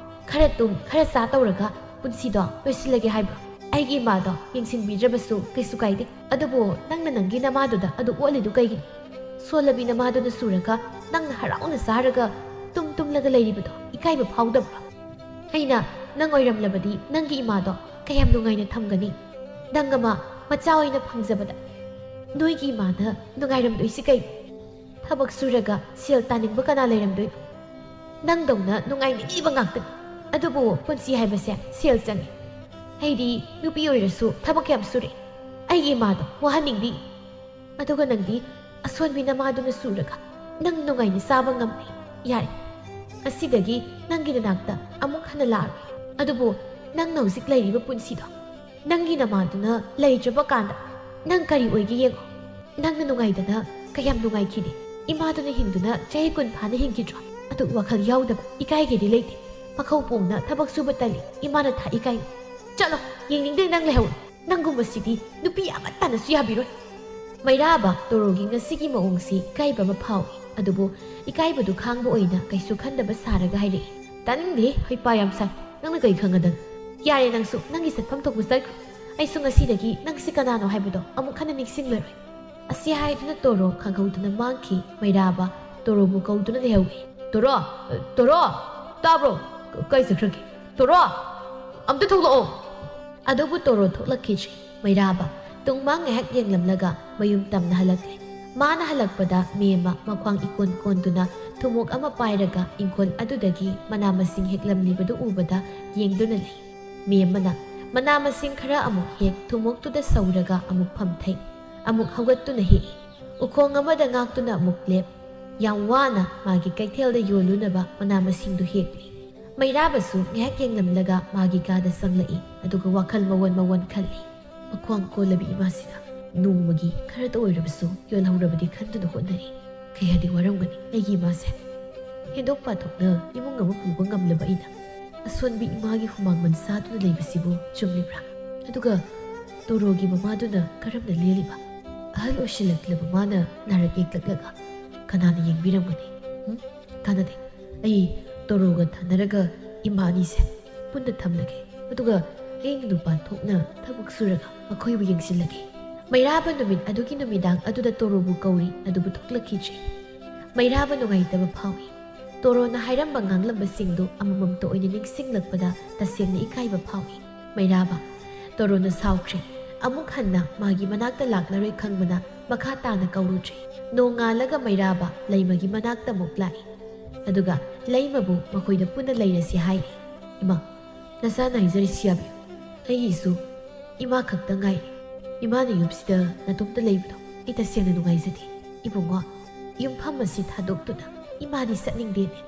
ꯈꯔ ꯇꯨꯝ, ꯈꯔ ꯆꯥ ꯇꯧꯔꯒ ꯄꯨꯟꯁꯤꯗꯣ ꯂꯣꯏꯁꯤꯜꯂꯒꯦ ꯍꯥꯏꯕ꯭ꯔꯣ? ꯑꯩꯒꯤ ꯏꯃꯥꯗꯣ ꯌꯦꯡꯁꯤꯟꯕꯤꯗ꯭ꯔꯕꯁꯨ ꯀꯩꯁꯨ ꯀꯥꯏꯗꯦ꯫ ꯑꯗꯨꯕꯨ ꯅꯪꯅ ꯅꯪꯒꯤ ꯅꯃꯥꯗꯨꯗ ꯑꯗꯨ ꯑꯣꯠꯂꯤꯗꯨ ꯀꯩꯒꯤꯅꯣ? ꯁꯣꯜꯂꯕꯤ ꯅꯃꯥꯗꯨꯅ ꯁꯨꯔꯒ ꯅꯪꯅ ꯍꯔꯥꯎꯅ ꯆꯥꯔꯒ ꯇꯨꯝ ꯇꯨꯝꯂꯒ ꯂꯩꯔꯤꯕꯗꯣ ꯏꯀꯥꯏꯕ ꯐꯥꯎꯗꯕ꯭ꯔꯣ? ꯑꯩꯅ ꯅꯪ ꯑꯣꯏꯔꯝꯂꯕꯗꯤ ꯅꯪꯒꯤ ꯏꯃꯥꯗꯣ ꯀꯌꯥꯝ ꯅꯨꯡꯉꯥꯏꯅ ꯊꯝꯒꯅꯤ? ꯅꯪ ꯑꯃ ꯃꯆꯥ ꯑꯣꯏꯅ ꯐꯪꯖꯕꯗ ꯅꯣꯏꯒꯤ ꯏꯃꯥꯅ ꯅꯨꯡꯉꯥꯏꯔꯝꯗꯣꯏꯁꯤ ꯀꯩ? ꯊꯕꯛ ꯁꯨꯔꯒ ꯁꯦꯜ ꯇꯥꯅꯤꯡꯕ ꯀꯅꯥ ꯂꯩꯔꯝꯗꯣꯏꯅꯣ? ꯅꯪꯗꯧꯅ ꯅꯨꯡꯉꯥꯏꯅꯤꯡꯂꯤꯕ ꯉꯥꯛꯇꯅꯤ꯫ ꯑꯗꯨꯕꯨ ꯄꯨꯟꯁꯤ ꯍꯥꯏꯕꯁꯦ ꯁꯦꯜ ꯆꯪꯉꯤ꯫ ꯑꯩꯗꯤ ꯅꯨꯄꯤ ꯑꯣꯏꯔꯁꯨ ꯊꯕꯛ ꯌꯥꯝ ꯁꯨꯔꯦ꯫ ꯑꯩꯒꯤ ꯏꯃꯥꯗꯣ ꯋꯥꯍꯟꯅꯤꯡꯗꯦ꯫ ꯑꯗꯨꯒ ꯅꯪꯗꯤ ꯑꯁꯣꯟꯕꯤ ꯅꯃꯥꯗꯨꯅ ꯁꯨꯔꯒ ꯅꯪ ꯅꯨꯡꯉꯥꯏꯅ ꯆꯥꯕ ꯉꯝꯂꯦ꯫ ꯌꯥꯔꯦ, ꯉꯁꯤꯗꯒꯤ ꯅꯪꯒꯤ ꯅꯅꯥꯛꯇ ꯑꯃꯨꯛ ꯍꯟꯅ ꯂꯥꯛꯑꯔꯣꯏ꯫ ꯑꯗꯨꯕꯨ ꯅꯪꯅ ꯍꯧꯖꯤꯛ ꯂꯩꯔꯤꯕ ꯄꯨꯟꯁꯤꯗꯣ ꯅꯪꯒꯤ ꯅꯃꯥꯗꯨꯅ ꯂꯩꯇ꯭ꯔꯕ ꯀꯥꯟꯗ ꯅꯪ ꯀꯔꯤ ꯑꯣꯏꯒꯦ ꯌꯦꯡꯉꯣ꯫ ꯅꯪꯅ ꯅꯨꯡꯉꯥꯏꯗꯅ ꯀꯌꯥꯝ ꯅꯨꯡꯉꯥꯏꯈꯤꯗꯦ꯫ ꯏꯃꯥꯗꯨꯅ ꯍꯤꯡꯗꯨꯅ ꯆꯍꯤ ꯀꯨꯟ ꯐꯥꯅ ꯍꯤꯡꯈꯤꯗ꯭ꯔꯣ? ꯑꯗꯨ ꯋꯥꯈꯜ ꯌꯥꯎꯗꯕ, ꯏꯀꯥꯏꯒꯦꯗꯤ ꯂꯩꯇꯦ꯫ ꯃꯈꯧ ꯄꯣꯡꯅ ꯊꯕꯛ ꯁꯨꯕ ꯇꯜꯂꯤ, ꯏꯃꯥꯅ ꯊꯥꯛꯏ ꯀꯥꯏꯅ꯫ ꯆꯠꯂꯣ, ꯌꯦꯡꯅꯤꯡꯗꯦ ꯅꯪ ꯂꯩꯍꯧꯔꯣ꯫ ꯅꯪꯒꯨꯝꯕꯁꯤꯗꯤ ꯅꯨꯄꯤ ꯑꯃꯠꯇꯅꯁꯨ ꯌꯥꯕꯤꯔꯣꯏ꯫ ꯃꯩꯔꯥꯕ ꯇꯣꯔꯣꯒꯤ ꯉꯁꯤꯒꯤ ꯃꯑꯣꯡꯁꯤ ꯏꯀꯥꯏꯕ ꯑꯃ ꯐꯥꯎꯏ꯫ ꯑꯗꯨꯕꯨ ꯏꯀꯥꯏꯕꯗꯨ ꯈꯥꯡꯕ ꯑꯣꯏꯅ ꯀꯩꯁꯨ ꯈꯟꯗꯕ ꯁꯥꯔꯒ ꯍꯥꯏꯔꯛꯏ, "ꯇꯥꯅꯤꯡꯗꯦ, ꯍꯩꯄꯥ ꯌꯥꯝ ꯁꯥꯏ꯫ ꯅꯪꯅ ꯀꯩ ꯈꯪꯉꯗꯅ? ꯌꯥꯔꯦ, ꯅꯪꯁꯨ ꯅꯪꯒꯤ ꯆꯠꯐꯝ ꯊꯣꯛꯄ ꯆꯠꯈ꯭ꯔꯣ꯫ ꯑꯩꯁꯨ ꯉꯁꯤꯗꯒꯤ ꯅꯪꯁꯤ ꯀꯅꯥꯅꯣ ꯍꯥꯏꯕꯗꯣ ꯑꯃꯨꯛ ꯍꯟꯅ ꯅꯤꯡꯁꯤꯡꯂꯔꯣꯏ"꯫ ꯑꯁꯤ ꯍꯥꯏꯗꯨꯅ ꯇꯣꯔꯣ ꯈꯪꯍꯧꯗꯅ ꯃꯥꯡꯈꯤ꯫ ꯃꯩꯔꯥꯕ ꯇꯣꯔꯣꯕꯨ ꯀꯧꯗꯨꯅ ꯂꯩꯍꯧꯏ꯫ "ꯇꯣꯔꯣ! ꯇꯣꯔꯣ! ꯇꯥꯕ꯭ꯔꯣ? ꯀꯥꯏ ꯆꯠꯈ꯭ꯔꯒꯦ? ꯇꯣꯔꯣ! ꯑꯝꯇ ꯊꯣꯛꯂꯛꯑꯣ!" ꯑꯗꯨꯕꯨ ꯇꯣꯔꯣ ꯊꯣꯛꯂꯛꯈꯤꯗ꯭ꯔꯤ꯫ ꯃꯩꯔꯥꯕ ꯇꯨꯡꯃꯥꯡ ꯉꯥꯏꯍꯥꯛ ꯌꯦꯡꯂꯝꯂꯒ ꯃꯌꯨꯝ ꯇꯝꯅ ꯍꯜꯂꯛꯂꯦ꯫ ꯃꯥꯅ ꯍꯜꯂꯛꯄꯗ ꯃꯦꯝꯃ ꯃꯈ꯭ꯋꯥꯡ ꯏꯀꯣꯟ ꯀꯣꯟꯗꯨꯅ ꯊꯨꯝꯃꯣꯛ ꯑꯃ ꯄꯥꯏꯔꯒ ꯏꯪꯈꯣꯜ ꯑꯗꯨꯗꯒꯤ ꯃꯅꯥ ꯃꯁꯤꯡ ꯍꯦꯛꯂꯝꯂꯤꯕꯗꯨ ꯎꯕꯗ ꯌꯦꯡꯗꯨꯅ ꯂꯩ꯫ ꯃꯦꯝꯃꯅ ꯃꯅꯥ ꯃꯁꯤꯡ ꯈꯔ ꯑꯃꯨꯛ ꯍꯦꯛ, ꯊꯨꯝꯃꯣꯛꯇꯨꯗ ꯁꯧꯔꯒ ꯑꯃꯨꯛ ꯐꯝꯊꯩ꯫ ꯑꯃꯨꯛ ꯍꯧꯒꯠꯇꯨꯅ ꯍꯦꯛꯏ꯫ ꯎꯈꯣꯡ ꯑꯃꯗ ꯉꯥꯛꯇꯨꯅ ꯑꯃꯨꯛ ꯂꯦꯞ꯫ ꯌꯥꯝ ꯋꯥꯅ ꯃꯥꯒꯤ ꯀꯩꯊꯦꯜꯗ ꯌꯣꯜꯂꯨꯅꯕ ꯃꯅꯥ ꯃꯁꯤꯡꯗꯨ ꯍꯦꯛꯂꯤ꯫ ꯃꯩꯔꯥꯕꯁꯨ ꯉꯥꯏꯍꯥꯛ ꯌꯦꯡꯂꯝꯂꯒ ꯃꯥꯒꯤ ꯀꯥꯗ ꯆꯪꯂꯛꯏ, ꯑꯗꯨꯒ ꯋꯥꯈꯜ ꯃꯑꯣꯟ ꯃꯑꯣꯟ ꯈꯜꯂꯤ꯫ ꯃꯈ꯭ꯋꯥꯡ ꯀꯣꯜꯂꯕꯤ ꯏꯃꯥꯁꯤꯅ ꯅꯣꯡꯃꯒꯤ ꯈꯔꯇ ꯑꯣꯏꯔꯕꯁꯨ ꯌꯣꯜꯍꯧꯔꯕꯗꯤ ꯈꯟꯗꯨꯅ ꯍꯣꯠꯅꯔꯤ꯫ ꯀꯌꯥꯗꯤ ꯋꯥꯔꯝꯒꯅꯤ ꯑꯩꯒꯤ ꯏꯃꯥꯁꯦ꯫ ꯍꯦꯟꯗꯣꯛ ꯄꯥꯊꯣꯛꯅ ꯏꯃꯨꯡ ꯑꯃ ꯄꯨꯕ ꯉꯝꯂꯕ ꯑꯩꯅ ꯑꯁꯣꯟꯕꯤ ꯏꯃꯥꯒꯤ ꯍꯨꯃꯥꯡ ꯃꯟ ꯆꯥꯗꯨꯅ ꯂꯩꯕꯁꯤꯕꯨ ꯆꯨꯝꯂꯤꯕ꯭ꯔꯥ? ꯑꯗꯨꯒ ꯇꯣꯔꯣꯒꯤ ꯃꯃꯥꯗꯨꯅ ꯀꯔꯝꯅ ꯂꯦꯜꯂꯤꯕ? ꯑꯍꯜ ꯑꯣꯏꯁꯤꯜꯂꯛꯂꯕ ꯃꯥꯅ ꯅꯥꯔꯛ ꯌꯦꯛꯂꯛꯂꯒ ꯀꯅꯥꯅ ꯌꯦꯡꯕꯤꯔꯝꯒꯅꯤ? ꯎꯝ? ꯀꯥꯟꯅꯗꯦ꯫ ꯑꯩ ꯇꯣꯔꯣꯒ ꯊꯥꯅꯔꯒ ꯏꯃꯥ ꯑꯅꯤꯁꯦ ꯄꯨꯟꯅ ꯊꯝꯂꯒꯦ꯫ ꯑꯗꯨꯒ ꯑꯩꯅ ꯅꯨꯄꯥ ꯊꯣꯛꯅ ꯊꯕꯛ ꯁꯨꯔꯒ ꯃꯈꯣꯏꯕꯨ ꯌꯦꯡꯁꯤꯜꯂꯒꯦ꯫ ꯃꯩꯔꯥꯕ ꯅꯨꯃꯤꯠ ꯑꯗꯨꯒꯤ ꯅꯨꯃꯤꯗꯥꯡ ꯑꯗꯨꯗ ꯇꯣꯔꯣꯕꯨ ꯀꯧꯔꯤ, ꯑꯗꯨꯕꯨ ꯊꯣꯛꯂꯛꯈꯤꯗ꯭ꯔꯦ꯫ ꯃꯩꯔꯥꯕ ꯅꯨꯡꯉꯥꯏꯇꯕ ꯐꯥꯎꯏ꯫ ꯇꯣꯔꯣꯅ ꯍꯥꯏꯔꯝꯕ ꯉꯥꯡꯂꯝꯕꯁꯤꯡꯗꯨ ꯑꯃꯃꯝꯇ ꯑꯣꯏꯅ ꯅꯤꯡꯁꯤꯡꯂꯛꯄꯗ ꯇꯁꯦꯡꯅ ꯏꯀꯥꯏꯕ ꯐꯥꯎꯏ꯫ ꯃꯩꯔꯥꯕ꯫ ꯇꯣꯔꯣꯅ ꯁꯥꯎꯈ꯭ꯔꯦ꯫ ꯑꯃꯨꯛ ꯍꯟꯅ ꯃꯥꯒꯤ ꯃꯅꯥꯛꯇ ꯂꯥꯛꯂꯔꯣꯏ ꯈꯪꯕꯅ ꯃꯈꯥ ꯇꯥꯅ ꯀꯧꯔꯨꯗ꯭ꯔꯦ꯫ ꯅꯣꯡꯉꯥꯜꯂꯒ ꯃꯩꯔꯥꯕ ꯂꯩꯃꯒꯤ ꯃꯅꯥꯛꯇ ꯑꯃꯨꯛ ꯂꯥꯛꯏ꯫ ꯑꯗꯨꯒ ꯂꯩꯃꯕꯨ ꯃꯈꯣꯏꯗ ꯄꯨꯟꯅ ꯂꯩꯔꯁꯤ ꯍꯥꯏꯔꯤ꯫ "ꯏꯃꯥ, ꯅꯆꯥꯅ ꯍꯥꯏꯖꯔꯤꯁꯤ ꯌꯥꯕꯤꯌꯨ꯫ ꯑꯩꯒꯤꯁꯨ ꯏꯃꯥ ꯈꯛꯇ ꯉꯥꯏꯔꯦ꯫ ꯏꯃꯥꯅ ꯌꯨꯝꯁꯤꯗ ꯅꯇꯣꯝꯇ ꯂꯩꯕꯗꯣ ꯑꯩ ꯇꯁꯦꯡꯅ ꯅꯨꯡꯉꯥꯏꯖꯗꯦ꯫ ꯏꯕꯨꯡꯉꯣ, ꯌꯨꯝꯐꯝ ꯑꯁꯤ ꯊꯥꯗꯣꯛꯇꯨꯅ ꯏꯃꯥꯗꯤ ꯆꯠꯅꯤꯡꯗꯦꯅꯦ꯫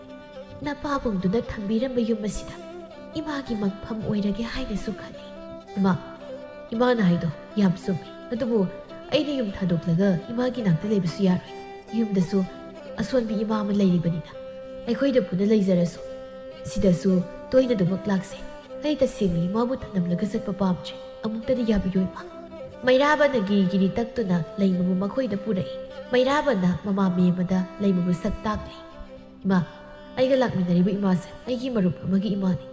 ꯅꯄꯥꯕꯨꯡꯗꯨꯅ ꯊꯝꯕꯤꯔꯝꯕ ꯌꯨꯝ ꯑꯁꯤꯗ ꯏꯃꯥꯒꯤ ꯃꯪꯐꯝ ꯑꯣꯏꯔꯒꯦ ꯍꯥꯏꯅꯁꯨ ꯈꯜꯂꯤ꯫" "ꯏꯃꯥ, ꯏꯃꯥꯅ ꯍꯥꯏꯗꯣ ꯌꯥꯝ ꯆꯨꯝꯃꯤ꯫ ꯑꯗꯨꯕꯨ ꯑꯩꯅ ꯌꯨꯝ ꯊꯥꯗꯣꯛꯂꯒ ꯏꯃꯥꯒꯤ ꯅꯥꯛꯇ ꯂꯩꯕꯁꯨ ꯌꯥꯔꯣꯏ꯫ ꯌꯨꯝꯗꯁꯨ ꯑꯁꯣꯟꯕꯤ ꯏꯃꯥ ꯑꯃ ꯂꯩꯔꯤꯕꯅꯤꯅ ꯑꯩꯈꯣꯏꯗ ꯄꯨꯟꯅ ꯂꯩꯖꯔꯁꯨ꯫ ꯁꯤꯗꯁꯨ ꯇꯣꯏꯅ ꯑꯗꯨꯃꯛ ꯂꯥꯛꯁꯦ꯫ ꯑꯩ ꯇꯁꯦꯡꯅ ꯏꯃꯥꯕꯨ ꯊꯅꯝꯂꯒ ꯆꯠꯄ ꯄꯥꯝꯗ꯭ꯔꯦ꯫ ꯑꯃꯨꯛꯇꯗꯤ ꯌꯥꯕꯤꯌꯨ, ꯏꯃꯥ꯫" ꯃꯩꯔꯥꯕꯅ ꯒꯤꯔꯤ ꯒꯤꯔꯤ ꯇꯛꯇꯨꯅ ꯂꯩꯃꯕꯨ ꯃꯈꯣꯏꯗ ꯄꯨꯔꯛꯏ꯫ ꯃꯩꯔꯥꯕꯅ ꯃꯃꯥ ꯃꯦꯝꯃꯗ ꯂꯩꯃꯕꯨ ꯁꯛ ꯇꯥꯛꯂꯤ꯫ "ꯏꯃꯥ, ꯑꯩꯒ ꯂꯥꯛꯃꯤꯟꯅꯔꯤꯕ ꯏꯃꯥꯁꯦ ꯑꯩꯒꯤ ꯃꯔꯨꯞ ꯑꯃꯒꯤ ꯏꯃꯥꯅꯤ꯫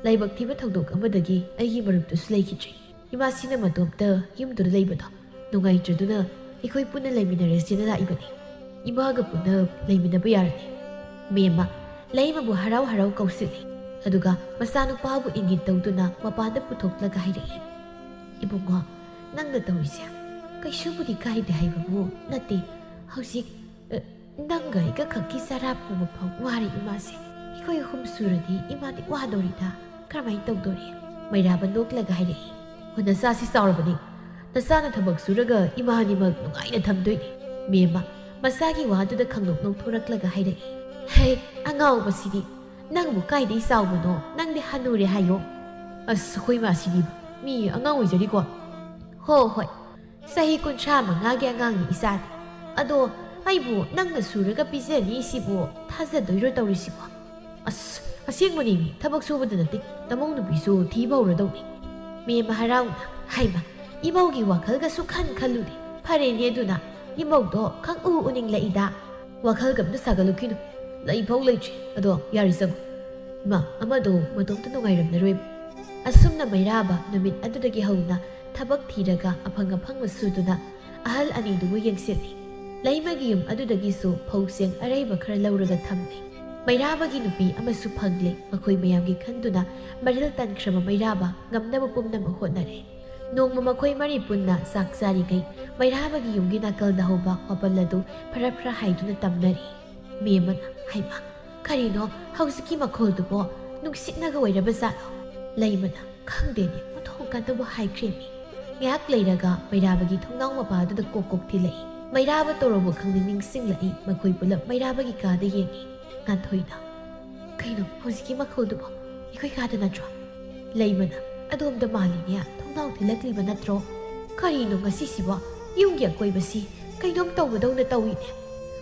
ꯂꯥꯏꯕꯛ ꯊꯤꯕ ꯊꯧꯗꯣꯛ ꯑꯃꯗꯒꯤ ꯑꯩꯒꯤ ꯃꯔꯨꯞꯇꯨꯁꯨ ꯂꯩꯈꯤꯗ꯭ꯔꯦ꯫ ꯏꯃꯥꯁꯤꯅ ꯃꯇꯣꯝꯇ ꯌꯨꯝꯗꯨꯗ ꯂꯩꯕꯗꯣ ꯅꯨꯡꯉꯥꯏꯇ꯭ꯔꯗꯨꯅ ꯑꯩꯈꯣꯏ ꯄꯨꯟꯅ ꯂꯩꯃꯤꯟꯅꯔꯁꯦꯅ ꯂꯥꯛꯏꯕꯅꯤ꯫ ꯏꯃꯥꯒ ꯄꯨꯟꯅ ꯂꯩꯃꯤꯟꯅꯕ ꯌꯥꯔꯅꯤ꯫" ꯃꯦꯝꯃ ꯂꯩꯃꯕꯨ ꯍꯔꯥꯎ ꯍꯔꯥꯎ ꯀꯧꯁꯤꯜꯂꯤ꯫ ꯑꯗꯨꯒ ꯃꯆꯥꯅꯨꯄꯥꯕꯨ ꯏꯪꯒꯤꯠ ꯇꯧꯗꯨꯅ ꯃꯄꯥꯟꯗ ꯄꯨꯊꯣꯛꯂꯒ ꯍꯥꯏꯔꯛꯏ, "ꯏꯕꯨꯡꯉꯣ, ꯅꯪꯅ ꯇꯧꯔꯤꯁꯦ ꯀꯩꯁꯨꯕꯨꯗꯤ ꯀꯥꯏꯗꯦ ꯍꯥꯏꯕꯕꯨ ꯅꯠꯇꯦ꯫ ꯍꯧꯖꯤꯛ, ꯑ, ꯅꯪꯒ ꯑꯩꯒ ꯈꯛꯀꯤ ꯆꯔꯥ ꯄꯨꯕ ꯐꯥꯎ ꯋꯥꯔꯦ ꯏꯃꯥꯁꯦ꯫ ꯑꯩꯈꯣꯏ ꯑꯍꯨꯝ ꯁꯨꯔꯗꯤ ꯏꯃꯥꯗꯤ ꯋꯥꯗꯧꯔꯤꯗ꯫ ꯀꯔꯝꯍꯥꯏꯅ ꯇꯧꯗꯣꯔꯤ?" ꯃꯩꯔꯥꯕ ꯅꯣꯛꯂꯒ ꯍꯥꯏꯔꯛꯏ, "ꯍꯣ, ꯅꯆꯥꯁꯤ ꯆꯥꯎꯔꯕꯅꯤ꯫ ꯅꯆꯥꯅ ꯊꯕꯛ ꯁꯨꯔꯒ ꯏꯃꯥ ꯑꯅꯤꯃꯛ ꯅꯨꯡꯉꯥꯏꯅ ꯊꯝꯗꯣꯏꯅꯤ꯫" ꯃꯦꯝꯃ ꯃꯆꯥꯒꯤ ꯋꯥꯗꯨꯗ ꯈꯪꯅꯣꯛ ꯅꯣꯛꯊꯣꯔꯛꯂꯒ ꯍꯥꯏꯔꯛꯏ, "ꯍꯦ, ꯑꯉꯥꯎꯕꯁꯤꯗꯤ꯫ ꯅꯪꯕꯨ ꯀꯥꯏꯗꯩ ꯆꯥꯎꯕꯅꯣ? ꯅꯪꯗꯤ ꯍꯅꯨꯔꯦ ꯍꯥꯏꯌꯣ꯫" "ꯑꯁ, ꯑꯩꯈꯣꯏ ꯃꯥꯁꯤꯗꯤ ꯃꯤ ꯑꯉꯥꯡ ꯑꯣꯏꯖꯔꯤꯀꯣ꯫" "ꯍꯣ ꯍꯣꯏ, ꯆꯍꯤ ꯀꯨꯟꯊ꯭ꯔꯥ ꯃꯉꯥꯒꯤ ꯑꯉꯥꯡꯅꯤ ꯏꯆꯥꯗꯤ꯫ ꯑꯗꯣ ꯑꯩꯕꯨ ꯅꯪꯅ ꯁꯨꯔꯒ ꯄꯤꯖꯅꯤ ꯁꯤꯕꯨ ꯊꯥꯖꯗꯣꯏꯔꯣ ꯇꯧꯔꯤꯁꯤꯕꯣ?" "ꯑꯁ, ꯑꯁꯦꯡꯕꯅꯤꯅꯦ, ꯊꯕꯛ ꯁꯨꯕꯗ ꯅꯠꯇꯦ, ꯅꯃꯧ ꯅꯨꯄꯤꯁꯨ ꯊꯤꯕ ꯍꯧꯔꯗꯧꯅꯤ꯫" ꯃꯦꯝꯃ ꯍꯔꯥꯎꯅ, "ꯍꯥꯏꯃ, ꯏꯃꯧꯒꯤ ꯋꯥꯈꯜꯒꯁꯨ ꯈꯟ ꯈꯜꯂꯨꯗꯦ꯫ ꯐꯔꯦꯅꯦ ꯑꯗꯨꯅ, ꯏꯃꯧꯗꯣ ꯈꯪꯎ ꯎꯅꯤꯡꯂꯛꯏꯗ꯫" "ꯋꯥꯈꯜꯒ ꯑꯝꯇ ꯁꯥꯒꯠꯂꯨꯈꯤꯅꯨ, ꯂꯩꯐꯥꯎ ꯂꯩꯇ꯭ꯔꯤ꯫ ꯑꯗꯣ ꯌꯥꯔꯦ, ꯆꯪꯉꯨ꯫ ꯏꯃꯥ, ꯑꯃꯗꯣ ꯃꯇꯣꯝꯇ ꯅꯨꯡꯉꯥꯏꯔꯝꯂꯔꯣꯏꯕ"꯫ ꯑꯁꯨꯝꯅ ꯃꯩꯔꯥꯕ ꯅꯨꯃꯤꯠ ꯑꯗꯨꯗꯒꯤ ꯍꯧꯅ ꯊꯕꯛ ꯊꯤꯔꯒ ꯑꯐꯪ ꯑꯐꯪꯕ ꯁꯨꯗꯨꯅ ꯑꯍꯜ ꯑꯅꯤꯗꯨꯕꯨ ꯌꯦꯡꯁꯤꯜꯂꯤ꯫ ꯂꯩꯃꯒꯤ ꯌꯨꯝ ꯑꯗꯨꯗꯒꯤꯁꯨ ꯐꯧ ꯆꯦꯡ ꯑꯔꯩꯕ ꯈꯔ ꯂꯧꯔꯒ ꯊꯝꯂꯤ꯫ ꯃꯩꯔꯥꯕꯒꯤ ꯅꯨꯄꯤ ꯑꯃꯁꯨ ꯐꯪꯂꯦ꯫ ꯃꯈꯣꯏ ꯃꯌꯥꯝꯒꯤ ꯈꯟꯗꯨꯅ ꯃꯔꯤꯜ ꯇꯟꯈ꯭ꯔꯕ ꯃꯩꯔꯥꯕ ꯉꯝꯅꯕ ꯄꯨꯝꯅꯃꯛ ꯍꯣꯠꯅꯔꯦ꯫ ꯅꯣꯡꯃ ꯃꯈꯣꯏ ꯃꯔꯤ ꯄꯨꯟꯅ ꯆꯥꯛ ꯆꯥꯔꯤꯉꯩ ꯃꯩꯔꯥꯕꯒꯤ ꯌꯨꯝꯒꯤ ꯅꯥꯀꯜꯗ ꯍꯧꯕ ꯃꯥꯄꯜ ꯑꯗꯨ ꯐꯔꯥ ꯐꯔꯥ ꯍꯥꯏꯗꯨꯅ ꯇꯝꯅꯔꯤ꯫ ꯃꯦꯝꯃꯅ, "ꯍꯩꯃꯥ, ꯀꯔꯤꯅꯣ ꯍꯧꯖꯤꯛꯀꯤ ꯃꯈꯣꯜꯗꯨꯕꯣ? ꯅꯨꯡꯁꯤꯠꯅꯒ ꯑꯣꯏꯔꯕ ꯖꯥꯠꯂꯣ?" ꯂꯩꯃꯅ, "ꯈꯪꯗꯦꯅꯦ, ꯃꯊꯣꯡ ꯀꯟꯅꯕꯨ ꯍꯥꯏꯈ꯭ꯔꯦꯃꯤ"꯫ ꯉꯥꯏꯍꯥꯛ ꯂꯩꯔꯒ ꯃꯩꯔꯥꯕꯒꯤ ꯊꯣꯡꯅꯥꯎ ꯃꯄꯥꯗꯨꯗ ꯀꯣꯛ ꯀꯣꯛ ꯊꯤꯜꯂꯛꯏ꯫ ꯃꯩꯔꯥꯕ ꯇꯣꯔꯣꯕꯨ ꯈꯪꯅꯤꯡ ꯅꯤꯡꯁꯤꯡꯂꯛꯏ꯫ ꯃꯈꯣꯏ ꯄꯨꯂꯞ ꯃꯩꯔꯥꯕꯒꯤ ꯀꯥꯗ ꯌꯦꯡꯉꯤ꯫ ꯉꯥꯟꯊꯣꯏꯅ, "ꯀꯩꯅꯣ ꯍꯧꯖꯤꯛꯀꯤ ꯃꯈꯣꯜꯗꯨꯕꯣ? ꯑꯩꯈꯣꯏ ꯀꯥꯗ ꯅꯠꯇ꯭ꯔꯣ?" ꯂꯩꯃꯅ, "ꯑꯗꯣꯝꯗ ꯃꯥꯜꯂꯤꯅꯦ, ꯊꯣꯡꯅꯥꯎ ꯊꯤꯜꯂꯛꯂꯤꯕ ꯅꯠꯇ꯭ꯔꯣ? ꯀꯔꯤꯅꯣ ꯉꯁꯤꯁꯤꯕꯣ? ꯌꯨꯝꯒꯤ ꯑꯀꯣꯏꯕꯁꯤ ꯀꯩꯅꯣꯝ ꯇꯧꯕꯗꯧꯅ ꯇꯧꯏꯅꯦ"꯫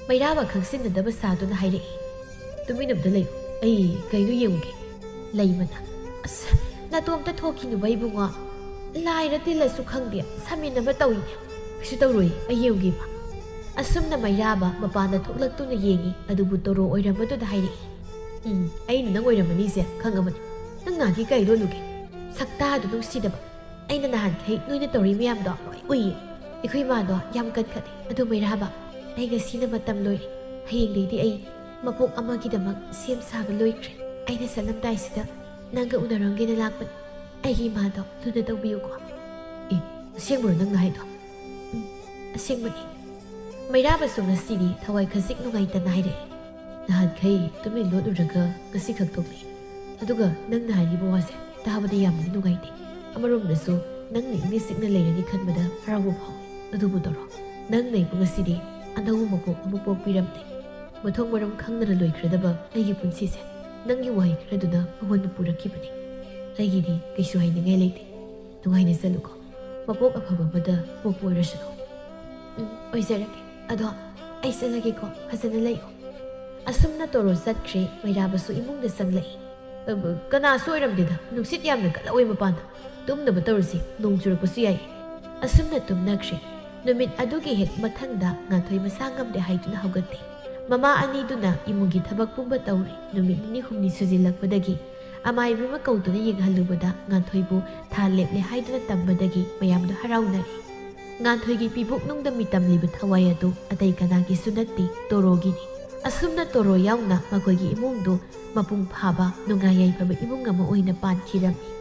ꯃꯩꯔꯥꯕ ꯈꯪꯁꯤꯟꯅꯗꯕ ꯁꯥꯗꯨꯅ ꯍꯥꯏꯔꯛꯏ꯫ "ꯇꯨꯃꯤꯟ ꯑꯝꯇ ꯂꯩꯌꯨ, ꯑꯩ ꯀꯩꯅꯣ ꯌꯦꯡꯉꯨꯒꯦ"꯫ ꯂꯩꯃꯅ, "ꯑꯁ, ꯅꯇꯣꯝꯇ ꯊꯣꯛꯈꯤꯅꯨꯕ ꯏꯕꯨꯡꯉꯣ꯫ ꯂꯥꯏꯔ ꯇꯤꯜꯂꯁꯨ ꯈꯪꯗꯦ, ꯁꯥꯃꯤꯟꯅꯕ ꯇꯧꯏꯅꯦ"꯫ "ꯀꯩꯁꯨ ꯇꯧꯔꯣꯏ, ꯑꯩ ꯌꯦꯡꯉꯨꯒꯦ ꯏꯃꯥ"꯫ ꯑꯁꯨꯝꯅ ꯃꯩꯔꯥꯕ ꯃꯄꯥꯟꯗ ꯊꯣꯛꯂꯛꯇꯨꯅ ꯌꯦꯡꯉꯤ꯫ ꯑꯗꯨꯕꯨ ꯇꯣꯔꯣ ꯑꯣꯏꯔꯝꯕꯗꯨꯗ ꯍꯥꯏꯔꯛꯏ꯫ "ꯎꯝ, ꯑꯩꯅ ꯅꯪ ꯑꯣꯏꯔꯝꯃꯅꯤꯁꯦ ꯈꯪꯉꯕꯅꯤ꯫ ꯅꯪ ꯅꯍꯥꯟꯒꯤ ꯀꯩ ꯂꯣꯜꯂꯨꯒꯦ? ꯁꯛꯇꯥꯗꯨ ꯅꯨꯡꯁꯤꯗꯕ꯫ ꯑꯩꯅ ꯅꯍꯥꯟꯈꯩ ꯅꯣꯏꯅ ꯇꯧꯔꯤ ꯃꯌꯥꯝꯗꯣ ꯂꯣꯏ ꯎꯏꯌꯦ꯫ ꯑꯩꯈꯣꯏ ꯏꯃꯥꯗꯣ ꯌꯥꯝ ꯀꯟꯈꯠꯂꯦ꯫ ꯑꯗꯨ ꯃꯩꯔꯥꯕ, ꯑꯩ ꯉꯁꯤꯅ ꯃꯇꯝ ꯂꯣꯏꯔꯦ꯫ ꯍꯌꯦꯡꯗꯩꯗꯤ ꯑꯩ ꯃꯄꯣꯛ ꯑꯃꯒꯤꯗꯃꯛ ꯁꯦꯝ ꯁꯥꯕ ꯂꯣꯏꯈ꯭ꯔꯦ꯫ ꯑꯩꯅ ꯆꯠꯂꯝꯗꯥꯏꯁꯤꯗ ꯅꯪꯒ ꯎꯅꯔꯝꯒꯦꯅ ꯂꯥꯛꯄꯅꯤ꯫ ꯑꯩꯒꯤ ꯏꯃꯥꯗꯣ ꯂꯨꯅ ꯇꯧꯕꯤꯌꯨꯀꯣ"꯫ "ꯑꯦ, ꯑꯁꯦꯡꯕꯔꯣ ꯅꯪꯅ ꯍꯥꯏꯗꯣ?" "ꯎꯝ, ꯑꯁꯦꯡꯕꯅꯤ"꯫ ꯃꯩꯔꯥꯕꯁꯨ ꯉꯁꯤꯗꯤ ꯊꯋꯥꯏ ꯈꯖꯤꯛ ꯅꯨꯡꯉꯥꯏꯇꯅ ꯍꯥꯏꯔꯛꯏ꯫ "ꯅꯍꯥꯟꯈꯩ ꯇꯨꯃꯤꯟ ꯂꯣꯠꯂꯨꯔꯒ ꯉꯁꯤ ꯈꯛ ꯊꯣꯛꯂꯛꯏ꯫ ꯑꯗꯨꯒ ꯅꯪꯅ ꯍꯥꯏꯔꯤꯕ ꯋꯥꯁꯦ ꯇꯥꯕꯗ ꯌꯥꯝꯅ ꯅꯨꯡꯉꯥꯏꯇꯦ꯫ ꯑꯃꯔꯣꯝꯗꯁꯨ ꯅꯪꯅ ꯏꯪꯅ ꯆꯤꯛꯅ ꯂꯩꯔꯅꯤ ꯈꯟꯕꯗ ꯍꯔꯥꯎꯕ ꯐꯥꯎꯏ꯫ ꯑꯗꯨꯕꯨ ꯇꯣꯔꯣ, ꯅꯪꯅ ꯑꯩꯕꯨ ꯉꯁꯤꯗꯤ ꯑꯅꯧꯕ ꯃꯀꯣꯛ ꯑꯃ ꯄꯣꯛꯄꯤꯔꯝꯂꯦ꯫ ꯃꯊꯣꯡ ꯃꯔꯝ ꯈꯪꯗꯅ ꯂꯣꯏꯈ꯭ꯔꯗꯕ ꯑꯩꯒꯤ ꯄꯨꯟꯁꯤꯁꯦ ꯅꯪꯒꯤ ꯋꯥꯍꯩ ꯈꯔꯗꯨꯅ ꯃꯉꯣꯟꯗ ꯄꯨꯔꯛꯈꯤꯕꯅꯤ꯫ ꯑꯩꯒꯤꯗꯤ ꯀꯩꯁꯨ ꯍꯥꯏꯅꯤꯡꯉꯥꯏ ꯂꯩꯇꯦ꯫ ꯅꯨꯡꯉꯥꯏꯅ ꯆꯠꯂꯨꯀꯣ꯫ ꯃꯄꯣꯛ ꯑꯐꯕ ꯑꯃꯗ ꯄꯣꯛꯄ ꯑꯣꯏꯔꯁꯅꯨ"꯫ "ꯎꯝ, ꯑꯣꯏꯖꯔꯒꯦ꯫ ꯑꯗꯣ ꯑꯩ ꯆꯠꯂꯒꯦꯀꯣ꯫ ꯐꯖꯅ ꯂꯩꯌꯨ"꯫ ꯑꯁꯨꯝꯅ ꯇꯣꯔꯣ ꯆꯠꯈ꯭ꯔꯦ꯫ ꯃꯩꯔꯥꯕꯁꯨ ꯏꯃꯨꯡꯗ ꯆꯪꯂꯛꯏ꯫ "ꯑ, ꯀꯅꯥꯁꯨ ꯑꯣꯏꯔꯝꯗꯦꯗ꯫ ꯅꯨꯡꯁꯤꯠ ꯌꯥꯝꯅ ꯀꯜꯂꯛꯑꯣꯏ ꯃꯄꯥꯟꯗ꯫ ꯇꯨꯝꯅꯕ ꯇꯧꯔꯁꯤ, ꯅꯣꯡ ꯆꯨꯔꯛꯄꯁꯨ ꯌꯥꯏ"꯫ ꯑꯁꯨꯝꯅ ꯇꯨꯝꯅꯈ꯭ꯔꯦ꯫ ꯅꯨꯃꯤꯠ ꯑꯗꯨꯒꯤ ꯍꯦꯛ ꯃꯊꯪꯗ ꯉꯥꯟꯊꯣꯏ ꯃꯁꯥ ꯉꯝꯗꯦ ꯍꯥꯏꯗꯨꯅ ꯍꯧꯒꯠꯂꯦ꯫ ꯃꯃꯥ ꯑꯅꯤꯗꯨꯅ ꯏꯃꯨꯡꯒꯤ ꯊꯕꯛ ꯄꯨꯝꯕ ꯇꯧꯔꯦ꯫ ꯅꯨꯃꯤꯠ ꯅꯤꯅꯤ ꯍꯨꯝꯅꯤ ꯁꯨꯖꯤꯜꯂꯛꯄꯗꯒꯤ ꯑꯃꯥꯏꯕꯤ ꯑꯃ ꯀꯧꯗꯨꯅ ꯌꯦꯡꯍꯜꯂꯨꯕꯗ ꯉꯥꯟꯊꯣꯏꯕꯨ ꯊꯥ ꯂꯦꯞꯂꯦ ꯍꯥꯏꯗꯨꯅ ꯇꯝꯕꯗꯒꯤ ꯃꯌꯥꯝꯗꯣ ꯍꯔꯥꯎꯅꯔꯦ꯫ ꯉꯥꯟꯊꯣꯏꯒꯤ ꯄꯤꯕꯨꯛꯅꯨꯡꯗ ꯃꯤꯇꯝꯂꯤꯕ ꯊꯋꯥꯏ ꯑꯗꯨ ꯑꯇꯩ ꯀꯅꯥꯒꯤꯁꯨ ꯅꯠꯇꯦ, ꯇꯣꯔꯣꯒꯤꯅꯤ꯫ ꯑꯁꯨꯝꯅ ꯇꯣꯔꯣ ꯌꯥꯎꯅ ꯃꯈꯣꯏꯒꯤ ꯏꯃꯨꯡꯗꯨ ꯃꯄꯨꯡ ꯐꯥꯕ ꯅꯨꯡꯉꯥꯏ ꯌꯥꯏꯐꯕ ꯏꯃꯨꯡ ꯑꯃ ꯑꯣꯏꯅ ꯄꯥꯟꯈꯤꯔꯝꯃꯤ꯫